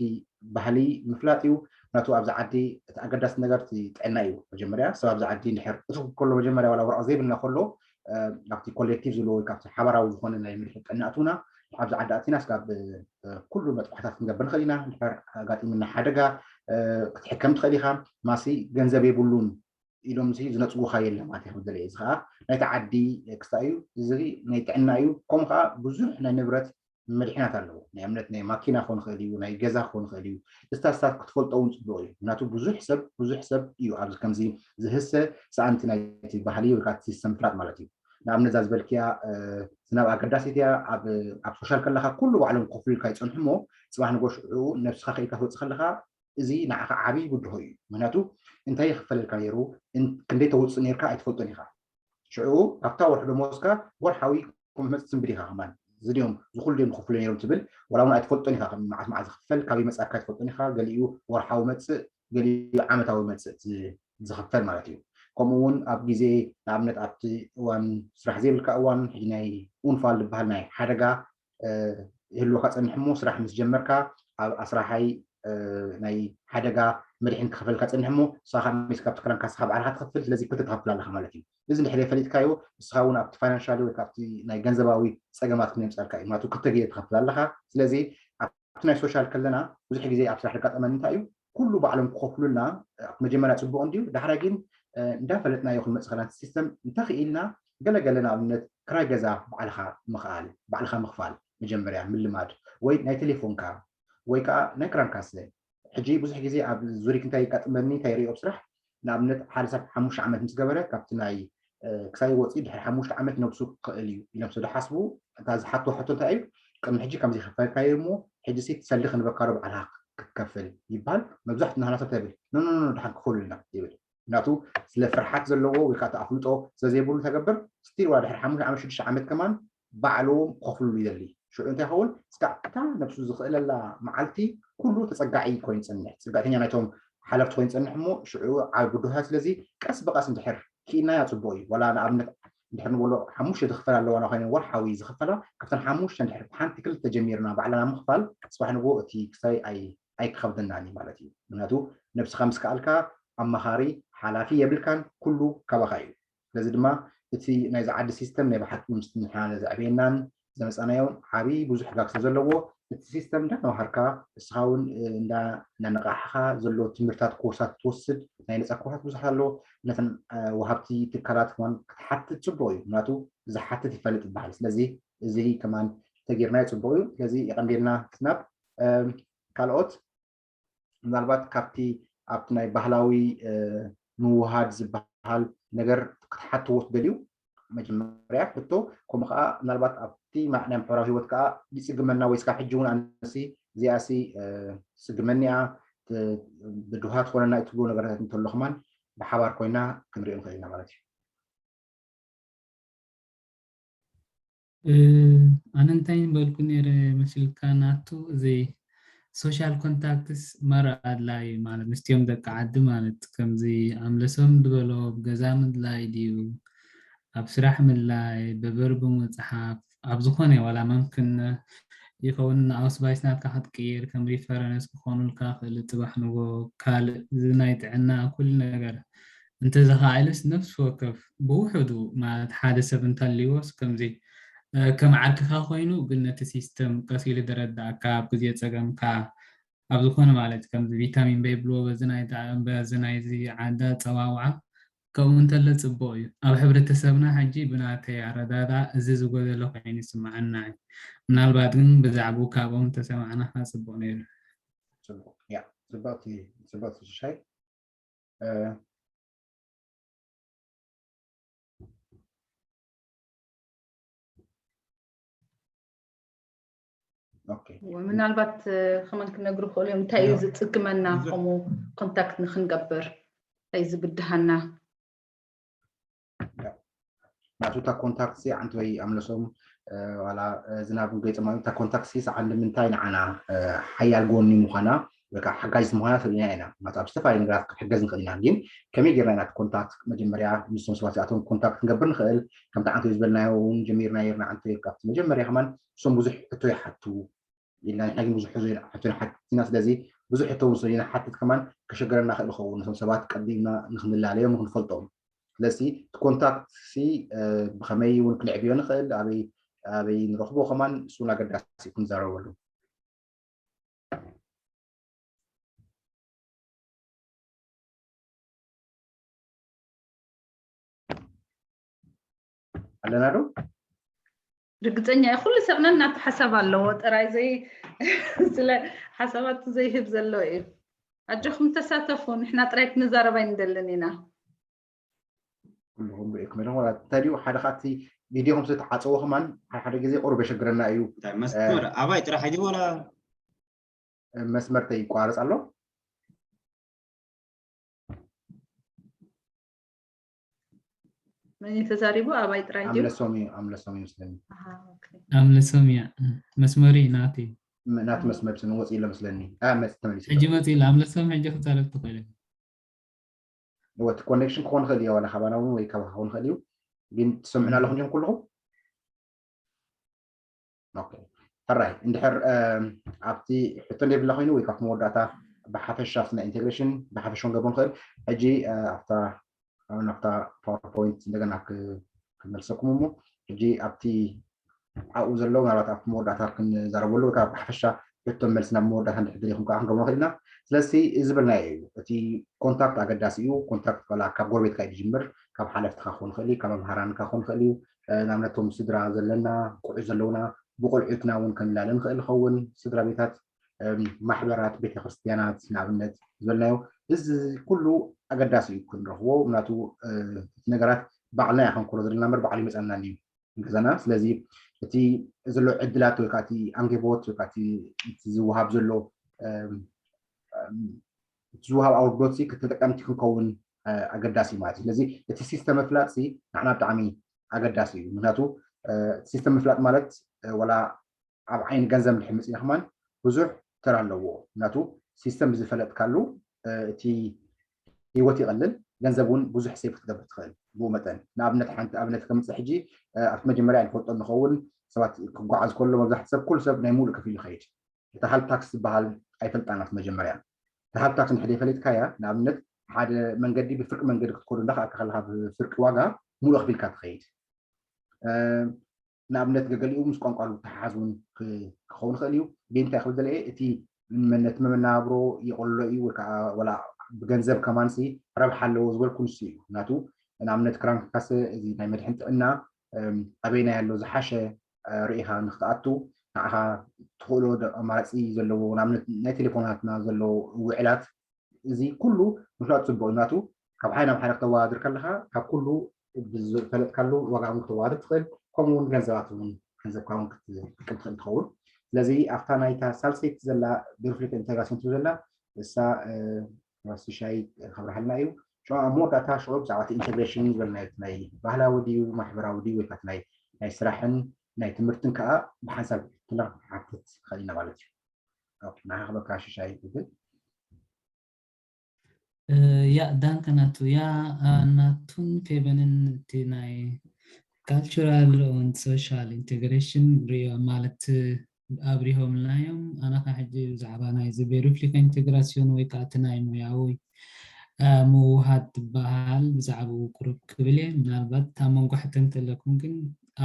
ባህሊ ምፍላጥ እዩ። ምክንያቱ ኣብዚ ዓዲ እቲ ኣገዳሲ ነገር እቲ ጥዕና እዩ። መጀመርያ ሰብ ኣብዚ ዓዲ እንድሕር እቱ ከሎ መጀመርያ ዋላ ወረቐት ዘይብልና ከሎ ኣብቲ ኮሌክቲቭ ዝብሎ ወይ ካብቲ ሓባራዊ ዝኾነ ናይ ምድሪ ጥዕና ኣትውና ኣብዚ ዓዲ ኣቲና ስጋብ ኩሉ መጥባሕታት ክንገብር ንኽእል ኢና። እንድሕር ኣጋጢምና ሓደጋ ክትሕከም ትኽእል ኢኻ። ማሲ ገንዘብ የብሉን ኢሎም ሲ ዝነፅጉኻ የለ ማለት እዩ። ዝለየ እዚ ከዓ ናይቲ ዓዲ ክስታይ እዩ። እዚ ናይ ጥዕና እዩ። ከምኡ ከዓ ብዙሕ ናይ ንብረት መድሕናት ኣለዎ። ናይ እምነት ናይ ማኪና ክኾን ይኽእል እዩ፣ ናይ ገዛ ክኾን ይኽእል እዩ። እስታስታት ክትፈልጦ እውን ፅቡቅ እዩ። ምክንያቱ ብዙሕ ሰብ ብዙሕ ሰብ እዩ ኣብዚ ከምዚ ዝህሰ ሰኣንቲ ናይቲ ባህሊ ወይ ከዓ ሲስተም ፍላጥ ማለት እዩ። ንኣብነት እዛ ዝበልክያ ዝናብ ኣገዳሲት እያ። ኣብ ሶሻል ከለካ ኩሉ ባዕሎም ክኸፍሉልካ ይፀንሑ እሞ ፅባሕ ንጎ ሽዑ ነብስካ ከኢልካ ትወፅእ ከለካ እዚ ንዓኻ ዓብዪ ብድሆ እዩ። ምክንያቱ እንታይ ይኽፈለልካ ነይሩ፣ ክንደይ ተውፅእ ነርካ ኣይትፈልጦን ኢኻ። ሽዑ ኣብታ ወርሒ ደሞዝካ ወርሓዊ ከም መፅእ ትንብል ኢኻ ከማን እዚ ድዮም ዝኩሉ ድዮም ዝኽፍሉ ነይሮም ትብል ዋላ እውን ኣይትፈልጦን ኢኻ። መዓት መዓት ዝኽፈል ካብ ይመፅኣካ ኣይትፈልጦን ኢኻ። ገሊኡ ወርሓዊ መፅእ ገሊኡ ዓመታዊ መፅእ ዝኽፈል ማለት እዩ። ከምኡ እውን ኣብ ግዜ ንኣብነት ኣብቲ እዋን ስራሕ ዘይብልካ እዋን ሕጂ ናይ ኡንፋል ዝበሃል ናይ ሓደጋ ይህልወካ ፀንሕ እሞ ስራሕ ምስ ጀመርካ ኣብ ኣስራሓይ ናይ ሓደጋ መድሕን ክኸፈልካ ፀንሕ እሞ ንስኻ ካብ ሚስካ ኣብቲ ክራንካ ንስኻ ባዕልካ ትኸፍል። ስለዚ ክልተ ትኸፍል ኣለካ ማለት እዩ። እዚ እንድሕር ፈሊጥካዮ ንስኻ እውን ኣብቲ ፋይናንሻሊ ወይ ካብቲ ናይ ገንዘባዊ ፀገማት ክነምፀልካ እዩ ማለት ክልተ ግዜ ትኸፍል ኣለካ። ስለዚ ኣብቲ ናይ ሶሻል ከለና ብዙሕ ግዜ ኣብ ስራሕ ዘጋጠመኒ እንታይ እዩ ኩሉ ባዕሎም ክኸፍሉልና መጀመርያ ፅቡቅ እንድዩ። ዳሕራይ ግን እንዳፈለጥናዮ ክንመፅእ ከለና ሲስተም እንተኽኢልና ገለገለ ንኣብነት ክራይ ገዛ ባዕልኻ ምኽኣል ባዕልኻ ምኽፋል መጀመርያ ምልማድ ወይ ናይ ቴሌፎንካ ወይ ከዓ ናይ ክራንካስ ሕጂ ብዙሕ ግዜ ኣብ ዙሪክ እንታይ ይጋጥመኒ እንታይ ሪኦ ኣብ ስራሕ ንኣብነት ሓደ ሰብ ሓሙሽተ ዓመት ምስ ገበረ ካብቲ ናይ ክሳይ ወፂ ድሕሪ ሓሙሽተ ዓመት ነብሱ ክኽእል እዩ ኢሎም ስለ ዝሓስቡ እታ ዝሓትዎ ሕቶ እንታይ እዩ ቅድሚ ሕጂ ከምዚ ከፈልካዮ እሞ ሕጂ ሲ ትሰሊ ክንበካዶ ባዕልካ ክትከፍል ይበሃል። መብዛሕቱ ናህና ሰብ ተብል ኖኖኖ ድሓን ክፈሉልና ይብል ምክንያቱ ስለ ፍርሓት ዘለዎ ወይ ከዓ ኣፍልጦ ስለዘይብሉ ተገብር ስቲል ዋ ድሕሪ ሓሙሽተ ዓመት ሽዱሽተ ዓመት ከማን ባዕሎም ክኸፍሉ ይደሊ። ሽዑ እንታይ ይኸውን ስጋዕ እታ ነብሱ ዝኽእለላ መዓልቲ ኩሉ ተፀጋዒ ኮይኑ ይፀንሕ። ፅግዕተኛ ናይቶም ሓለፍቲ ኮይኑ ይፀንሕ እሞ ሽዑ ዓብ ብድሆ ስለዚ ቀስ ብቐስ እንድሕር ክኢልናያ ፅቡቅ እዩ። ዋላ ንኣብነት እንድሕር ንበሎ ሓሙሽተ ዝኽፈል ኣለዋ ኮይነ ወርሓዊ ዝኽፈላ ካብተን ሓሙሽተ እንድሕር ሓንቲ ክልተ ጀሚርና ባዕልና ምኽፋል ፅባሕ ንጎ እቲ ክሳይ ኣይክኸብደናን እዩ ማለት እዩ። ምክንያቱ ነብስኻ ምስ ከኣልካ ኣማኻሪ ሓላፊ የብልካን ኩሉ ካባኻ እዩ። ስለዚ ድማ እቲ ናይዚ ዓዲ ሲስተም ናይ ብሓቂ ምስ ንሕና ዘዕበየናን ዘመፃናዮን ዓብዪ ብዙሕ ጋግ ስለ ዘለዎ እቲ ሲስተም እንዳተምሃርካ ንስኻ እውን እንዳነቃሕኻ ዘሎ ትምህርታት ኮርሳት ትወስድ ናይ ነፃ ኮርሳት ብዙሕ ኣሎ። ነተን ወሃብቲ ትካላት ን ክትሓትት ፅቡቅ እዩ ምክንያቱ ዝሓትት ይፈልጥ ይበሃል። ስለዚ እዚ ከማን ተጌርናዮ ፅቡቅ እዩ። ስለዚ የቀንዴልና ክስናብ ካልኦት ምናልባት ካብቲ ኣብቲ ናይ ባህላዊ ምውሃድ ዝበሃል ነገር ክትሓትዎ ትደልዩ መጀመርያ ሕቶ ከምኡ ከዓ ምናልባት ኣብቲ ናይ ማሕበራዊ ህይወት ከዓ ይፅግመና ወይ ስካብ ሕጂ እውን ኣነሲ እዚኣሲ ስግመኒያ ብድሃ ትኾነና እትብሎ ነገራት እንተሎ ከማን ብሓባር ኮይና ክንሪኦ ንኽእል ኢና ማለት እዩ። ኣነ እንታይ በልኩ ነይረ መስልካ ናቱ እዚ ሶሻል ኮንታክትስ መረ ኣድላይ ማለት ምስቲኦም ደቂ ዓዲ ማለት ከምዚ ኣምለሶም ዝበሎ ብገዛ ምድላይ ድዩ ኣብ ስራሕ ምድላይ በበር ብምፅሓፍ ኣብ ዝኾነ ዋላ መምክን ይኸውን ንኣውስባይስ ናትካ ክትቅይር ከም ሪፈረንስ ክኾኑልካ ክእል ፅባሕ ንጎ ካልእ እዚ ናይ ጥዕና ኩሉ ነገር እንተዘኻኢልስ ነፍሲ ወከፍ ብውሕዱ ማለት ሓደ ሰብ እንተልይዎስ ከምዚ ከም ዓርክኻ ኮይኑ ግን ነቲ ሲስተም ቀስ ኢሉ ደረዳእካ ኣብ ግዜ ፀገምካ ኣብ ዝኾነ ማለት ከምዚ ቪታሚን በይብልዎ በዚ ናይ ጣዕም በዚ ናይዚ ዓዳ ፀዋውዓ ከምኡ እንተለ ፅቡቅ እዩ ኣብ ሕብረተሰብና ሕጂ ብናተይ ኣረዳዳ እዚ ዝጎደለ ኮይኑ ይስምዓና እዩ ምናልባት ግን ብዛዕባኡ ካብኦም ተሰማዕና ከዓ ፅቡቅ ነይሩ ፅቡቅ ሽሻይ ምናልባት ከመን ክነግሩ ክእሉ እዮም እንታይ እዩ ዝፅግመና ከምኡ ኮንታክት ንክንገብር እንታይ ዝብድሃና ናቱ እታ ኮንታክት ሲ ዓንተወይ ኣምለሶም ዋላ ዝናብ ገይፅማ እታ ኮንታክት ሲ ሰዓን ንምንታይ ንዓና ሓያል ጎኒ ምዃና ወይ ከዓ ሓጋጅ ምዃና ትርእና ኢና ማለት ኣብ ዝተፈላለዩ ነገራት ክትሕገዝ ንኽእል ኢና ግን ከመይ ጌርና ኢና ኮንታክት መጀመርያ ምስቶም ሰባት እዚኣቶም ኮንታክት ክንገብር ንኽእል ከምቲ ዓንተወይ ዝበልናዮ እውን ጀሚርና ርና ዓንተወይ ካብቲ መጀመርያ ከማን እሶም ብዙሕ ሕቶ ይሓቱ ኢልና ንሕና ግን ብዙሕ ሕቶ ይሓትና ስለዚ ብዙሕ ሕቶ እውን ስለ ንሓትት ከማን ከሸገረና ክእል ይኸውን። ነቶም ሰባት ቀዲምና ንክንላለዮም ንክንፈልጦም። ስለዚ እቲ ኮንታክት ሲ ብከመይ እውን ክንዕብዮ ንክእል፣ ኣበይ ኣበይ ንረኽቦ ከማን እሱን ኣገዳሲ እዩ ክንዛረበሉ። ኣለና ዶ? ርግፀኛ እየ ኩሉ ሰብ ነናቱ ሓሳብ ኣለዎ፣ ጥራይ ዘይ ስለ ሓሳባቱ ዘይህብ ዘሎ እዩ። ኣጆኹም ተሳተፉ፣ ንሕና ጥራይ ክንዛረብ ኣይንደልን ኢና። ኩልኹም ርኢኩም ኢኹም። ዋላ እንታይ ድዩ፣ ሓደ ካብቲ ቪድዮኹም ዝተዓፀወ ከማን ሓደ ሓደ ግዜ ቁሩብ የሸግረና እዩ። እንታይ መስመር ኣባይ ጥራሕ እዩ ወላ መስመር ተይቋረፅ ኣሎ። መን እዩ ተዛሪቡ? ኣባይ ጥራይ ድዩ? ኣምለሶም እዩ፣ ኣምለሶም እዩ መስለኒ። ኣሃ፣ ኦኬ። ኣምለሶም እያ መስመሪ ናቲ ናት መስመር ስን ወፂ ኢሎ መስለኒ። ኣ መፅ ተመሊሱ። ሕጂ መፂ ኢሉ ኣምለሶም ሕጂ ክዛረብ ትኽእል። ወቲ ኮኔክሽን ክኾን ይኽእል እዩ፣ ዋላ ካባና እውን ወይ ካባኻ ክኾን ይኽእል እዩ። ግን ትሰምዑና ኣለኹም ዲኹም ኩልኹም? ኦኬ። ሕራይ እንድሕር ኣብቲ ሕቶ እንደብላ ኮይኑ ወይ ካብቲ መወዳእታ ብሓፈሻ ናይ ኢንቴግሬሽን ብሓፈሻ ክንገብሮ ንኽእል። ሕጂ ኣብታ ኣብን ኣብታ ፓወርፖይንት እንደገና ክመልሰኩም እሞ ሕጂ ኣብቲ ኣብኡ ዘለዉ ምናልባት ኣብቲ መወዳእታ ክንዛረበሉ ወይ ከዓ ብሓፈሻ ሕቶ መልሲ ናብ መወዳእታ እንድሕር ደሊኹም ከዓ ክንገብሮ ንኽእል ኢና። ስለዚ እዚ ዝበልናዮ እዩ። እቲ ኮንታክት ኣገዳሲ እዩ። ኮንታክት ዋላ ካብ ጎረቤትካ እዩ ዝጅምር፣ ካብ ሓለፍትካ ክኾን ይኽእል እዩ፣ ካብ መምሃራንካ ክኾን ይኽእል እዩ። ንኣብነት እቶም ስድራ ዘለና ቁዑ ዘለውና ብቆልዑትና እውን ክንላለ ንኽእል ይኸውን። ስድራ ቤታት፣ ማሕበራት፣ ቤተክርስትያናት ንኣብነት ዝበልናዮ እዚ ኩሉ ኣገዳሲ እዩ ክንረኽቦ። ምክንያቱ እቲ ነገራት ባዕልና ኢና ከንኮሎ ዘለና እምበር ባዕሉ ይመፀና እዩ ገዛና። ስለዚ እቲ ዘሎ ዕድላት ወይ ከዓ እቲ ኣንጌቦት ወይ ከዓ እቲ ዝወሃብ ዘሎ ዝወሃብ ኣውርዶት ተጠቀምቲ ክንከውን ኣገዳሲ ማለት እዩ። ስለዚ እቲ ሲስተም ምፍላጥ ንዓና ብጣዕሚ ኣገዳሲ እዩ። ምክንያቱ ሲስተም ምፍላጥ ማለት ወላ ኣብ ዓይኒ ገንዘብ እንድሕር መፂና ከማን ብዙሕ ተራ ኣለዎ። ምክንያቱ ሲስተም ብዝፈለጥካሉ እቲ ህይወት ይቐልል፣ ገንዘብ እውን ብዙሕ ሴፍ ክትገብር ትኽእል። ብኡ መጠን ንኣብነት ሓንቲ ኣብነት ከምፅእ ሕጂ ኣብቲ መጀመርያ ንፈልጦ ንኸውን ሰባት ክጓዓዝ ከሎ መብዛሕቲ ሰብ ኩሉ ሰብ ናይ ሙሉእ ከፊሉ ይኸይድ። እታ ሃልፕ ታክስ ዝበሃል ኣይፈልጣን ኣብቲ መጀመርያ። እታ ሃልፕ ታክስ እንድሕር ፈሊጥካያ ንኣብነት ሓደ መንገዲ ብፍርቂ መንገዲ ክትከዶ እንዳኸኣልካ ከለካ ብፍርቂ ዋጋ ሙሉእ ከፊልካ ትኸይድ። ንኣብነት ገገሊኡ ምስ ቋንቋ ዝተሓሓዝ እውን ክኸውን ይኽእል እዩ። ግን እንታይ ክብል ዘለየ እቲ ነቲ መመናብሮ ይቕሎ እዩ ወይ ከዓ ወላ ብገንዘብ ከማንሲ ረብሓ ኣለዎ ዝበልኩ ንሱ እዩ። ናቱ ንኣብነት ክራንካሰ እዚ ናይ መድሕን ጥዕና ኣበይና ያሎ ዝሓሸ ርኢኻ ንክትኣቱ ንዓኻ ትኽእሎ ኣማራፂ ዘለዎ ንኣብነት ናይ ቴሌፎናትና ዘሎ ውዕላት እዚ ኩሉ ምፍላጥ ፅቡቅ እዩ። ናቱ ካብ ሓደ ናብ ሓደ ክተወዳድር ከለካ ካብ ኩሉ ብዝፈለጥካሉ ዋጋ እውን ክተወዳድር ትኽእል፣ ከምኡ እውን ገንዘባት እውን ገንዘብካ እውን ክትቅም ትኽእል ትኸውን። ስለዚ ኣብታ ናይታ ሳልሰይቲ ዘላ ሪፍሌክት ኢንተግራሲዮን ትብል ዘላ እሳ ራስሻይ ከብርሃልና እዩ። ሽዑ ኣብ መወዳእታ ሽዑ ብዛዕባ ኢንተግሬሽን ዝበልናዮ ናይ ባህላዊ ድዩ ማሕበራዊ ድዩ ወይ ናይ ናይ ስራሕን ናይ ትምህርትን ከዓ ብሓንሳብ ክሓትት ይኽእል ኢና ማለት እዩ። ንዓኻ ክበካ ሽሻይ ትብል ያ ዳንከ ናቱ ያ ናቱን ፌበንን እቲ ናይ ካልቸራል ን ሶሻል ኢንቴግሬሽን ሪኦ ማለት ኣብሪሆምልና እዮም። ኣነ ከዓ ሕጂ ብዛዕባ ናይዚ ቬሪፍሊካ ኢንቴግራሲዮን ወይ ከዓ እቲ ናይ ሞያዊ ምውሃድ ትበሃል ብዛዕባኡ ቁሩብ ክብል እየ። ምናልባት ኣብ መንጎ ሕቶ እንተለኩም ግን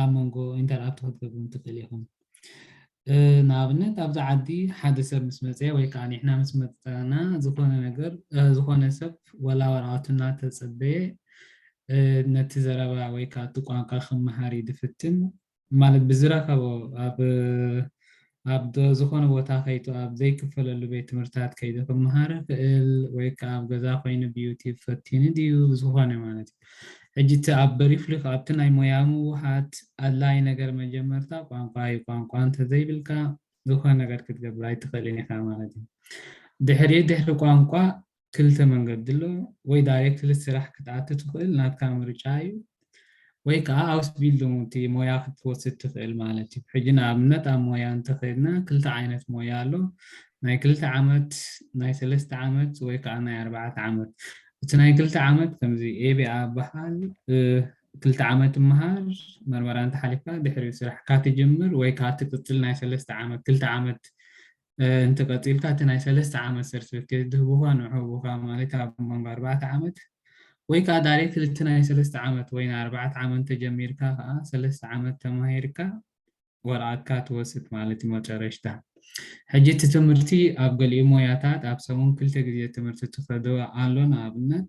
ኣብ መንጎ ኢንተርኣክት ክትገብሩ ትኽእል ኢኹም። ንኣብነት ኣብዚ ዓዲ ሓደ ሰብ ምስ መፀ ወይ ከዓ ንሕና ምስ መፀና ዝኾነ ነገር ዝኾነ ሰብ ወላ ወረቐቱ እናተፀበየ ነቲ ዘረባ ወይ ከዓ እቲ ቋንቋ ክመሃር እዩ ዝፍትን ማለት ብዝረኸቦ ኣብ ኣብ ዝኾነ ቦታ ከይቱ ኣብ ዘይክፈለሉ ቤት ትምህርታት ከይዱ ክመሃር ይኽእል ወይ ከዓ ኣብ ገዛ ኮይኑ ብዩቲብ ፈቲኑ ድዩ ዝኾነ ማለት እዩ። ሕጂ እቲ ኣብ በሪፍሊክ ኣብቲ ናይ ሞያ ምውሃድ ኣድላይ ነገር መጀመርታ ቋንቋ እዩ። ቋንቋ እንተዘይብልካ ዝኾነ ነገር ክትገብር ኣይትኽእልን ኢኻ ማለት እዩ። ድሕሪ ድሕሪ ቋንቋ ክልተ መንገዲ ኣሎ። ወይ ዳይሬክትሊ ስራሕ ክትኣቱ ትኽእል ናትካ ምርጫ እዩ። ወይ ከዓ ኣውስ ቢልዲንግ እቲ ሞያ ክትወስድ ትኽእል ማለት እዩ። ሕጂ ንኣብነት ኣብ ሞያ እንተኸድና ክልተ ዓይነት ሞያ ኣሎ። ናይ ክልተ ዓመት፣ ናይ ሰለስተ ዓመት ወይ ከዓ ናይ ኣርባዕተ ዓመት። እቲ ናይ ክልተ ዓመት ከምዚ ኤቢኣ በሃል ክልተ ዓመት ምሃር መርመራ እንተሓሊፍካ ድሕሪኡ ስራሕካ ትጅምር ወይ ከዓ ትቅፅል ናይ ሰለስተ ዓመት ክልተ ዓመት እንተቀፂልካ እቲ ናይ ሰለስተ ዓመት ሰርቲፊኬት ድህቡካ ንዕቡካ ማለት ኣብ መንጎ ኣርባዕተ ዓመት ወይ ከዓ ዳይሬክት እቲ ናይ ሰለስተ ዓመት ወይ ናይ ኣርባዕተ ዓመት እንተጀሚርካ ከዓ ሰለስተ ዓመት ተማሂርካ ወረቐትካ ትወስድ ማለት እዩ መጨረሽታ። ሕጂ እቲ ትምህርቲ ኣብ ገሊኡ ሞያታት ኣብ ሰሙን ክልተ ግዜ ትምህርቲ ትኸዶ ኣሎ። ንኣብነት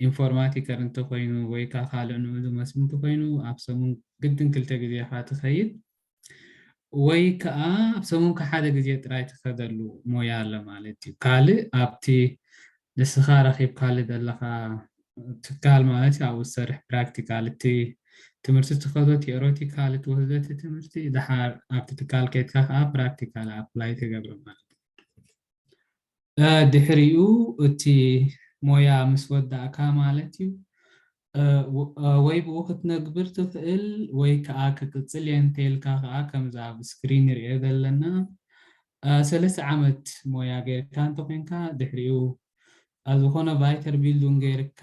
ኢንፎርማቲከር እንተኮይኑ ወይ ከዓ ካልእ ንኡ ዝመስል እንተኮይኑ ኣብ ሰሙን ግድን ክልተ ግዜ ኢኻ ትኸይድ ወይ ከዓ ኣብ ሰሙን ሓደ ግዜ ጥራይ ትኸደሉ ሞያ ኣሎ ማለት እዩ። ካልእ ኣብቲ ንስኻ ረኺብካሉ ዘለኻ ትካል ማለት ኣብኡ ዝሰርሕ ፕራክቲካል እቲ ትምህርቲ ትኸዶ ቲኦሬቲካል ትወስዶ እቲ ትምህርቲ ድሓር ኣብቲ ትካል ከይድካ ከዓ ፕራክቲካል ኣፕላይ ትገብር ማለት እዩ። ድሕሪኡ እቲ ሞያ ምስ ወዳእካ ማለት እዩ ወይ ብኡ ክትነግብር ትኽእል ወይ ከዓ ክቅፅል እየ እንተልካ ከዓ ከምዚ ኣብ ስክሪን ንሪኦ ዘለና ሰለስተ ዓመት ሞያ ጌርካ እንተኮይንካ ድሕሪኡ ኣብ ዝኾነ ቫይተር ቢልዱን ጌርካ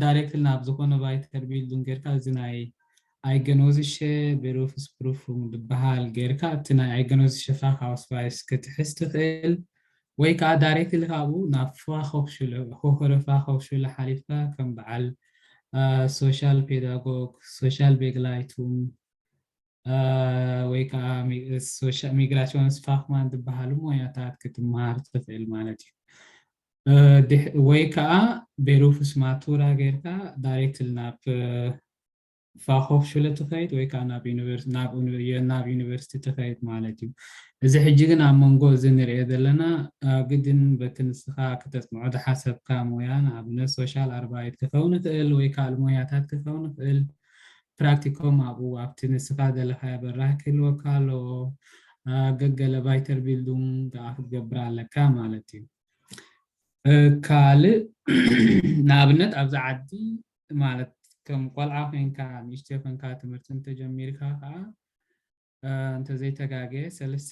ዳይሬክት ናብ ዝኾነ ቫይተር ቢልዱን ጌርካ እዚ ናይ ኣይገኖዝሸ ቤሩፍስ ፕሩፍ ዝበሃል ጌርካ እቲ ናይ ኣይገኖዝሸ ፋክ ኣውስቫይስ ክትሕዝ ትኽእል ወይ ከዓ ዳይሬክትሊ ካብኡ ናብ ፋኾፍሹለ ሆኸረ ፋኾፍሹለ ሓሊፍካ ከም በዓል ሶሻል ፔዳጎግ ሶሻል ቤግላይቱም ወይ ከዓ ሚግራሲዮንስ ፋክማን ዝበሃሉ ሞያታት ክትመሃር ትኽእል ማለት እዩ። ወይ ከዓ ቤሩፍስ ማቱራ ጌርካ ዳይሬክትሊ ናብ ፋኾፍሹለ ትኸይድ ወይ ከዓ ናብ ዩኒቨርሲቲ ትኸይድ ማለት እዩ። እዚ ሕጂ ግን ኣብ መንጎ እዚ ንሪኦ ዘለና ግድን በቲ ንስኻ ክተፅንዖ ዝሓሰብካ ሞያ ንኣብነት ሶሻል ኣርባይት ክኸውን ይኽእል ወይ ካልእ ሞያታት ክኸውን ይኽእል። ፕራክቲኮም ኣብኡ ኣብቲ ንስኻ ዘለኻዮ በራህ ክህልወካ ኣለዎ። ገገለ ቫይተር ቢልዱም ከዓ ክትገብር ኣለካ ማለት እዩ። ካልእ ንኣብነት ኣብዚ ዓዲ ማለት ከም ቆልዓ ኮንካ ንእሽተይ ኮንካ ትምህርቲ እንተጀሚርካ ከዓ እንተዘይተጋገየ ሰለስተ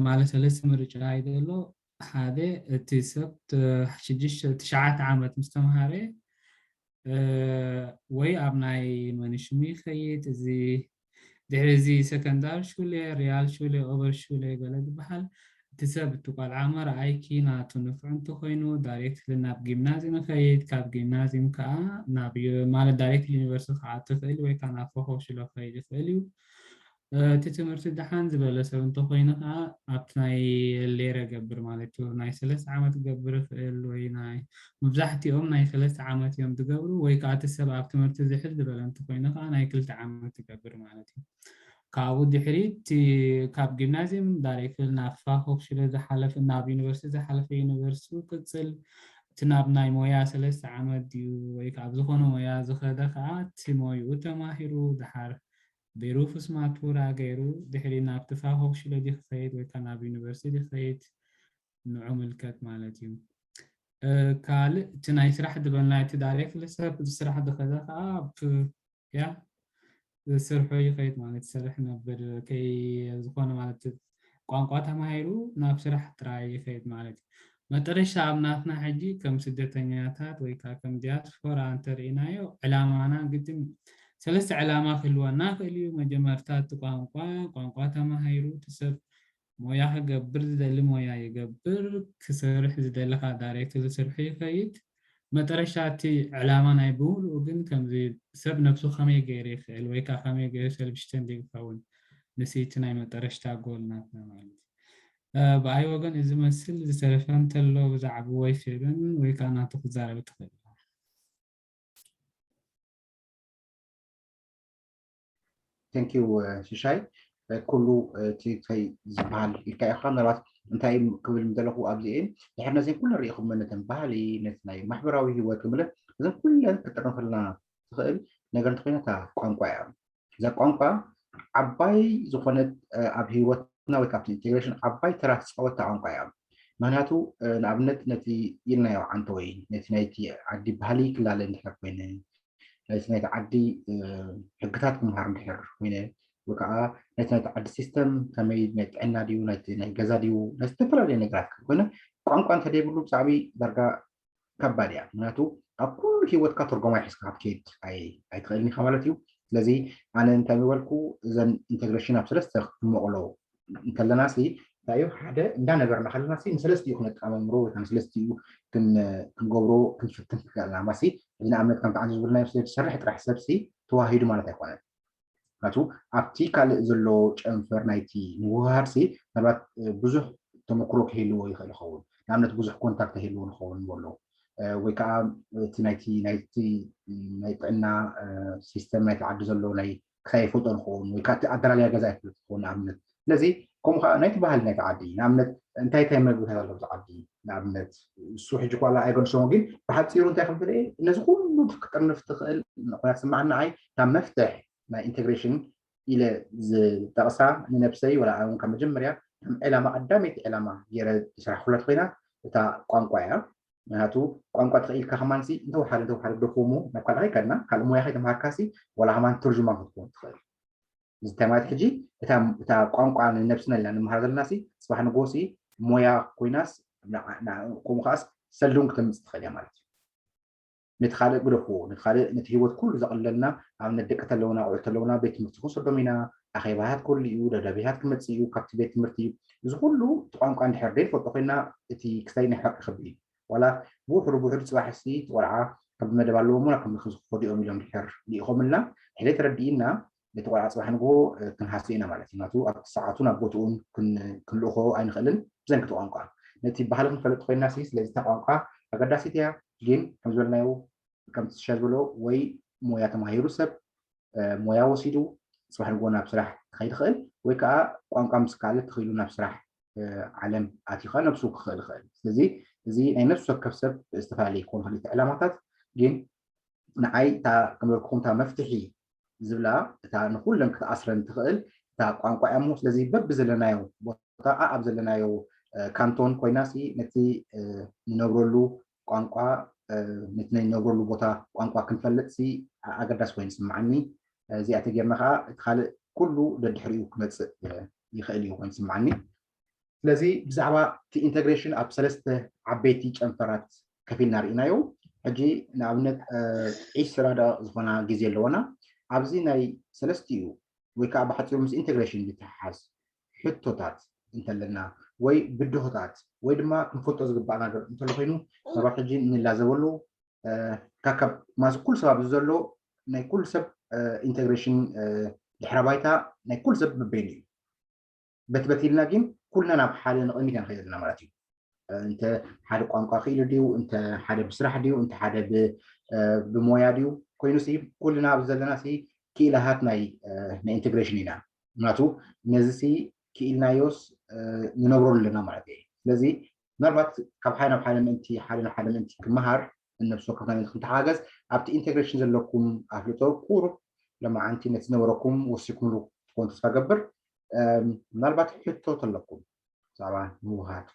ማለት ሰለስተ ምርጫ እዩ ዘሎ። ሓደ እቲ ሰብ ትሽዓተ ዓመት ምስ ተምሃረ ወይ ኣብ ናይ መንሽሙ ይኸይድ እዚ ድሕሪ እዚ ሰከንዳር ሹለ ሪያል ሹለ ኦቨር ሹለ ገለ ዝበሃል እቲ ሰብ እቲ ቆልዓ መርኣይኪ ናቱ ንፍዑ እንተኮይኑ ዳይሬክትሊ ናብ ጊምናዚም ይኸይድ ካብ ጊምናዚም ከዓ ናብ ማለት ዳይሬክትሊ ዩኒቨርሲቲ ከዓ ትኽእል ወይ ከዓ ናብ ፈኸው ሽሎ ክኸይድ ይኽእል እዩ እቲ ትምህርቲ ደሓን ዝበለ ሰብ እንተኮይኑ ከዓ ኣብቲ ናይ ሌረ ገብር ማለት እዩ ናይ ሰለስተ ዓመት ክገብር ይኽእል ወይ ናይ መብዛሕትኦም ናይ ሰለስተ ዓመት እዮም ዝገብሩ ወይ ከዓ እቲ ሰብ ኣብ ትምህርቲ ዝሕል ዝበለ እንተኮይኑ ከዓ ናይ ክልተ ዓመት ትገብር ማለት እዩ ካብኡ ድሕሪት ካብ ጊምናዚየም ዳይሬክት ናብ ፋኮክ ሽለ ዝሓለፈ ናብ ዩኒቨርሲቲ ዝሓለፈ ዩኒቨርሲቲ ቅፅል እቲ ናብ ናይ ሞያ ሰለስተ ዓመት ድዩ ወይ ከዓ ኣብ ዝኾነ ሞያ ዝኸደ ከዓ እቲ ሞይኡ ተማሂሩ ድሓር ቤሩፍስ ማቱራ ገይሩ ድሕሪ ናብ ትፋሆክ ሽለ ዲ ክኸይድ ወይ ከዓ ናብ ዩኒቨርሲቲ ዲ ክኸይድ ንዑ ምልከት ማለት እዩ ካልእ እቲ ናይ ስራሕ ዝበልና እቲ ዳይሬክት ሰብ ስራሕ ዝኸደ ከዓ ያ ስርሑ ይኸይድ ማለት ይሰርሕ ነበር ከይ ዝኾነ ማለት ቋንቋ ተማሂሩ ናብ ስራሕ ጥራይ ይኸይድ ማለት እዩ መጠረሻ ኣብ ናትና ሕጂ ከም ስደተኛታት ወይ ከዓ ከም ዲያስፖራ እንተርኢናዮ ዕላማና ግድን ሰለስተ ዕላማ ክህልወና ክእል እዩ መጀመርታ እቲ ቋንቋ ቋንቋ ተማሂሩ እቲ ሰብ ሞያ ክገብር ዝደሊ ሞያ ይገብር ክሰርሕ ዝደሊ ከዓ ዳይሬክት ዝስርሑ ይኸይድ መጠረሻ እቲ ዕላማ ናይ ብምሉኡ ግን ከምዚ ሰብ ነብሱ ከመይ ገይሩ ይኽእል ወይ ከዓ ከመይ ገይሩ ሰልፍ ስተንዲንግ ክኸውን ንስቲ ናይ መጠረሽታ ጎል ናትና ማለት እዩ ብኣይ ወገን እዚ መስል ዝተረፈ እንተሎ ብዛዕባ ወይ ፌብን ወይ ከዓ ናቱ ክዛረብ ትኽእል Thank you ሽሻይ ኩሉ እቲ ከይ ዝበሃል ኢልካ ኢኻ ምናልባት እንታይ ክብል ምደለኹ ኣብዚኤን ድሕር ነዚን ኩሉ ርኢኹም ነተን ባህሊ ነቲ ናይ ማሕበራዊ ህይወት ክምለት እዘን ኩለን ክጥርንፍልና ትኽእል ነገር እንተኮይና እታ ቋንቋ እያ እዛ ቋንቋ ዓባይ ዝኾነት ኣብ ህይወትና ወይ ካብቲ ኢንቴግሬሽን ዓባይ ተራ ትፃወት ቋንቋ እያ ምክንያቱ ንኣብነት ነቲ ኢልናዮ ዓንተወይ ነቲ ናይቲ ዓዲ ባህሊ ክላለ እንድሕር ኮይነ ናይቲ ናይቲ ዓዲ ሕግታት ክምሃር እንድሕር ኮይነ ወይ ከዓ ናይቲ ናይቲ ዓዲ ሲስተም ከመይ ናይ ጥዕና ድዩ ናይቲ ናይ ገዛ ድዩ ናይ ዝተፈላለዩ ነገራት ኮይነ ቋንቋ እንተደይብሉ ብጣዕሚ ዳርጋ ከባድ እያ ምክንያቱ ኣብ ኩሉ ሂወትካ ትርጎማ ሒዝካ ክትከይድ ኣይትኽእልን ኢኻ ማለት እዩ ስለዚ ኣነ እንታይ ምበልኩ እዘን ኢንቴግሬሽን ኣብ ሰለስተ ክመቕሎ እንከለና ሲ እንታይ እዩ ሓደ እንዳነበርና ከለና ሲ ንሰለስቲኡ ክነጣመምሮ ወይ ከዓ ንሰለስቲኡ ክን- ክንገብሮ ክንፍትን ክኽእልና ማሲ እዚ ንኣብነት ከምቲ ዓንዚ ዝብልናዮ ስለ ዝሰርሕ ጥራሕ ሰብ ሲ ተዋሂዱ ማለት ኣይኮነን። ምክንያቱ ኣብቲ ካልእ ዘሎ ጨንፈር ናይቲ ምውህሃር ሲ ምናልባት ብዙሕ ተመክሮ ክህልዎ ይኽእል ይኸውን። ንኣብነት ብዙሕ ኮንታክት ይህልዎ ንኸውን በሎ ወይ ከዓ እቲ ናይቲ ናይቲ ናይ ጥዕና ሲስተም ናይቲ ዓዲ ዘሎ ናይ ክሳይ ይፈልጦ ንኸውን ወይ ከዓ እቲ ኣደላልያ ገዛ ይፈልጥ ንኸውን ንኣብነት ስለዚ ከምኡ ከዓ ናይቲ ባህሊ ናይቲ ዓዲ ንኣብነት እንታይ እንታይ መግብታት ኣለዉ ዓዲ ንኣብነት እሱ ሕጂ ኳላ ኣይገልሶም ግን ብሓፂሩ እንታይ ከም ትርኢ ነዚ ኩሉ ክትጥርንፍ ትኽእል ኩናት ስማዕ ንዓይ ካብ መፍትሕ ናይ ኢንቴግሬሽን ኢለ ዝጠቕሳ ንነብሰይ ወላ እውን ካብ መጀመርያ ከም ዕላማ ቀዳመይቲ ዕላማ ገይረ ዝስራሕ ኩለት ኮይና እታ ቋንቋ እያ ምክንያቱ ቋንቋ ተኽኢልካ ከማንሲ እንተወሓደ እንተወሓደ ደፎሙ ናብ ካልእ ከይከድና ካልእ ሞያ ከይተምሃርካሲ ወላ ከማን ትርጅማን ክትኮን ትኽእል እዚ ተማት ሕጂ እታ ቋንቋ ንነብስና ኢልና ንምሃር ዘለና ሲ ፅባሕ ንጎሲ ሞያ ኮይናስ ከምኡ ከዓስ ሰልዱን ክተምፅእ ትኽእል እያ ማለት እዩ ነቲ ካልእ ግደፍዎ ነቲ ካልእ ነቲ ህይወት ኩሉ ዘቕልለልና ኣብነት ደቂ ተለውና ቆልዑ ተለውና ቤት ትምህርቲ ክንሰዶም ኢና ኣኼባታት ክህሉ እዩ ደብዳቤታት ክመፅእ እዩ ካብቲ ቤት ትምህርቲ እዚ ኩሉ እቲ ቋንቋ እንድሕር ዘይንፈልጦ ኮይና እቲ ክሳይ ናይ ሓቂ ክቢ እዩ ዋላ ብውሕዱ ብውሕዱ ፅባሕ ሲ እቲ ቆልዓ ካብ መደብ ኣለዎም ናብ ከም ክኸዱ እዮም ኢሎም ድሕር ልኢኾምልና ድሕሪ ተረዲእና ነቲ ቆልዓ ፅባሕ ንግሆ ክንሃስዮ ኢና ማለት እዩ ናቱ ኣብቲ ሰዓቱ ናብ ቦትኡን ክንልእኾ ኣይንኽእልን ብዘንክቲ ቋንቋ ነቲ ባህሊ ክንፈልጥ ኮይና ሲ ስለዚ እታ ቋንቋ ኣገዳሲት እያ ግን ከም ዝበልናዮ ከምቲ ዝሻ ዝበሎ ወይ ሞያ ተማሂሩ ሰብ ሞያ ወሲዱ ፅባሕ ንግሆ ናብ ስራሕ ክኸይድ ይኽእል ወይ ከዓ ቋንቋ ምስ ካልእ ተኽኢሉ ናብ ስራሕ ዓለም ኣትዩ ከዓ ነብሱ ክኽእል ይኽእል ስለዚ እዚ ናይ ነብሱ ወከፍ ሰብ ዝተፈላለየ ክኾን ይኽእል እቲ ዕላማታት ግን ንዓይ እታ ከም ዝበልኩኹም እታ መፍትሒ ዝብላ እታ ንኩለን ክትኣስረን ትኽእል እታ ቋንቋ እያ እሞ ስለዚ በቢ ዘለናዮ ቦታ ኣብ ዘለናዮ ካንቶን ኮይና ሲ ነቲ ንነብረሉ ቋንቋ ነቲ ናይ ንነብረሉ ቦታ ቋንቋ ክንፈልጥ ሲ ኣገዳሲ ኮይኑ ይስምዓኒ እዚኣ ተጌርና ከዓ እቲ ካልእ ኩሉ ደድሕሪኡ ክመፅእ ይኽእል እዩ ኮይኑ ይስምዓኒ ስለዚ ብዛዕባ እቲ ኢንተግሬሽን ኣብ ሰለስተ ዓበይቲ ጨንፈራት ከፊልና ርኢናዮ ሕጂ ንኣብነት ዒስራ ደቂቕ ዝኾና ግዜ ኣለዎና ኣብዚ ናይ ሰለስቲኡ ወይ ከዓ ብሓፂሩ ምስ ኢንተግሬሽን ዝተሓሓዝ ሕቶታት እንተለና ወይ ብድሆታት ወይ ድማ ክንፈልጦ ዝግባእ ነገር እንተሎ ኮይኑ ሰባት ሕጂ ንላዘበሉ ካካብ ማስ ኩሉ ሰብ ኣብዚ ዘሎ ናይ ኩሉ ሰብ ኢንተግሬሽን ድሕረ ባይታ ናይ ኩሉ ሰብ በበይኑ እዩ በትበት ኢልና ግን ኩልና ናብ ሓደ ንቕድሚት ኢና ንኸይድ ዘለና ማለት እዩ እንተ ሓደ ቋንቋ ክኢሉ ድዩ እንተ ሓደ ብስራሕ ድዩ እንተ ሓደ ብሞያ ድዩ ኮይኑ ሲ ኩልና ኣብዚ ዘለና ሲ ክኢላሃት ናይ ናይ ኢንቴግሬሽን ኢና ምክንያቱ ነዚ ሲ ክኢልናዮስ ንነብረሉ ኣለና ማለት እዩ ስለዚ ምናልባት ካብ ሓደ ናብ ሓደ ምእንቲ ሓደ ናብ ሓደ ምእንቲ ክመሃር ነብሲ ወከፍና ምእንቲ ክንተሓጋገዝ ኣብቲ ኢንቴግሬሽን ዘለኩም ኣፍልጦ ቁሩብ ለማዓንቲ ነቲ ዝነበረኩም ወሲኩምሉ ትኾን ተስፋ ገብር ምናልባት ሕቶ ተለኩም ብዛዕባ ምውሃድ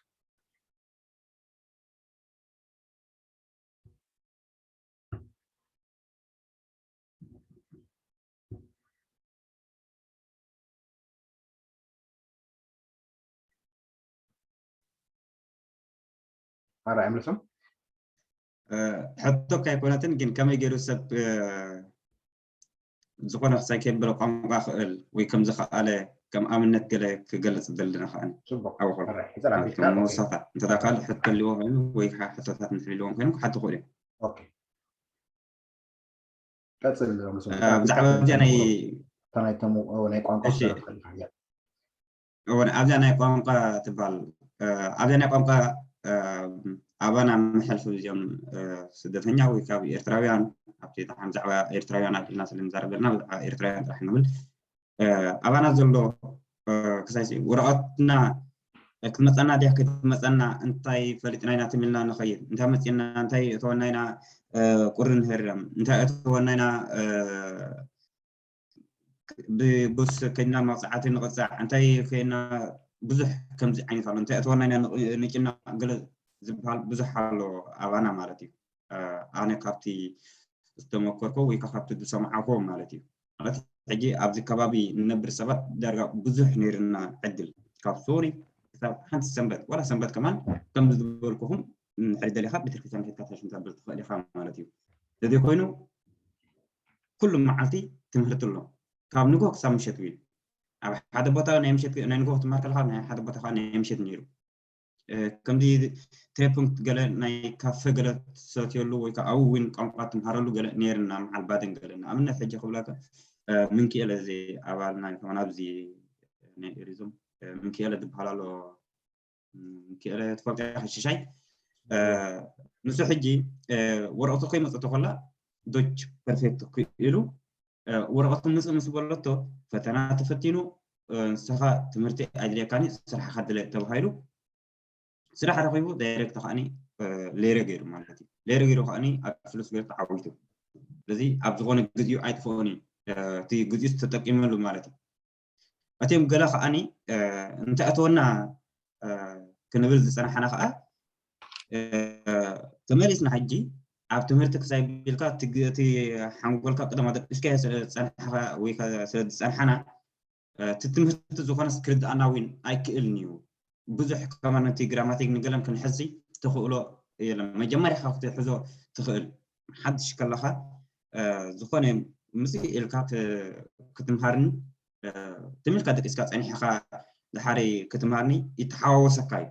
ኣራ ኣይምልሶም ሕቶ ካይኮነትን ግን ከመይ ገይሩ ሰብ ዝኾነ ክሳይ ከየበለ ቋንቋ ክእል ወይ ከም ዝኸኣለ ከም ኣብነት ገለ ክገልፅ ደልና ከኣን ፅቡቅ ኣውክሮ ሕራይ ሕፀር ኣቢልካ ከም መወሳታ እንተ ካልእ ሕቶ ልዎ ኮይኑ ወይ ከዓ ሕቶታት እንድሕር ልዎም ኮይኖም ክሓቱ ክእሉ እዮም ኦኬ ቀፅል ብዛዕባ እዚኣ ናይ ተናይቶም ናይ ቋንቋ እሺ። ሰረት ከሊካ እያ እወን ኣብዛ ናይ ቋንቋ ትበሃል ኣብዛ ናይ ቋንቋ ኣባና መሕልፊ እዚኦም ስደተኛ ወይ ካብ ኤርትራውያን ኣብቲ ጣዕሚ ብዛዕባ ኤርትራውያን ኣልዒልና ስለ ንዛረብ ዘለና ብዛዕባ ኤርትራውያን ጥራሕ ንብል ኣባና ዘሎ ክሳይ ወረቐትና ክትመፀና ድያ ክትመፀና እንታይ ፈሊጥና ኢና ትምልና ንኸይድ እንታይ መፅና እንታይ እተወና ኢና ቁሪ ንህረም እንታይ እተወና ኢና ብቡስ ከይድና መቕፃዕቲ ንቕፃዕ እንታይ ከይና ብዙሕ ከምዚ ዓይነት ኣሎ እንታይ እተወና ኢና ንጭና ገለ ዝበሃል ብዙሕ ኣሎ ኣባና ማለት እዩ ኣነ ካብቲ ዝተመከርኮ ወይ ካብቲ ዝሰማዓኮ ማለት እዩ ማለት ሕጂ ኣብዚ ከባቢ ንነብር ሰባት ዳርጋ ብዙሕ ነይርና ዕድል ካብ ሶሪ ክሳብ ሓንቲ ሰንበት ዋላ ሰንበት ከማን ከም ዝበልኩኹም ሕሪ ደሊኻ ቤተክርስትያን ሄድካ ተሽም ተብል ትኽእል ኢኻ ማለት እዩ ስለዚ ኮይኑ ኩሉ መዓልቲ ትምህርቲ ኣሎ ካብ ንጎ ክሳብ ምሸት እዩ ኣብ ሓደ ቦታ ናይ ምሸት ናይ ንግሆ ክትማር ከለካ ናይ ሓደ ቦታ ከዓ ናይ ምሸት ነይሩ። ከምዚ ትሬፑንክት ገለ ናይ ካፈ ገለ ትሰትየሉ ወይ ከዓ ኣብኡ እውን ቋንቋ ትምሃረሉ ገለ ነይርና መዓል ባደን ገለ ንኣብነት ሕጂ ክብለካ ምንክኤለ እዚ ኣባልና ይኮን ኣብዚ ናይ ኤሪዞም ምንክኤለ ዝበሃል ኣሎ። ምንክኤለ ትፈልጦ ሽሻይ ንሱ ሕጂ ወረቀቱ ከይመፀ ተኮላ ዶች ፐርፌክት ክኢሉ ወረቀቱ ምፅእ ምስ በለቶ ፈተና ተፈቲኑ ንስኻ ትምህርቲ ኣይድልየካኒ ስራሕኻ ድለ ተባሂሉ ስራሕ ረኺቡ ዳይሬክት ከዓኒ ሌረ ገይሩ ማለት እዩ። ሌረ ገይሩ ከዓኒ ኣብ ፍሉስ ገይሩ ተዓዊቱ። ስለዚ ኣብ ዝኾነ ግዜኡ ኣይጥፍኦን እዩ። እቲ ግዜኡ ተጠቂመሉ ማለት እዩ። እቲኦም ገለ ከዓኒ እንተኣተወና ክንብል ዝፀናሓና ከዓ ተመሊስና ሕጂ ኣብ ትምህርቲ ክሳይ ቢልካ እቲ ሓንጎልካ ቅደማ ደቂስካ ዝፀናሓኻ ወይ ስለ ዝፀናሓና እቲ ትምህርቲ ዝኾነስ ክርድኣና እውን ኣይክእልን እዩ። ብዙሕ ከማን እቲ ግራማቲክ ንገለን ክንሕዚ ትኽእሎ የለን። መጀመርያ ካብ ክትሕዞ ትኽእል ሓድሽ ከለኻ ዝኾነ ምስ ኢልካ ክትምሃርኒ ትምልካ ደቂስካ ፀኒሕኻ ድሓሪ ክትምሃርኒ ይተሓዋወሰካ እዩ።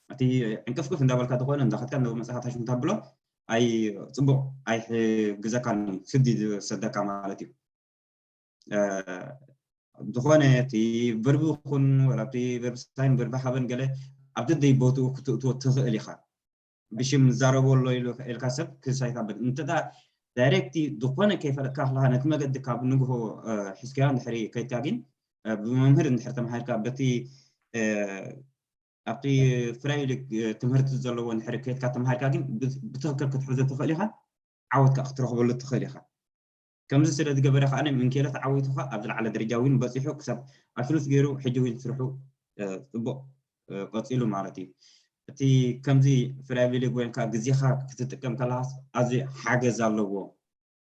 እቲ ዕንቅፍቅፍ እንዳበልካ ዝኾነ እንዳኸድካ እንዳመፅኻ ታሽም ታብሎ ኣይ ፅቡቅ ኣይሕግዘካን እዩ ስዲ ዝሰደካ ማለት እዩ። ዝኾነ እቲ ቨርቢ ይኹን ወላ እቲ ቨርቢ ሳይን ቨርቢ ሃበን ገለ ኣብ ደደይ ቦትኡ ክትእትዎ ትኽእል ኢኻ። ብሽም ንዛረቦ ኣሎ ኢልካ ሰብ ክሳይታበት እንተ ዳይሬክት ዝኾነ ከይፈለጥካ ከለካ ነቲ መገዲ ካብ ንግሆ ሒዝካዮ እንድሕሪ ከይድካ ግን ብመምህር እንድሕር ተማሂርካ በቲ ኣብቲ ፍራይሊክ ትምህርቲ ዘለዎ እንድሕር ከይድካ ተማሂርካ ግን ብትኽክል ክትሕዞ ትኽእል ኢኻ። ዓወትካ ክትረኽበሉ ትኽእል ኢኻ። ከምዚ ስለ ዝገበረ ከዓ ምንኬለ ተዓዊቱ ከዓ ኣብ ዝለዓለ ደረጃ እውን በፂሑ ክሳብ ኣፍሉስ ገይሩ ሕጂ እውን ስርሑ ፅቡቅ ቀፂሉ ማለት እዩ። እቲ ከምዚ ፍራይሊክ ወይም ከዓ ግዜኻ ክትጥቀም ከለካስ ኣዝዩ ሓገዝ ኣለዎ።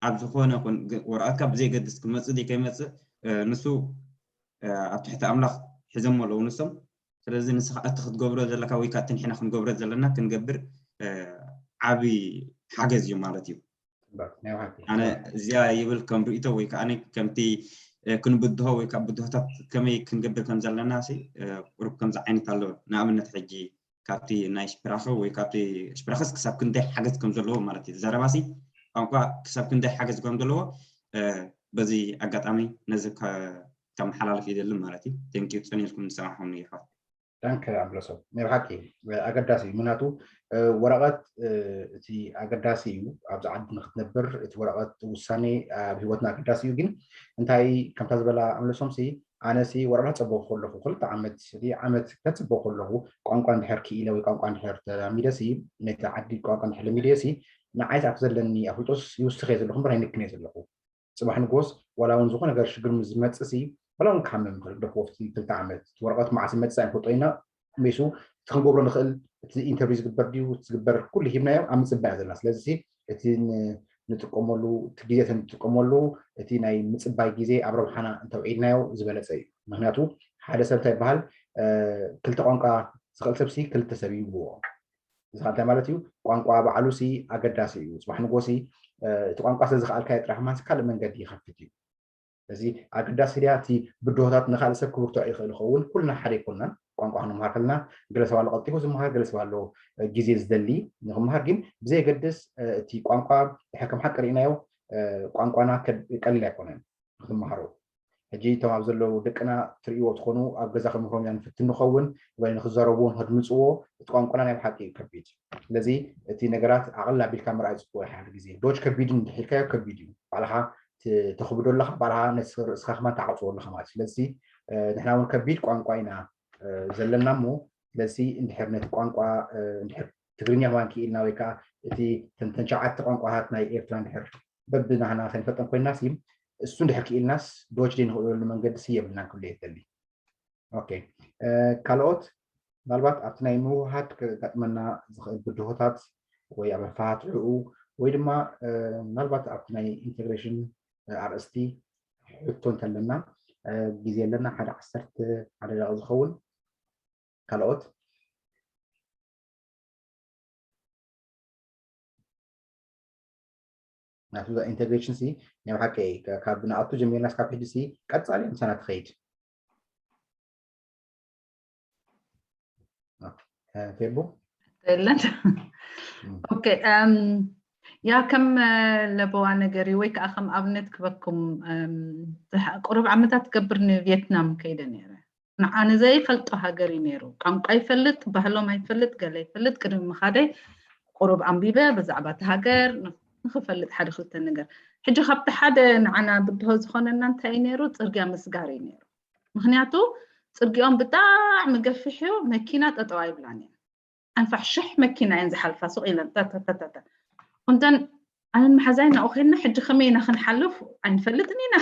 ኣብ ዝኾነ ወረቀትካ ብዘይገድስ ክመፅእ ዶ ከይመፅእ ንሱ ኣብ ትሕቲ ኣምላኽ ሒዞሞ ኣለዉ ንሶም። ስለዚ ንስኻ እቲ ክትገብሮ ዘለካ ወይ ከዓ እቲ ንሕና ክንገብሮ ዘለና ክንገብር ዓብዪ ሓገዝ እዩ ማለት እዩ። ኣነ እዚኣ ይብል ከም ርእቶ ወይ ከዓ ከምቲ ክንብድሆ ወይ ከዓ ብድሆታት ከመይ ክንገብር ከም ዘለና ቁሩብ ከምዚ ዓይነት ኣሎ። ንኣብነት ሕጂ ካብቲ ናይ ሽፕራኸ ወይ ካብቲ ሽፕራኸስ ክሳብ ክንደይ ሓገዝ ከም ዘለዎ ማለት እዩ። ዘረባሲ ቋንቋ ክሳብ ክንደይ ሓገዝ ከም ዘለዎ በዚ ኣጋጣሚ ነዚ ከመሓላልፍ ይደሊ ማለት እዩ። ቴንኪዩ ፅን ኢልኩም ዝሰማዕኹም ይሕዋት። ዳንከ ኣምለሶ ናይ ብሓቂ ኣገዳሲ እዩ። ምክንያቱ ወረቐት እቲ ኣገዳሲ እዩ ኣብዚ ዓዲ ንክትነብር እቲ ወረቐት ውሳኔ ኣብ ህይወትና ኣገዳሲ እዩ። ግን እንታይ ከምታ ዝበላ ኣምለሶም ሲ ኣነሲ ወረቐት ጸበኹ ከለኹ ክልተ ዓመት እቲ ዓመት ከጽበ ከለኹ ቋንቋ እንድሕር ክኢለ ወይ ቋንቋ እንድሕር ተላሚደሲ ነቲ ዓዲ ቋንቋ እንድሕር ለሚደሲ ንዓይስ ኣብቲ ዘለኒ ኣፍልጦስ ይውስኸ ዘለኹ እምበር ኣይንክነ ዘለኹ። ጽባሕ ንጎስ ዋላ እውን ዝኾነ ነገር ሽግር ምስ ዝመጽእ ሲ ዋላ እውን ክሓምም ይኽእል ግደፍዎ ኣብቲ ክልተ ዓመት እቲ ወረቐት መዓስ ይመጽእ ኣይንፈልጦ ኢና። ሜሱ እቲ ክንገብሮ ንኽእል እቲ ኢንተርቪው ዝግበር ድዩ ዝግበር ኩሉ ሂብናዮ ኣብ ምጽባይ ዘለና ስለዚ እቲ ንጥቀመሉ እቲ ግዜ ንጥቀመሉ እቲ ናይ ምጽባይ ግዜ ኣብ ረብሓና እንተውዒልናዮ ዝበለጸ እዩ። ምክንያቱ ሓደ ሰብ እንታይ ይበሃል ክልተ ቋንቋ ዝኽእል ሰብ ሲ ክልተ ሰብ ይብልዎ። እዚ እንታይ ማለት እዩ? ቋንቋ ባዕሉ ሲ ኣገዳሲ እዩ። ጽባሕ ንጎ ሲ እቲ ቋንቋ ስለ ዝኽኣልካዮ ጥራሕ ማንስ ካልእ መንገዲ ይኸፍት እዩ። እዚ ኣገዳሲ ድያ እቲ ብድሆታት ንካልእ ሰብ ክብርትዖ ይኽእል ይኸውን። ኩልና ሓደ ኣይኮንናን። ቋንቋ ክንምሃር ከለና ገለ ሰብ ኣሎ ቀልጢፉ ዝምሃር፣ ገለ ሰብ ኣሎ ግዜ ዝደሊ ንክምሃር። ግን ብዘየገድስ እቲ ቋንቋ ድሕር ከም ሓቂ ርኢናዮ ቋንቋና ቀሊል ኣይኮነን ንክምሃሮ። ሕጂ እቶም ኣብ ዘለዉ ደቅና ትርእይዎ ትኾኑ ኣብ ገዛ ክምህሮም ኢና ንፍትን ንኸውን ወይ ንክዛረብዎ ንከድምፅዎ እቲ ቋንቋና ናይ ብሓቂ እዩ ከቢድ። ስለዚ እቲ ነገራት ኣቕል ኣቢልካ ምርኣይ ፅቡቅ ሓደ ግዜ ዶች ከቢድን እንድሒልካዮ ከቢድ እዩ ባዕልኻ ተኽብዶ ኣለኻ ባዕልኻ ነቲ ርእስኻ ከማን ተዓፅዎ ኣለኻ ማለት እዩ። ስለዚ ንሕና እውን ከቢድ ቋንቋ ኢና ዘለና እሞ ስለዚ እንድሕር ነቲ ቋንቋ እንድሕር ትግርኛ ከማን ክኢልና ወይ ከዓ እቲ ተንተን ሸውዓተ ቋንቋታት ናይ ኤርትራ እንድሕር በብናህና ከይንፈልጠን ኮይንና ሲ እሱ እንድሕር ክኢልናስ ዶች ደይ ንኽእለሉ መንገዲ ሲ የብልናን ክብሎ የደሊ። ኦኬ ካልኦት ምናልባት ኣብቲ ናይ ምውሃድ ከጋጥመና ዝኽእል ብድሆታት ወይ ኣብ ኣፈታትሕኡ ወይ ድማ ምናልባት ኣብቲ ናይ ኢንቴግሬሽን ኣርእስቲ ሕቶ እንተለና ግዜ ኣለና ሓደ ዓሰርተ ሓደ ደቂ ዝኸውን ካልኦት ናቱ ኢንቴግሬሽን ሲ ናይ ብሓቂ ካብ ንኣቱ ጀሚርና ስካብ ሕጂ ሲ ቀፃሊ ምሳና ትኸይድ ፌቡ የለን። ኦኬ፣ ያ ከም ለበዋ ነገር ወይ ከዓ ከም ኣብነት ክበኩም፣ ቁሩብ ዓመታት ትገብር ንቪየትናም ከይደ ነይረ። ንዓነ ዘይፈልጦ ሃገር እዩ ነይሩ። ቋንቋ ይፈልጥ፣ ባህሎም ኣይፈልጥ፣ ገለ ይፈልጥ። ቅድሚ ምኻደይ ቁሩብ ኣንቢበ ብዛዕባ እቲ ሃገር ንክፈልጥ ሓደ ክልተ ነገር። ሕጂ ካብቲ ሓደ ንዓና ብድሆ ዝኾነና እንታይ እዩ ነይሩ? ፅርግያ ምስጋር እዩ ነይሩ። ምክንያቱ ፅርግኦም ብጣዕሚ ገፊሕ እዩ፣ መኪና ጠጠው ኣይብላን እየን። ኣንፋሕ ሽሕ መኪና እየን ዝሓልፋ ሱቕ ኢለን ተተተተተ። እንተን ኣነን መሓዛይ ናብኡ ከይድና ሕጂ ከመይ ኢና ክንሓልፍ ኣይንፈልጥን ኢና።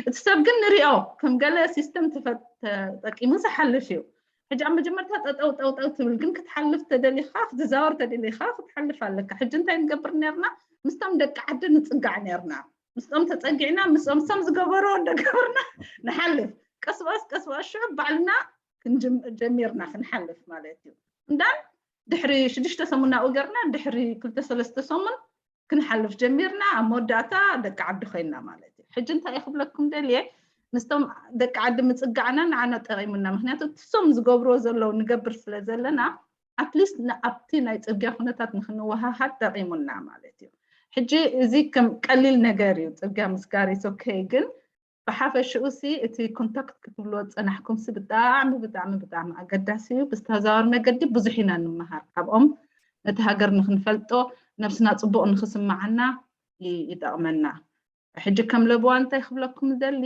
እቲ ሰብ ግን ንሪኦ ከም ገለ ሲስተም ተጠቂሙ ዝሓልፍ እዩ። ሕጂ ኣብ መጀመርታ ጠጠው ጠውጠው ትብል ግን ክትሓልፍ ተደሊኻ ክትዛወር ተደሊኻ ክትሓልፍ ኣለካ። ሕጂ እንታይ ንገብር ነርና? ምስቶም ደቂ ዓዲ ንፅጋዕ ነርና። ምስኦም ተፀጊዕና ምስኦም ሰም ዝገበሮ እንደገበርና ንሓልፍ። ቀስባስ ቀስባስ ሽዑ ባዕልና ጀሚርና ክንሓልፍ ማለት እዩ። እንዳን ድሕሪ ሽዱሽተ ሰሙን ናብኡ ገርና ድሕሪ ክልተ ሰለስተ ሰሙን ክንሓልፍ ጀሚርና። ኣብ መወዳእታ ደቂ ዓዲ ኮይና ማለት እዩ። ሕጂ እንታይ ክብለኩም ደልየ፣ ምስቶም ደቂ ዓዲ ምፅጋዕና ንዓና ጠቂሙና። ምክንያቱ እሶም ዝገብርዎ ዘለዉ ንገብር ስለ ዘለና ኣትሊስት ኣብቲ ናይ ፅርግያ ኩነታት ንክንወሃሃድ ጠቂሙና ማለት እዩ። ሕጂ እዚ ከም ቀሊል ነገር እዩ፣ ፅርግያ ምስጋር ሶከይ ግን ብሓፈሽኡ ሲ እቲ ኮንታክት ክትብልዎ ዝፀናሕኩም ሲ ብጣዕሚ ብጣዕሚ ብጣዕሚ ኣገዳሲ እዩ። ብዝተዘዋወር መገዲ ብዙሕ ኢና ንምሃር ካብኦም። ነቲ ሃገር ንክንፈልጦ፣ ነብስና ፅቡቅ ንክስምዓና ይጠቅመና። ሕጂ ከም ለብዋ እንታይ ክብለኩም ደሊ፣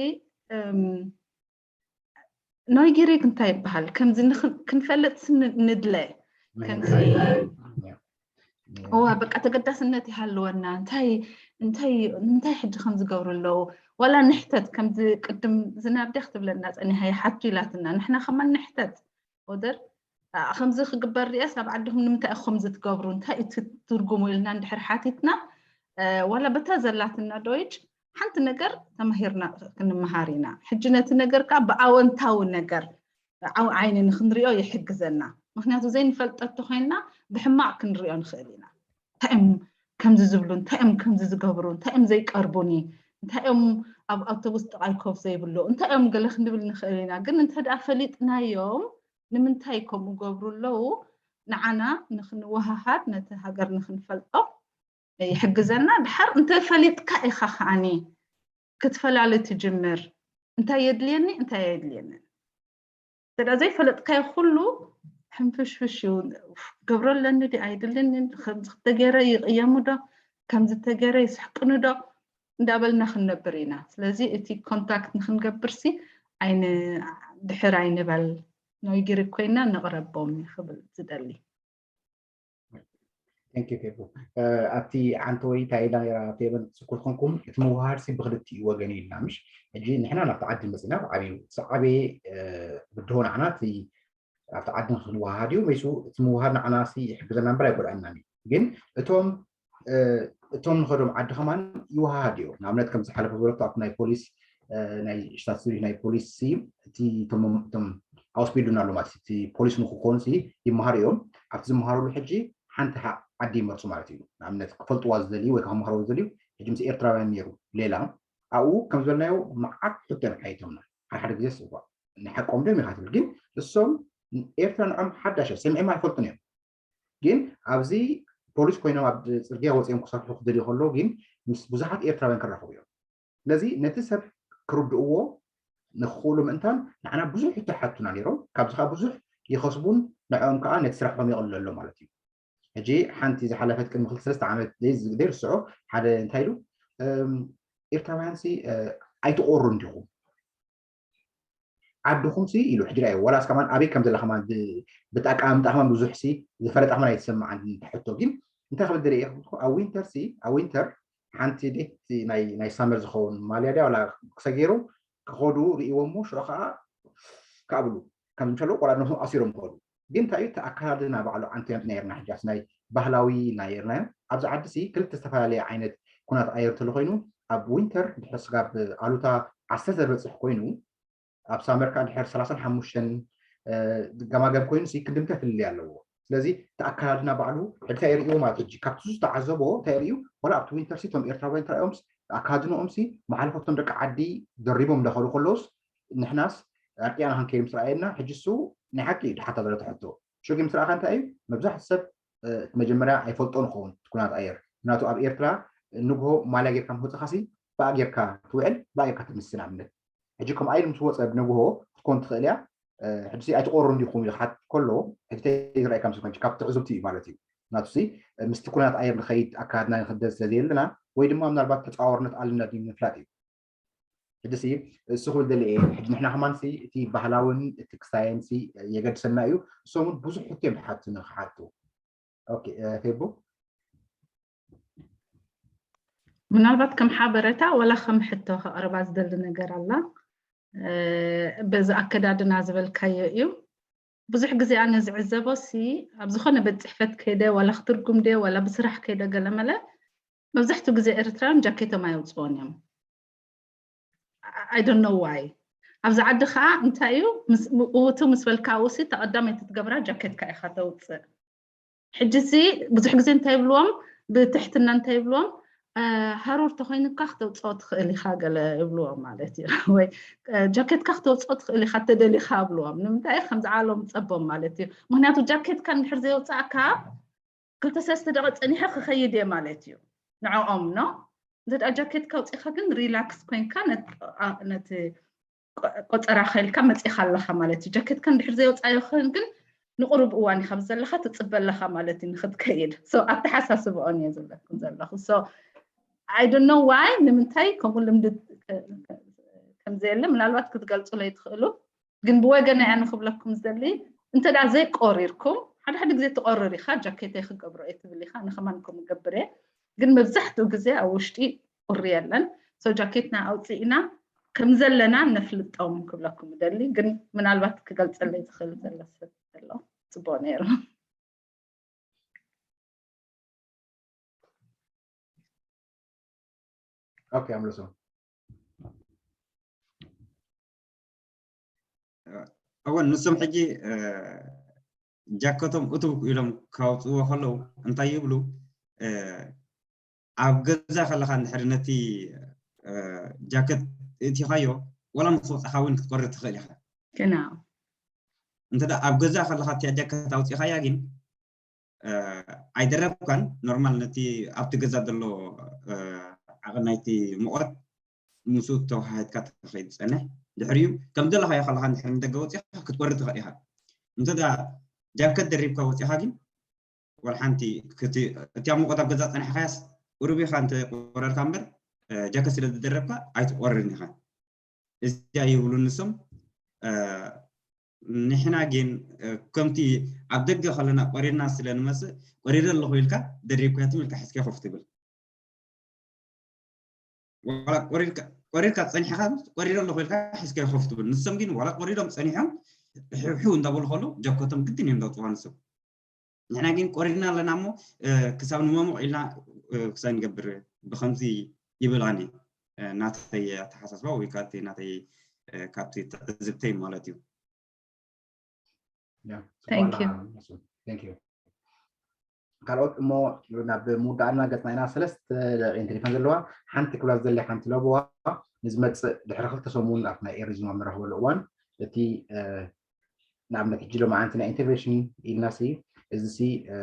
ኖይጊሪግ እንታይ ይበሃል? ከምዚ ክንፈልጥ ንድለ ከምዚ እዋ በቃ ተገዳስነት ይሃለወና። እንታይ እንታይ ንምንታይ ሕጂ ከም ዝገብሩ ኣለዉ? ዋላ ንሕተት፣ ከምዚ ቅድም ዝናብ ድያ ክትብለና ፀኒሃ፣ ይሓቱ ኢላትና፣ ንሕና ከማን ንሕተት። ወደር ከምዚ ክግበር ሪአስ ኣብ ዓድኹም ንምንታይ ኢኹም ከምዚ ትገብሩ? እንታይ እዩ ትርጉሙ? ኢልና እንድሕር ሓቲትና፣ ዋላ በታ ዘላትና ዶይች ሓንቲ ነገር ተማሂርና ክንመሃር ኢና። ሕጂ ነቲ ነገር ከዓ ብኣወንታዊ ነገር ዓይኒ ንክንሪኦ ይሕግዘና። ምክንያቱ ዘይንፈልጠ እንተኮይንና ብሕማቅ ክንሪኦ ንክእል ኢና። እንታይ እዮም ከምዚ ዝብሉ፣ እንታይ እዮም ከምዚ ዝገብሩ፣ እንታይ እዮም ዘይቀርቡኒ፣ እንታይ እዮም ኣብ ኣውቶቡስ ጥቃይ ኮፍ ዘይብሉ፣ እንታይ እዮም ገለ ክንብል ንክእል ኢና። ግን እንተ ደኣ ፈሊጥናዮም ንምንታይ ከምኡ ገብሩ ኣለዉ፣ ንዓና ንክንወሃሃድ ነቲ ሃገር ንክንፈልጦ ይሕግዘና። ድሓር እንተፈሊጥካ ኢካ ከዓኒ ክትፈላሊ ትጅምር። እንታይ የድልየኒ እንታይ የድልየንን እንተ ዘይፈለጥካዮ ኩሉ ሕንፍሽፍሽ እዩ። ገብሮ ኣለኒ ዲ ኣይድልኒ፣ ከምዚ ተገይረ ይቕየሙ ዶ፣ ከምዚ ተገይረ ይስሕቅኑ ዶ እንዳበልና ክንነብር ኢና። ስለዚ እቲ ኮንታክት ንክንገብር ሲ ድሕር ኣይንበል፣ ኖይጊሪ ኮይና ንቕረቦም ክብል ዝደሊ። ኣብቲ ዓንተ ወይ እንታይ ኢላ ነራ ፌበን ስኩል ኮንኩም እቲ ምውሃድ ሲ ብክልቲኡ ወገን እዩ ኢልና ምሽ። ሕጂ ንሕና ናብቲ ዓዲ መፅና ብዓብዩ ዝዓበየ ብድሆ ንዓና እቲ ኣብቲ ዓዲ ክንወሃሃድ እዩ መይሱ እቲ ምውሃድ ንዓና ሲ ይሕግዘና እምበር ኣይጎድኣናን እዩ። ግን እቶም እቶም ንኸዶም ዓዲ ከማን ይወሃሃድ እዩ። ንኣብነት ከም ዝሓለፈ ዝበለቶ ኣብቲ ናይ ፖሊስ ናይ ሽታት ስሪ ናይ ፖሊስ ሲ እቲ እቶም ኣውስቢልዱና ኣሎ ማለት እቲ ፖሊስ ንክኾኑ ሲ ይመሃሩ እዮም። ኣብቲ ዝመሃሩሉ ሕጂ ሓንቲ ዓዲ ይመርፁ ማለት እዩ። ንኣብነት ክፈልጥዋ ዝደልዩ ወይ ክመሃርዎ ዝደልዩ ሕጂ ምስ ኤርትራውያን ነይሩ ሌላ ኣብኡ ከም ዝበልናዮ መዓት ሕቶን ሓይቶምና ሓደ ሓደ ግዜ ስዋ ንሓቆም ዶ ኢካ ትብል ግን እሶም ኤርትራ ንዖም ሓዳሽ ሰሚዖም ኣይፈልጡን እዮም። ግን ኣብዚ ፖሊስ ኮይኖም ኣብ ፅርግያ ወፂኦም ክሰርሑ ክደልዩ ከለዉ ግን ምስ ብዙሓት ኤርትራውያን ክራኸቡ እዮም። ስለዚ ነቲ ሰብ ክርድእዎ ንክኽእሉ ምእንታን ንዓና ብዙሕ ሕቶ ሓቱና ነይሮም። ካብዚ ከዓ ብዙሕ ይኸስቡን ንዕኦም ከዓ ነቲ ስራሖም የቕልሎ ኣሎ ማለት እዩ። ሕጂ ሓንቲ ዝሓለፈት ቅድሚ ክልተ ሰለስተ ዓመት ዘይርስዖ ሓደ እንታይ ኢሉ ኤርትራውያን ሲ ኣይትቆሩ እንዲኹም ዓድኹም ሲ ኢሉ ሕጂ ራእዮ ወላስ ከማን ኣበይ ከም ዘለ ከማን ብጣቃምጣ ከማን ብዙሕ ሲ ዝፈለጠ ከማን ኣይተሰማዓን። ሕቶ ግን እንታይ ክብል ደለ ኣብ ዊንተር ሲ ኣብ ዊንተር ሓንቲ ዴት ናይ ሳመር ዝኸውን ማልያ ድያ ዋላ ክሰገይሩ ክኸዱ ርእይዎ እሞ ሽዑ ከዓ ክኣብሉ ከም እንከለዉ ቆልዓ ነብሶም ኣሲሮም ክኸዱ ግን እንታይ እዩ እቲ ኣከዳድና ባዕሉ ዓንተ ነርና ሕጃስ ናይ ባህላዊ ኢልና ነርናዮ ኣብዚ ዓዲ ሲ ክልተ ዝተፈላለየ ዓይነት ኩናት ኣየር ተሎ ኮይኑ ኣብ ዊንተር ድሕሪ ስጋብ ኣሉታ ዓሰርተ ዝበፅሕ ኮይኑ ኣብ ሳመር ከዓ ድሕሪ ሰላሳን ሓሙሽተን ገማገም ኮይኑ ሲ ክንዲ ምንታይ ፍልልይ ኣለዎ። ስለዚ እቲ ኣከዳድና ባዕሉ እንታይ ይርእይዎ ማለት ሕጂ ካብቲ ዝተዓዘቦ እንታይ ይርእዩ ዋላ ኣብቲ ዊንተር ሲ እቶም ኤርትራውያን ተራእዮምስ ኣከዳድንኦም ሲ መሓለፈቶም ደቂ ዓዲ ደሪቦም እንዳኸዱ ከለውስ ንሕናስ ኣርቂያና ክንከይድ ምስ ረኣየና ሕጂ እሱ ናይ ሓቂ እዩ ድሓታ ዘሎ ትሕቶ ሽዑ ግን ምስ ረኣኻ እንታይ እዩ መብዛሕትኡ ሰብ እቲ መጀመርያ ኣይፈልጦ ንኸውን እቲ ኩናት ኣየር። ምክንያቱ ኣብ ኤርትራ ንግሆ ማልያ ጌርካ ምስ ወፅኻሲ ብኣ ጌርካ ትውዕል፣ ብኣ ጌርካ ትምስን። ኣብነት ሕጂ ከምኣ ኢሉ ምስ ወፀ ብንግሆ ክትኮን ትኽእል እያ። ሕጂ ኣይትቆርሩ እንዲኹም ኢሉ ክሓት ከሎ ሕጂ እንታይ ዝረኣየካ ምስ ኮንች ካብ ትዕዝብቲ እዩ ማለት እዩ። ምክንያቱ ምስቲ ኩናት ኣየር ንኸይድ ኣካድና ንክደል ስለዘየለና ወይ ድማ ምናልባት ተፃዋርነት ኣለና ድዩ ምፍላጥ እዩ። ሕጂ ሲ እሱ ክብል ደሊ እየ። ሕጂ ንሕና ከማን ሲ እቲ ባህላውን እቲ ክሳየን ሲ የገድሰና እዩ። እሶም እውን ብዙሕ ሕቶ እዮም ዝሓቱ ንክሓቱ። ኦኬ፣ እ፣ ፌቡ? ምናልባት ከም ሓበረታ ወላ ከም ሕቶ ከቕርባ ዝደሊ ነገር ኣላ። እ፣ በዚ ኣከዳድና ዝበልካዮ እዩ። ብዙሕ ግዜ ኣነ ዝዕዘቦ ሲ ኣብ ዝኾነ ቤት ፅሕፈት ከይደ ዋላ ክትርጉም ድየ ዋላ ብስራሕ ከይደ ገለመለ መብዛሕትኡ ግዜ ኤርትራውያን ጃኬቶም ኣየውፅኦን እዮም። I don't know why። ኣብዚ ዓዲ ከዓ እንታይ እዩ ምስ- ም- እቲ ምስ በልካ ውሲ ተቐዳመይቲ ትገብራ ጃኬትካ ኢኻ ተውፅእ። ሕጂ ሲ ብዙሕ ግዜ እንታይ ይብልዎም ብትሕትና እንታይ ይብልዎም፣ "እ፣ ሃሩር ተኮይኑካ ክተውፅኦ ትኽእል ኢኻ" ገለ ይብልዎም ማለት እዩ። ወይ "እ፣ ጃኬትካ ክተውፅኦ ትኽእል ኢኻ ተደሊኻ" ይብልዎም። ንምንታይ ከምዚ ዓሎም ፀቦም ማለት እዩ። ምክንያቱ ጃኬትካ እንድሕር ዘየውፃእካ ክልተ ሰለስተ ደቂ ፀኒሐ ክኸይድ እየ ማለት እዩ ንዕኦም። ኖ እንተ ደኣ ጃኬትካ ኣውፂእካ ግን ሪላክስ ኮይንካ ነት- ኣ- ነቲ ቆ- ቆፀራ ከልካ መፂእካ ኣለካ ማለት እዩ። ጃኬትካ እንድሕር ዘየውፃዮ ክን ግን ንቁሩብ እዋን ኢካ ዘለካ ትፅበ ኣለካ ማለት እዩ ንክትከይድ። So ኣተሓሳስብኦን እየ ዝብለኩም ዘለኩ። So I don't know why ንምንታይ ከምኡ ልምዲ ከምዘየለ ምናልባት ክትገልፁለይ ትኽእሉ። ግን ብወገነይ ኣነ ክብለኩም ዝደሊ እንተ ደኣ ዘይቆሪርኩም ሓደ ሓደ ግዜ ትቆርር ኢካ ጃኬተይ ክገብሮ እየ ትብል ኢካ። ኣነ ከማን ከምኡ ገብር እየ። ግን መብዛሕትኡ ግዜ ኣብ ውሽጢ ቁሪ የለን። So ጃኬትና ኣውፂእና ከም ዘለና ነፍልጦም ክብለኩም እደሊ። ግን ምናልባት ክገልፀለይ ዝኽእል ዘሎ ሰብ ዘሎ ፅቡቅ ነይሩ። ኦኬ፣ ኣምልሶ። እወን ንሶም ሕጂ እ፣ ጃከቶም እትው ኢሎም ካውፅዎ ከለዉ እንታይ ይብሉ? እ፣ ኣብ ገዛ ከለካ እንድሕር ነቲ እ፣ ጃከት እቲኻዮ ዋላ ምስ ወፃካ እውን ክትቆርር ትኽእል ኢካ። ግና እንተ ደኣ ኣብ ገዛ ከለካ እቲያ ጃከት ኣውፂኻያ ግን እ፣ ኣይደረብካን። ኖርማል ነቲ ኣብቲ ገዛ ዘሎ እ፣ ዓቐን ናይቲ ሙቐት ምስኡ ተወሃሂድካ ትኸይድ ትፀንሕ። ድሕሪኡ ከም ዘለኻዮ ከለካ እንድሕር ንደገ ወፂኻ ክትቆርር ትኽእል ኢካ። እንተ ደኣ ጃከት ደሪብካ ወፂኻ ግን ዋላ ሓንቲ ክቲ- እቲ ኣብ ሙቐት ኣብ ገዛ ፀኒሕካያስ ቁሩብ ኢኻ እንተ ቆረርካ እምበር እ፣ ጃከት ስለ ዝደረብካ ኣይትቆርርን ኢኻ። እዚኣ ይብሉ ንሶም እ፣ ንሕና ግን እ፣ ከምቲ ኣብ ደገ ከለና ቆሪርና ስለ ንመፅእ ቆሪረ ኣለኹ ኢልካ ደሪብካያ ትም ኢልካ ሒዝካ ኮፍ ትብል። ዋላ ቆሪርካ ቆሪርካ ፀኒሕካ ቆሪረ ኣለኹ ኢልካ ሒዝካ ኮፍ ትብል። ንሶም ግን ዋላ ቆሪሮም ፀኒሖም ሕው እንዳበሉ ከለዉ ጃኮቶም ግድን እዮም ዘውፅዋ ንሶም። ንሕና ግን ቆሪርና ኣለና እሞ እ፣ ክሳብ ንመሙቕ ኢልና እ፣ ክሳብ ንገብር ብከምዚ ይብል ኣነ እ፣ ናተይ ኣተሓሳስባ ወይ ካብቲ ናተይ እ፣ ካብቲ ትዕዝብተይ ማለት እዩ። ያ፣ Thank you. Thank you። ካልኦት እሞ ናብ ምውዳእና ገፅና ኢና። ሰለስተ ደቂን ተሪፈን ዘለዋ ሓንቲ ክብላ ዝደሊ ሓንቲ ለበዋ ንዝመፅእ ድሕሪ ክልተ ሰሙን ኣብቲ ናይ ኤሪዝማ መራኽበሉ እዋን እቲ እ፣ ንኣብነት ሕጂ ሎማዓንቲ ናይ ኢንተርቬንሽን ኢልና ሲ እዚ ሲ እ፣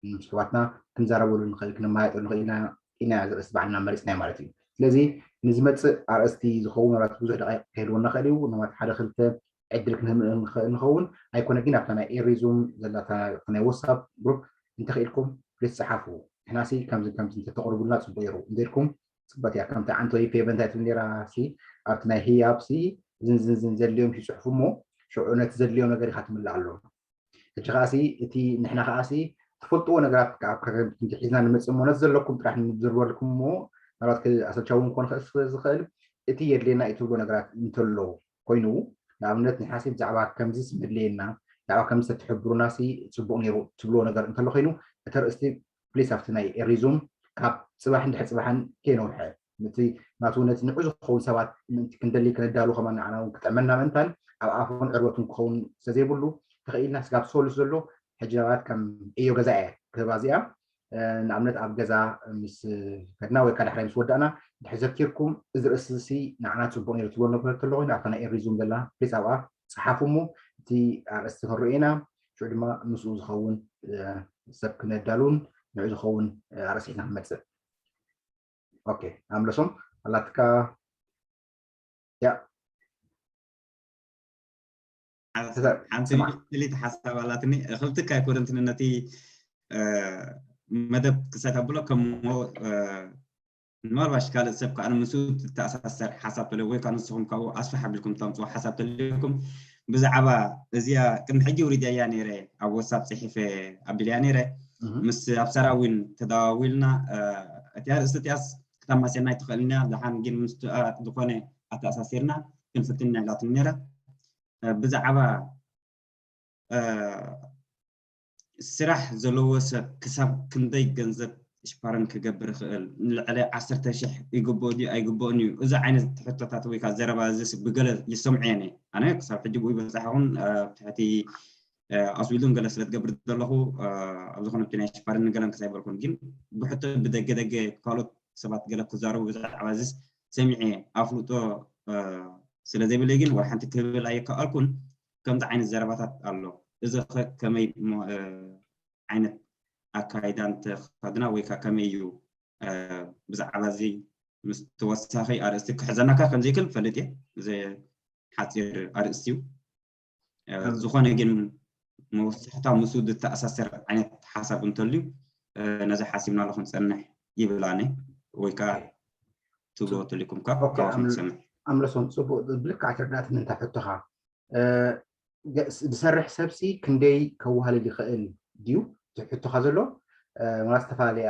ምስ ኣሕዋትና ክንዛረበሉ ንኽእል ክንመያየጠሉ ንኽእል ኢና ኢና ዝርእስ ባዕልና መሪፅናዮ ማለት እዩ። ስለዚ ንዝመፅእ ኣርእስቲ ዝኸውን ወራት ብዙሕ ደቂቕ ከህልወና ክእል እዩ። ንዋት ሓደ ክልተ ዕድል ክንህብ ንኽእል ንኸውን ኣይኮነ ግን ኣብታ ናይ ኤሪዙም ዘላታ ናይ ዋትሳፕ ግሩፕ እንተኽኢልኩም ፕሊስ ፀሓፉ። ንሕና ሲ ከምዚ ከምዚ እንተተቕርቡልና ፅቡቅ ይሩ እንዴልኩም ፅበት እያ። ከምቲ ዓንቶይ ፌቨ እንታይ ትብል ነራ ሲ ኣብቲ ናይ ህያብ ሲ ዝንዝንዝን ዘድልዮም ይፅሕፉ እሞ ሽዑ ነቲ ዘድልዮ ነገር ኢካ ትምልእ ኣሎ። ሕጂ ከዓሲ እቲ ንሕና ከዓሲ ትፈልጥዎ ነገራት ካብ ከረምቲ ሒዝና ንመፅእ እሞ ነቲ ዘለኩም ጥራሕ ንዝርበልኩም እሞ ምናልባት ኣሰልቻዊ ክኾን ክእል ስለ ዝኽእል እቲ የድልየና እዩ ትብሎ ነገራት እንተሎ ኮይኑ ንኣብነት ንሓሲ ብዛዕባ ከምዚ ስመድልየና ብዛዕባ ከምዚ ተትሕብሩና ሲ ፅቡቅ ነይሩ ትብልዎ ነገር እንተሎ ኮይኑ እቲ ርእስቲ ፕሊስ ኣብቲ ናይ ኤሪዙም ካብ ፅባሕ እንድሕር ፅባሕን ከይነውሐ ምእንቲ ናቱ ነቲ ንዑ ዝኸውን ሰባት ምእንቲ ክንደሊ ክነዳሉ ከማን ንዓና እውን ክጥዕመና ምእንታን ኣብ ኣፉን ዕርበቱን ክኸውን ስለዘይብሉ ተኽኢልና ስጋብ ሶሉስ ዘሎ ሕጂ ናባት ከም እዮ ገዛ እየ ክህባ እዚኣ ንኣብነት ኣብ ገዛ ምስ ከድና ወይ ከዓ ዳሕራይ ምስ ወዳእና ድሕሪ ዘኪርኩም እዚ ርእሲ ንዓና ፅቡቅ ነይሩ ትብሎ ነበር ተሎ ኮይኑ ኣብታ ናይ ኤሪዙም ዘላ ፕሊስ ኣብኣ ፀሓፉ እሞ እቲ ኣርእስቲ ክንሪኦ ኢና ሽዑ ድማ ምስኡ ዝኸውን ሰብ ክነዳሉን ንዑ ዝኸውን ኣርእስቲ ኢና ክመፅእ። ኦኬ፣ ኣምለሶም ኣላትካ። ያ ሓንቲ ፍልይቲ ሓሳብ ኣላትኒ። ክልትካ ኣይኮነንትን ነቲ መደብ ክሳይ ተብሎ ከም ምናልባሽ ካልእ ሰብ ከዓ ምስኡ ትተኣሳሰር ሓሳብ ተለ ወይ ከዓ ንስኹም ካብኡ ኣስፋሕ ኣቢልኩም ተምፅዎ ሓሳብ ተልኩም ብዛዕባ እዚኣ ቅድሚ ሕጂ ውሪደያ ነይረ ኣብ ወሳብ ፅሒፈ ኣቢልያ ነይረ ምስ ኣብ ሰራዊን ተደዋዊልና እቲኣ ርእስቲ እቲኣስ ክተማሴና ይትኽእል ኢና ዝሓን ግን ምስ ዝኾነ ኣተኣሳሲርና ክንፍትና ኢላትኒ ነይራ ብዛዕባ ስራሕ ዘለዎ ሰብ ክሳብ ክንደይ ገንዘብ ሽፓረን ክገብር ይኽእል ንልዕሊ ዓሰርተ ሽሕ ይግብኦ ድዩ ኣይግብኦን እዩ እዚ ዓይነት ሕቶታት ወይ ከዓ ዘረባ እዚ ብገለ ይሰምዑ እየ ኣነ ክሳብ ሕጂ ብኡ ይበፃሕ ይኹን ትሕቲ ኣስዊልን ገለ ስለ ትገብር ዘለኹ ኣብ ዝኾነ ናይ ሽፓረን ንገለን ክሳይ በልኩን ግን ብሕቶ ብደገ ደገ ካልኦት ሰባት ገለ ክዛረቡ ብዛዕባ እዚ ሰሚዐ ኣፍልጦ ስለ ዘይብለይ ግን ወላ ሓንቲ ክብል ኣይከኣልኩን ከምዚ ዓይነት ዘረባታት ኣሎ እዚ ከመይ ዓይነት ኣካይዳ እንተኸድና ወይ ከመይ እዩ ብዛዕባ እዚ ምስ ተወሳኺ ኣርእስቲ ክሕዘናካ ከምዘይክል ፈልጥ እየ እዚ ሓፂር ኣርእስቲ እዩ ዝኾነ ግን መወሳሕታ ምስኡ ዝተኣሳሰር ዓይነት ሓሳብ እንተልዩ ነዚ ሓሲብናሉ ክንፀንሕ ይብል ኣነ ወይ ከዓ ትብልዎ ተሊኩም ካብ ካብኹም ዝሰምዕ ኣምለሶም ፅቡቅ ብልክዕ ተረዳእትኒ እንታይ ሕቶኻ ዝሰርሕ ሰብሲ ክንደይ ከዋህልል ይኽእል ድዩ እቲ ሕቶኻ ዘሎ ምናልባት ዝተፈላለየ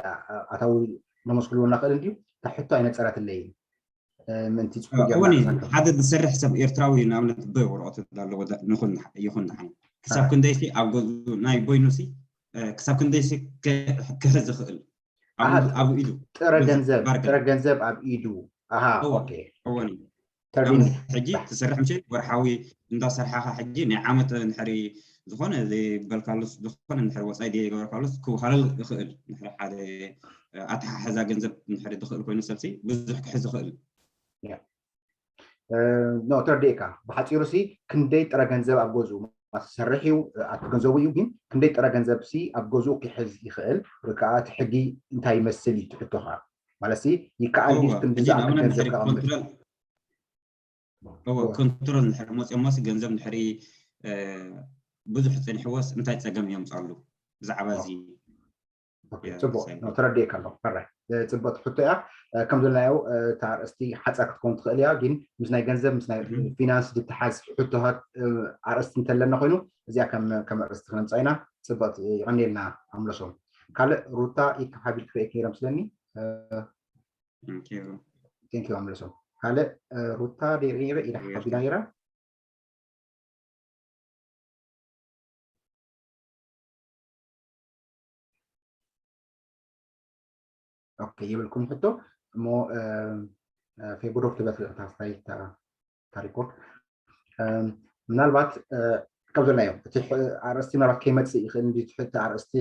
ኣታዊ ነመስክልዎ እናኽእል እንድዩ እታ ሕቶ ኣይነፀረትለይን ምእንቲ ፅቡቅ ጌርና እወኒ ክዛከር ሓደ ዝሰርሕ ሰብ ኤርትራዊ ንኣብነት በወረቐቱ ኣለዎ ንኹን ይኹን ንሓን ክሳብ ክንደይሲ ኣብ ገዝኡ ናይ በይኑሲ ክሳብ ክንደይሲ ክሕዝ ይኽእል ኣብ ኢዱ ጥረ ገንዘብ ጥረ ገንዘብ ኣብ ኢዱ ኣሃ ኦኬ እወኒ ተርዲን ሕጂ ትሰርሕ ምሸት ወርሓዊ እንዳሰርሓኻ ሕጂ ናይ ዓመት ንሕሪ ዝኾነ ዘይበልካሉስ ዝኾነ ንሕሪ ወፃኢ ዘይገበርካሉስ ክውሃለል ይኽእል ንሕሪ ሓደ ኣተሓሕዛ ገንዘብ ንሕሪ ዝኽእል ኮይኑ ሰብሲ ብዙሕ ክሕዝ ይኽእል ኖ ተርዲእካ ብሓፂሩ ሲ ክንደይ ጥረ ገንዘብ ኣብ ገዝኡ ዝሰርሕ እዩ ኣብቲ ገንዘቡ እዩ ግን ክንደይ ጥረ ገንዘብ ሲ ኣብ ገዝኡ ክሕዝ ይኽእል ወይ ከዓ እቲ ሕጊ እንታይ ይመስል እዩ ትሕቶኻ ማለት ሲ ይከኣል ድዩ ክንዲ ዝኣክል ገንዘብ ከቐምጥ ኮንትሮል ንድሕሪ መፅኦሞስ ገንዘብ ንድሕሪ ብዙሕ ፀኒሕዎስ እንታይ ፀገም የምፅኣሉ ብዛዕባ እዚ ፅቡቅ ተረዲእካ ኣለኹ ሕራይ ፅብቅቲ ሕቶ እያ ከም ዘለናዮ እታ ኣርእስቲ ሓፃር ክትከውን ትኽእል እያ ግን ምስ ናይ ገንዘብ ምስ ናይ ፊናንስ ዝተሓዝ ሕቶታት ኣርእስቲ እንተለና ኮይኑ እዚኣ ከም ኣርእስቲ ክነምፃ ኢና ፅብቅቲ ይቐኒልና ኣምለሶም ካልእ ሩታ ኢካ ሓቢል ክርእየክ ነይረ ምስለኒ Thank you. ኣምለሶም ካልእ ሩታ ደይረ ኢላ ሓቢላ ነይራ ኦኬ የብልኩም ሕቶ እሞ ፌብሮ ክትበት ታስታይ ታሪኮ ምናልባት ከም ዘለናዮ እቲ ኣርእስቲ ምናልባት ከይመፅእ ይኽእል እንዲ ትሕቲ ኣርእስቲ